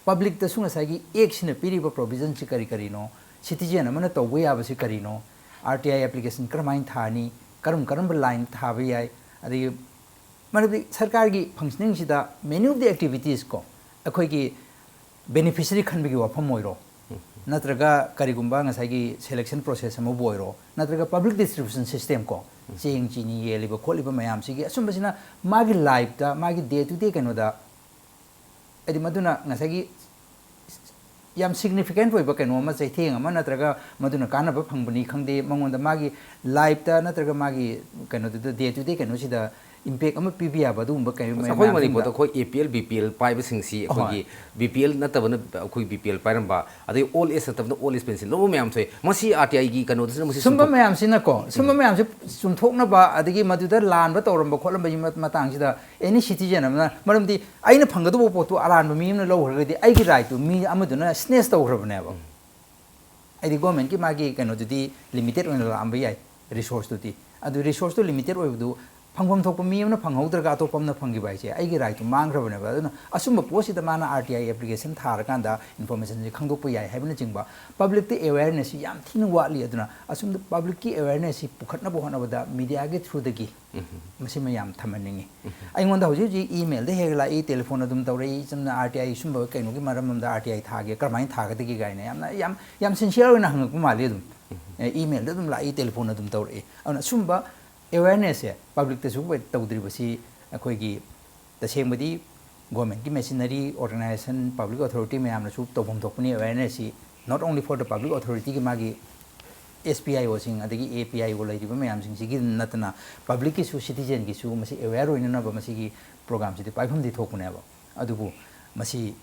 public ꯇꯁꯨ ꯉꯁꯥꯏꯒꯤ Act ꯁꯤꯅ ꯄꯤꯔꯤꯕ provision ꯁꯤ ꯀꯔꯤ ꯀꯔꯤꯅꯣ, citizen ꯑꯃꯅ ꯇꯧꯕ ꯌꯥꯕꯁꯤ ꯀꯔꯤꯅꯣ, R T I application ꯀꯔꯝꯍꯥꯏꯅ ꯊꯥꯅꯤ, ꯀꯔꯝ ꯀꯔꯝꯕ line ꯊꯥꯕ ꯌꯥꯏ, ꯑꯗꯒꯤ ꯃꯔꯝꯗꯤ ꯁꯔꯀꯥꯔꯒꯤ functioning ꯁꯤꯗ many of the activities ꯀꯣ, ꯑꯩꯈꯣꯏꯒꯤ beneficiary ꯈꯟꯕꯒꯤ ꯋꯥꯐꯝ ꯑꯣꯏꯔꯣ, ꯅꯠꯇ꯭ꯔꯒ ꯀꯔꯤꯒꯨꯝꯕ ꯉꯁꯥꯏꯒꯤ selection process ꯑꯃꯕꯨ ꯑꯣꯏꯔꯣ, ꯅꯠꯇ꯭ꯔꯒ public distribution system ꯀꯣ, ꯆꯦꯡ ꯆꯤꯅꯤ ꯌꯦꯜꯂꯤꯕ ꯈꯣꯠꯂꯤꯕ ꯃꯌꯥꯝꯁꯤꯒꯤ ꯑꯁꯨꯝꯕꯁꯤꯅ ꯃꯥꯒꯤ life ꯇ, ꯃꯥꯒꯤ day to day ꯀꯩꯅꯣꯗ ꯍꯥꯏꯗꯤ ꯃꯗꯨꯅ ꯉꯁꯥꯏꯒꯤ ꯌꯥꯝ significant ꯑꯣꯏꯕ ꯀꯩꯅꯣ ꯑꯃ, ꯆꯩꯊꯦꯡ ꯑꯃ ꯅꯠꯇ꯭ꯔꯒ ꯃꯗꯨꯅ ꯀꯥꯟꯅꯕ ꯐꯪꯕꯅꯤ ꯈꯪꯗꯦ, ꯃꯉꯣꯟꯗ ꯃꯥꯒꯤ ꯂꯥꯏꯐꯇ ꯅꯠꯇ꯭ꯔꯒ ꯃꯥꯒꯤ ꯀꯩꯅꯣꯗꯨꯗ, day to day ꯀꯩꯅꯣꯁꯤꯗ impact ꯑꯃ ꯄꯤꯕ ꯌꯥꯕ ꯑꯗꯨꯒꯨꯝꯕ ꯀꯩ ꯑꯩꯈꯣꯏ ꯃꯌꯥꯝꯁꯤꯡꯗ ꯃꯅꯤꯄꯨꯔꯗ ꯑꯩꯈꯣꯏ A P L, B P L ꯄꯥꯏꯕꯁꯤꯡꯁꯤ ꯑꯩꯈꯣꯏꯒꯤ B P L ꯅꯠꯇꯕꯅ ꯑꯩꯈꯣꯏ B P L ꯄꯥꯏꯔꯝꯕ, ꯑꯗꯩ old age ꯅꯠꯇꯕꯅ old age pension ꯂꯧꯕ ꯃꯌꯥꯝ ꯊꯣꯛꯑꯦ꯫ ꯃꯁꯤ R T I ꯒꯤ ꯀꯩꯅꯣꯗꯁꯨ ꯃꯁꯤ ꯁꯨꯝꯕ ꯆꯨꯝꯊꯣꯛ- ꯃꯌꯥꯝꯁꯤꯅꯀꯣ, ꯁꯨꯝꯕ ꯃꯌꯥꯝꯁꯦ ꯆꯨꯝꯊꯣꯛꯅꯕ, ꯑꯗꯒꯤ ꯃꯗꯨꯗ ꯂꯥꯟꯕ ꯇꯧꯔꯝꯕ ꯈꯣꯠꯂꯝꯕꯒꯤ ꯃ- ꯃꯇꯥꯡꯁꯤꯗ any citizen ꯑꯃꯅ, ꯃꯔꯝꯗꯤ ꯑꯩꯅ ꯐꯪꯒꯗꯧꯕ ꯄꯣꯠꯇꯨ ꯑꯔꯥꯟꯕ ꯃꯤ ꯑꯃꯅ ꯂꯧꯈ꯭ꯔꯒꯗꯤ ꯑꯩꯒꯤ rightꯇꯨ ꯃꯤ ꯑꯃꯗꯨꯅ snatch ꯇꯧꯈ꯭ꯔꯕꯅꯦꯕ꯫ ꯍꯥꯏꯗꯤ governmentꯀꯤ ꯃꯥꯒꯤ ꯀꯩꯅꯣꯗꯨꯗꯤ limited ꯑꯣꯏꯅ ꯂꯥꯛꯑꯝꯕ ꯌꯥꯏ, resourceꯇꯨꯗꯤ꯫ ꯑꯗꯨ resourceꯇꯨ limited ꯑꯣꯏꯕꯗꯨ ꯐꯪꯐꯝ ꯊꯣꯛꯄ ꯃꯤ ꯑꯃꯅ ꯐꯪꯍꯧꯗ꯭ꯔꯒ ꯑꯇꯣꯞꯄ ꯑꯃꯅ ꯐꯪꯈꯤꯕ ꯍꯥꯏꯁꯦ ꯑꯩꯒꯤ rightꯇꯨ ꯃꯥꯡꯈ꯭ꯔꯕꯅꯦꯕ꯫ ꯑꯗꯨꯅ ꯑꯁꯨꯝꯕ ꯄꯣꯠꯁꯤꯗ ꯃꯥꯅ R T I application ꯊꯥꯔꯀꯥꯟꯗ informationꯁꯦ ꯈꯪꯗꯣꯛꯄ ꯌꯥꯏ ꯍꯥꯏꯕꯅꯆꯤꯡꯕ, publicꯇ awarenessꯁꯤ ꯌꯥꯝ ꯊꯤꯅ ꯋꯥꯠꯂꯤ꯫ ꯑꯗꯨꯅ ꯑꯁꯨꯝꯕ publicꯀꯤ awarenessꯁꯤ ꯄꯨꯈꯠꯅꯕ ꯍꯣꯠꯅꯕꯗ mediaꯒꯤ throughꯗꯒꯤ ꯃꯁꯤꯃ ꯌꯥꯝ ꯊꯝꯍꯟꯅꯤꯡꯉꯤ꯫ ꯑꯩꯉꯣꯟꯗ ꯍꯧꯖꯤꯛ ꯍꯧꯖꯤꯛ emailꯗ ꯍꯦꯛ ꯂꯥꯛꯏ, telephone ꯑꯗꯨꯝ ꯇꯧꯔꯛꯏ, ꯆꯨꯝꯅ R T I ꯁꯨꯝꯕ ꯀꯩꯅꯣꯒꯤ ꯃꯔꯝ ꯑꯃꯗ R T I ꯊꯥꯒꯦ, ꯀꯔꯝꯍꯥꯏꯅ ꯊꯥꯒꯗꯒꯦ ꯀꯥꯏꯅ ꯌꯥꯝꯅ, ꯌꯥꯝ, ꯌꯥꯝ sincere ꯑꯣꯏꯅ ꯍꯪꯉꯛꯄ ꯃꯥꯜꯂꯤ ꯑꯗꯨꯝ꯫ ꯑꯦ, emailꯗ ꯑꯗꯨꯝ ꯂꯥꯛꯏ, telephone ꯑꯗꯨꯝ ꯇꯧꯔꯛꯏ꯫ ꯑꯗꯨꯅ ꯁꯨꯝꯕ awarenessꯁꯦ publicꯇꯁꯨ ꯇꯧꯗ꯭ꯔꯤꯕꯁꯤ ꯑꯩꯈꯣꯏꯒꯤ ꯇꯁꯦꯡꯕꯗꯤ governmentꯀꯤ machinery, organization, public authority ꯃꯌꯥꯝꯅꯁꯨ ꯇꯧꯐꯝ ꯊꯣꯛꯄꯅꯤ awarenessꯁꯤ, not only for the public authorityꯒꯤ ꯃꯥꯒꯤ S P I Oꯁꯤꯡ ꯑꯗꯒꯤ A P I O ꯂꯩꯔꯤꯕ ꯃꯌꯥꯝꯁꯤꯡꯁꯤꯒꯤ ꯅꯠꯇꯅ publicꯀꯤꯁꯨ, citizenꯒꯤꯁꯨ ꯃꯁꯤ aware ꯑꯣꯏꯅꯅꯕ ꯃꯁꯤꯒꯤ programꯁꯤꯗꯤ ꯄꯥꯏꯐꯝꯗꯤ ꯊꯣꯛꯄꯅꯦꯕ꯫ ꯑꯗꯨꯕꯨ ꯃꯁꯤ,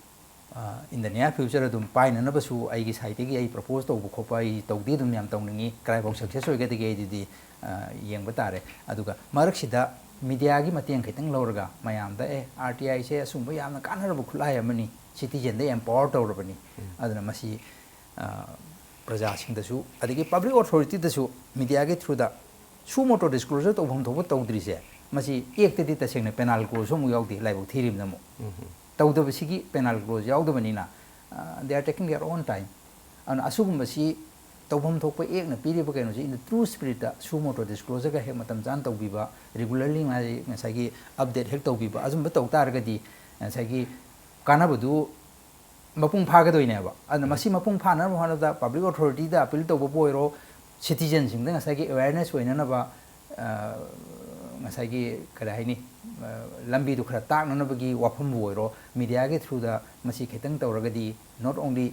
ꯑ, in the near future ꯑꯗꯨꯝ ꯄꯥꯏꯅꯅꯕꯁꯨ ꯑꯩꯒꯤ sideꯇꯒꯤ ꯑꯩ propose ꯇꯧꯕ ꯈꯣꯠꯄ ꯑꯩ ꯇꯧꯗꯤ ꯑꯗꯨꯝ ꯌꯥꯝ ꯇꯧꯅꯤꯡꯉꯤ꯫ ꯀꯗꯥꯏꯐꯥꯎ success ꯑꯣꯏꯒꯗꯒꯦ ꯑꯩꯗꯨꯗꯤ, ꯑ, ꯌꯦꯡꯕ ꯇꯥꯔꯦ꯫ ꯑꯗꯨꯒ ꯃꯔꯛꯁꯤꯗ mediaꯒꯤ ꯃꯇꯦꯡ ꯈꯤꯇꯪ ꯂꯧꯔꯒ ꯃꯌꯥꯝꯗ, "ꯑꯦ, R T Iꯁꯦ ꯑꯁꯨꯝꯕ ꯌꯥꯝꯅ ꯀꯥꯟꯅꯔꯕ ꯈꯨꯠꯂꯥꯏ ꯑꯃꯅꯤ, citizenꯗ empower ꯇꯧꯔꯕꯅꯤ, ꯑꯗꯨꯅ ꯃꯁꯤ, ꯑ, ꯄ꯭ꯔꯖꯥꯁꯤꯡꯗꯁꯨ ꯑꯗꯒꯤ public authorityꯗꯁꯨ mediaꯒꯤ throughꯗ suo motu disclosure ꯇꯧꯐꯝ ꯊꯣꯛꯄ ꯇꯧꯗ꯭ꯔꯤꯁꯦ, ꯃꯁꯤ actꯇꯗꯤ ꯇꯁꯦꯡꯅ penal clauseꯁꯨ ꯑꯃꯨꯛ ꯌꯥꯎꯗꯦ, ꯂꯥꯏꯕꯛ ꯊꯤꯔꯤꯕꯅ ꯑꯃꯨꯛ꯫ ꯇꯧꯗꯕꯁꯤꯒꯤ penal clause ꯌꯥꯎꯗꯕꯅꯤꯅ, ꯑ, they are taking their own time꯫ ꯑꯗꯨꯅ ꯑꯁꯤꯒꯨꯝꯕꯁꯤ ꯇꯧꯐꯝ ꯊꯣꯛꯄ actꯅ ꯄꯤꯔꯤꯕ ꯀꯩꯅꯣꯁꯤ in the true spiritꯇ suo motu disclosureꯒ ꯍꯦꯛ ꯃꯇꯝ ꯆꯥꯅ ꯇꯧꯕꯤꯕ, regularly ꯉꯥꯏ-, ꯉꯁꯥꯏꯒꯤ update ꯍꯦꯛ ꯇꯧꯕꯤꯕ, ꯑꯗꯨꯝꯕ ꯇꯧ ꯇꯥꯔꯒꯗꯤ ꯉꯁꯥꯏꯒꯤ ꯀꯥꯟꯅꯕꯗꯨ ꯃꯄꯨꯡ ꯐꯥꯒꯗꯣꯏꯅꯦꯕ꯫ ꯑꯗꯨꯅ ꯃꯁꯤ ꯃꯄꯨꯡ ꯐꯥꯅꯕ ꯍꯣꯠꯅꯕꯗ public authorityꯗ appeal ꯇꯧꯕꯕꯨ ꯑꯣꯏꯔꯣ, citizenꯁꯤꯡꯗ ꯉꯁꯥꯏꯒꯤ awareness ꯑꯣꯏꯅꯅꯕ, ꯑ, ꯉꯁꯥꯏꯒꯤ ꯀꯔꯤ ꯍꯥꯏꯅꯤ, ꯑ, ꯂꯝꯕꯤꯗꯨ ꯈꯔ ꯇꯥꯛꯅꯅꯕꯒꯤ ꯋꯥꯐꯝꯕꯨ ꯑꯣꯏꯔꯣ, ꯃꯦꯗꯤꯌꯥꯒꯤ ꯊ꯭ꯔꯨꯗ ꯃꯁꯤ ꯈꯤꯇꯪ ꯇꯧꯔꯒꯗꯤ, not only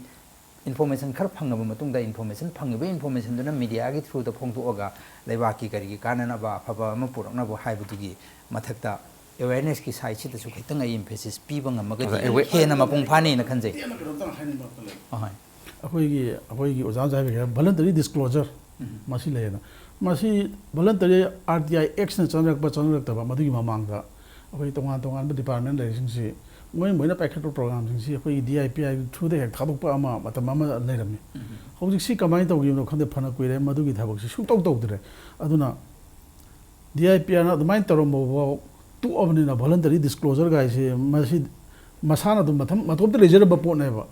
ꯏꯟꯐꯣꯔꯃꯦꯁꯟ ꯈꯔ ꯐꯪꯉꯕ ꯃꯇꯨꯡꯗ, ꯏꯟꯐꯣꯔꯃꯦꯁꯟ ꯐꯪꯉꯤꯕ ꯏꯟꯐꯣꯔꯃꯦꯁꯟꯗꯨꯅ ꯃꯦꯗꯤꯌꯥꯒꯤ ꯊ꯭ꯔꯨꯗ ꯐꯣꯡꯗꯣꯛꯑꯒ ꯂꯩꯕꯥꯛꯀꯤ ꯀꯔꯤꯒꯤ ꯀꯥꯟꯅꯅꯕ, ꯑꯐꯕ ꯑꯃ ꯄꯨꯔꯛꯅꯕ ꯍꯥꯏꯕꯗꯨꯒꯤ ꯃꯊꯛꯇ ꯑꯦꯋꯦꯔꯅꯦꯁꯀꯤ ꯁꯥꯏꯠꯁꯤꯗꯁꯨ ꯈꯤꯇꯪ ꯑꯩ ꯏꯝꯐꯦꯁꯤꯁ ꯄꯤꯕ ꯉꯝꯃꯒꯗꯤ ꯑꯗ ꯑꯦꯋꯦ- ꯍꯦꯟꯅ ꯃꯄꯨꯡ ꯐꯥꯅꯤꯅ ꯈꯟꯖꯩ꯫ ꯇꯦꯟꯅ ꯀꯩꯅꯣꯝꯇꯪ ꯍꯥꯏꯅꯤꯡꯕ ꯑꯃ ꯂꯩ꯫ ꯑꯍꯣꯏ꯫ ꯑꯩꯈꯣꯏꯒꯤ, ꯑꯩꯈꯣꯏꯒꯤ ꯑꯣꯖꯥꯅ ꯍꯥꯏꯕꯤꯈ꯭ꯔꯦ, voluntary disclosure ꯎꯝ꯫ ꯃꯁꯤ ꯂꯩꯌꯦꯅ꯫ ꯃꯁꯤ voluntary, R T I Actꯅ ꯆꯪꯅꯔꯛꯄ ꯆꯪꯅꯔꯛꯇꯕ, ꯃꯗꯨꯒꯤ ꯃꯃꯥꯡꯗ ꯑꯩꯈꯣꯏ ꯇꯣꯉꯥꯟ ꯇꯣꯉꯥꯟꯕ department ꯂꯩꯔꯤꯁꯤꯡꯁꯤ ꯃꯣꯏ ꯃꯣꯏꯅ ꯄꯥꯏꯈꯠꯄ programꯁꯤꯡꯁꯤ ꯑꯩꯈꯣꯏꯒꯤ D I P I through ꯗ ꯍꯦꯛ ꯊꯥꯗꯣꯛꯄ ꯑꯃ ꯃꯇꯝ ꯑꯃ ꯂꯩꯔꯝꯃꯤ꯫ ꯎꯝ꯫ ꯍꯧꯖꯤꯛꯁꯤ ꯀꯃꯥꯏꯅ ꯇꯧꯈꯤꯕꯅꯣ ꯈꯪꯗꯦ, ꯐꯅ ꯀꯨꯏꯔꯦ ꯃꯗꯨꯒꯤ ꯊꯕꯛꯁꯤ ꯁꯨꯡꯇꯧ ꯇꯧꯗ꯭ꯔꯦ꯫ ꯑꯗꯨꯅ D I P Rꯅ ꯑꯗꯨꯃꯥꯏꯅ ꯇꯧꯔꯝꯕ ꯐꯥꯎ ꯇꯣꯛꯑꯕꯅꯤꯅ, voluntary disclosure ꯒꯥꯏꯁꯦ ꯃꯁꯤ ꯃꯁꯥꯅ ꯑꯗꯨꯝ ꯃꯊꯝ-, ꯃꯇꯣꯝꯇ ꯂꯩꯖꯔꯝꯕ ꯄꯣꯠꯅꯦꯕ꯫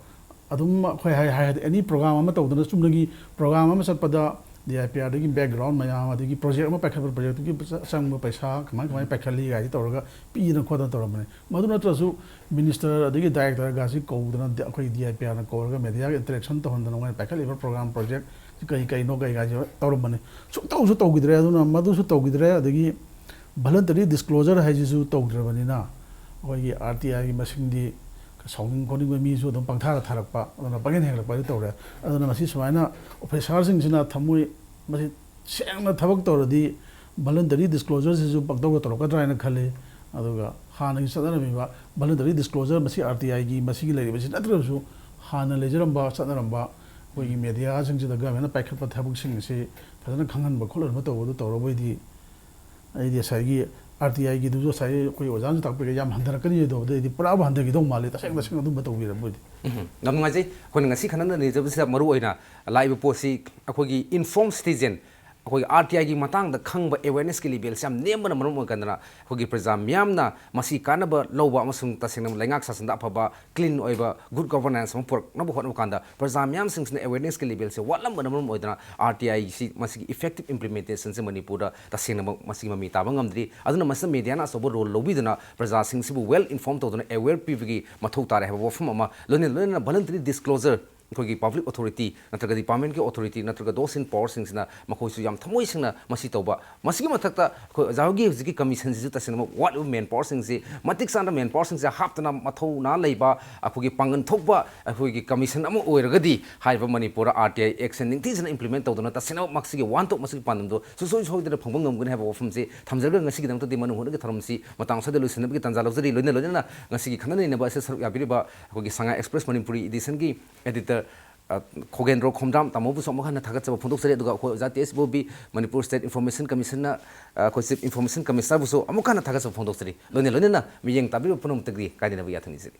ꯑꯗꯨꯝ ꯑꯩꯈꯣꯏ ꯍꯥꯏ, ꯍꯥꯏ, any program ꯑꯃ ꯇꯧꯗꯅ, ꯆꯨꯝꯅꯒꯤ program ꯑꯃ ꯆꯠꯄꯗ D I P Rꯗꯒꯤ background ꯃꯌꯥꯝ, ꯑꯗꯒꯤ project ꯑꯃ ꯄꯥꯏꯈꯠꯄ, projectꯇꯨꯒꯤ ꯆꯪꯕ ꯄꯩꯁꯥ ꯀꯃꯥꯏ ꯀꯃꯥꯏꯅ ꯄꯥꯏꯈꯠꯂꯤ ꯒꯥꯏꯁꯤ ꯇꯧꯔꯒ ꯄꯤꯗꯅ ꯈꯣꯠꯇꯅ ꯇꯧꯔꯝꯕꯅꯦ꯫ ꯃꯗꯨ ꯅꯠꯇ꯭ꯔꯁꯨ minister ꯑꯗꯒꯤ directorꯒꯥꯁꯤ ꯀꯧꯗꯅ, ꯑꯩꯈꯣꯏ D I P Rꯅ ꯀꯧꯔꯒ mediaꯒ interaction ꯇꯧꯍꯟꯗꯅ, ꯃꯣꯏꯅ ꯄꯥꯏꯈꯠꯂꯤꯕ program project ꯀꯔꯤ ꯀꯔꯤꯅꯣ ꯀꯩꯀꯥꯁꯦ ꯇꯧꯔꯝꯕꯅꯤ꯫ ꯁꯨꯡꯇꯧꯁꯨ ꯇꯧꯈꯤꯗ꯭ꯔꯦ꯫ ꯑꯗꯨꯅ ꯃꯗꯨꯁꯨ ꯇꯧꯈꯤꯗ꯭ꯔꯦ꯫ ꯑꯗꯒꯤ voluntary disclosure ꯍꯥꯏꯁꯤꯁꯨ ꯇꯧꯗ꯭ꯔꯕꯅꯤꯅ, ꯑꯩꯈꯣꯏꯒꯤ R T Iꯒꯤ ꯃꯁꯤꯡꯗꯤ ꯁꯥꯎꯅꯤꯡ ꯈꯣꯠꯅꯤꯡꯕ ꯃꯤꯁꯨ ꯑꯗꯨꯝ ꯄꯪꯊꯥꯗ ꯊꯥꯔꯛꯄ, ꯑꯗꯨꯅ ꯄꯪꯍꯦꯟ ꯍꯦꯟꯒꯠꯂꯛꯄ ꯍꯥꯏꯗꯨ ꯇꯧꯔꯦ꯫ ꯑꯗꯨꯅ ꯃꯁꯤ ꯁꯨꯃꯥꯏꯅ officerꯁꯤꯡꯁꯤꯅ ꯊꯃꯣꯏ, ꯃꯁꯤ ꯁꯦꯡꯅ ꯊꯕꯛ ꯇꯧꯔꯗꯤ voluntary disclosureꯁꯤꯁꯨ ꯄꯪꯇꯧꯗ ꯇꯧꯔꯛꯀꯗ꯭ꯔꯥ ꯍꯥꯏꯅ ꯈꯜꯂꯤ꯫ ꯑꯗꯨꯒ ꯍꯥꯟꯅꯒꯤ ꯆꯠꯅꯔꯝꯃꯤꯕ voluntary disclosure, ꯃꯁꯤ R T Iꯒꯤ ꯃꯁꯤꯒꯤ ꯂꯩꯔꯤꯕꯁꯤ ꯅꯠꯇ꯭ꯔꯒꯁꯨ ꯍꯥꯟꯅ ꯂꯩꯖꯔꯝꯕ ꯆꯠꯅꯔꯝꯕ ꯑꯩꯈꯣꯏꯒꯤ mediaꯁꯤꯡꯁꯤꯗ governmentꯅ ꯄꯥꯏꯈꯠꯄ ꯊꯕꯛꯁꯤꯡ ꯑꯁꯤ ꯐꯖꯅ ꯈꯪꯍꯟꯕ ꯈꯣꯠꯍꯟꯕ ꯇꯧꯕꯗꯨ ꯇꯧꯔꯕꯣꯏꯗꯤ ꯑꯩꯗꯤ ꯉꯁꯥꯏꯒꯤ R T Iꯒꯤꯗꯨꯁꯨ ꯉꯁꯥꯏ ꯑꯩꯈꯣꯏ ꯑꯣꯖꯥꯅꯁꯨ ꯇꯥꯛꯄꯤꯔꯦ, ꯌꯥꯝ ꯍꯟꯊꯔꯛꯀꯅꯤ ꯑꯗꯨꯕꯨꯗꯤ ꯑꯩꯗꯤ ꯄꯨꯔꯥꯕꯨ ꯍꯟꯊꯈꯤꯗꯧ ꯃꯥꯜꯂꯦ, ꯇꯁꯦꯡ ꯇꯁꯦꯡ ꯑꯗꯨꯝꯕ ꯇꯧꯕꯤꯔꯕꯣꯏꯗꯤ꯫ ꯎꯝ, ꯌꯥꯝ ꯅꯨꯡꯉꯥꯏꯖꯩ꯫ ꯑꯩꯈꯣꯏꯅ ꯉꯁꯤ ꯈꯟꯅꯅ ꯅꯩꯅꯖꯕꯁꯤꯗ ꯃꯔꯨ ꯑꯣꯏꯅ ꯂꯥꯛꯏꯕ ꯄꯣꯠꯁꯤ ꯑꯩꯈꯣꯏꯒꯤ informed citizen, ꯑꯩꯈꯣꯏꯒꯤ R T Iꯒꯤ ꯃꯇꯥꯡꯗ ꯈꯪꯕ awarenessꯀꯤ levelꯁꯦ ꯌꯥꯝ ꯅꯦꯝꯕꯅ ꯃꯔꯝ ꯑꯣꯏꯒꯟꯗꯅ ꯑꯩꯈꯣꯏꯒꯤ ꯄ꯭ꯔꯖꯥ ꯃꯤꯌꯥꯝꯅ ꯃꯁꯤ ꯀꯥꯟꯅꯕ ꯂꯧꯕ ꯑꯃꯁꯨꯡ ꯇꯁꯦꯡꯅ ꯂꯩꯉꯥꯛ ꯁꯥꯁꯟꯗ ꯑꯐꯕ clean ꯑꯣꯏꯕ good governance ꯑꯃ ꯄꯨꯔꯛꯅꯕ ꯍꯣꯠꯅꯕ ꯀꯥꯟꯗ ꯄ꯭ꯔꯖꯥ ꯃꯤꯌꯥꯝꯁꯤꯡꯁꯤꯅ awarenessꯀꯤ levelꯁꯦ ꯋꯥꯠꯂꯝꯕꯅ ꯃꯔꯝ ꯑꯣꯏꯗꯅ R T Iꯁꯤ ꯃꯁꯤꯒꯤ effective implementationꯁꯦ ꯃꯅꯤꯄꯨꯔꯗ ꯇꯁꯦꯡꯅꯃꯛ ꯃꯁꯤꯒꯤ ꯃꯃꯤ ꯇꯥꯕ ꯉꯝꯗ꯭ꯔꯤ꯫ ꯑꯗꯨꯅ ꯃꯁꯤꯗ mediaꯅ ꯑꯆꯧꯕ role ꯂꯧꯕꯤꯗꯨꯅ ꯄ꯭ꯔꯖꯥꯁꯤꯡꯁꯤꯕꯨ well inform ꯇꯧꯗꯨꯅ aware ꯄꯤꯕꯒꯤ ꯃꯊꯧ ꯇꯥꯔꯦ ꯍꯥꯏꯕ ꯋꯥꯐꯝ ꯑꯃ, ꯂꯣꯏꯅ ꯂꯣꯏꯅꯅ voluntary disclosure ꯑꯩꯈꯣꯏꯒꯤ ꯄꯕ꯭ꯂꯤꯛ ꯑꯣꯊꯣꯔꯤꯇꯤ ꯅꯠꯇ꯭ꯔꯒ ꯗꯤꯄꯥꯔꯠꯃꯦꯟꯒꯤ ꯑꯣꯊꯣꯔꯤꯇꯤ ꯅꯠꯇ꯭ꯔꯒ ꯗꯣꯁ ꯏꯟ ꯄꯥꯋꯔꯁꯤꯡꯁꯤꯅ ꯃꯈꯣꯏꯁꯨ ꯌꯥꯝ ꯊꯃꯣꯏ ꯁꯦꯡꯅ ꯃꯁꯤ ꯇꯧꯕ꯫ ꯃꯁꯤꯒꯤ ꯃꯊꯛꯇ ꯑꯩꯈꯣꯏ ꯑꯣꯖꯥ ꯍꯣꯏꯒꯤ ꯍꯧꯖꯤꯛꯀꯤ ꯀꯃꯤꯁꯟꯁꯤꯁꯨ ꯇꯁꯦꯡꯅꯃꯛ ꯋꯥꯠꯂꯤꯕ ꯃꯦꯟ ꯄꯥꯋꯔꯁꯤꯡꯁꯤ ꯃꯇꯤꯛ ꯆꯥꯅ ꯃꯦꯟ ꯄꯥꯋꯔꯁꯤꯡꯁꯦ ꯍꯥꯞꯇꯅ ꯃꯊꯧꯅꯥ ꯂꯩꯕ ꯑꯩꯈꯣꯏꯒꯤ ꯄꯥꯡꯒꯜ ꯊꯣꯛꯄ ꯑꯩꯈꯣꯏꯒꯤ ꯀꯃꯤꯁꯟ ꯑꯃ ꯑꯣꯏꯔꯒꯗꯤ ꯍꯥꯏꯔꯤꯕ ꯃꯅꯤꯄꯨꯔꯗ ꯑꯥꯔ ꯇꯤ ꯑꯥꯏ ꯑꯦꯛꯁꯦ ꯅꯤꯡꯊꯤꯖꯅ ꯏꯝꯄ꯭ꯂꯤꯃꯦꯟ ꯇꯧꯗꯨꯅ ꯇꯁꯦꯡꯅꯃꯛ ꯃꯁꯤꯒꯤ ꯋꯥꯍꯟꯊꯣꯛ ꯃꯁꯤꯒꯤ ꯄꯥꯟꯗꯝꯗꯣ ꯁꯨꯡꯁꯣꯏ ꯁꯣꯏꯗꯅ ꯐꯪꯕ ꯉꯝꯒꯅꯤ ꯍꯥꯏꯕ ꯋꯥꯐꯝꯁꯤ ꯊꯝꯖꯔꯒ ꯉꯁꯤꯒꯤꯗꯃꯛꯇꯗꯤ ꯃꯅꯨꯡ ꯍꯨꯠꯅꯒꯤ ꯊꯧꯔꯝꯁꯤ ꯃꯇꯥꯡ ꯑꯁꯤꯗ ꯂꯣꯏꯁꯤꯟꯅꯕꯒꯤ ꯇꯥꯟꯖꯥ ꯂꯧꯖꯔꯤ꯫ ꯂꯣꯏꯅ ꯂꯣꯏꯅꯅ ꯉꯁꯤꯒꯤ ꯈꯟꯅ ꯅꯩꯅꯕ ꯑꯁꯤꯗ ꯁꯔꯨꯛ ꯌꯥꯕꯤꯔꯤꯕ ꯑꯩꯈꯣꯏꯒꯤ ꯁꯉꯥꯏ ꯑꯦꯛꯁꯄ꯭ꯔꯦꯁ ꯃꯅꯤꯄꯨꯔꯤ ꯏꯗꯤꯁꯟꯒꯤ ꯑꯦꯗꯤꯇꯔ, ꯑ, ꯈꯣꯒꯦꯟꯗ꯭ꯔꯣ ꯈꯣꯝꯗ꯭ꯔꯥꯝ ꯇꯥꯃꯣꯕꯨꯁꯨ ꯑꯃꯨꯛ ꯍꯟꯅ ꯊꯥꯒꯠꯆꯕ ꯐꯣꯡꯗꯣꯛꯆꯔꯤ꯫ ꯑꯗꯨꯒ ꯑꯩꯈꯣꯏ ꯑꯣꯖꯥ ꯇꯤ ꯑꯦꯁ ꯕꯣꯕꯤ, ꯃꯅꯤꯄꯨꯔ ꯁ꯭ꯇꯦꯠ ꯏꯟꯐꯣꯔꯃꯦꯁꯟ ꯀꯃꯤꯁꯟꯅ, ꯑ, ꯑꯩꯈꯣꯏ ꯆꯤꯐ ꯏꯟꯐꯣꯔꯃꯦꯁꯟ ꯀꯃꯤꯁꯅꯔꯕꯨꯁꯨ ꯑꯃꯨꯛ ꯍꯟꯅ ꯊꯥꯒꯠꯆꯕ ꯐꯣꯡꯗꯣꯛꯆꯔꯤ꯫ ꯂꯣꯏꯅ ꯂꯣꯏꯅꯅ ꯃꯤꯠꯌꯦꯡ ꯇꯥꯕꯤꯔꯤꯕ ꯄꯨꯝꯅꯃꯛꯇꯒꯤ ꯀꯥꯏꯗꯅꯕ ꯌꯥꯊꯪ ꯅꯤꯖꯔꯤ꯫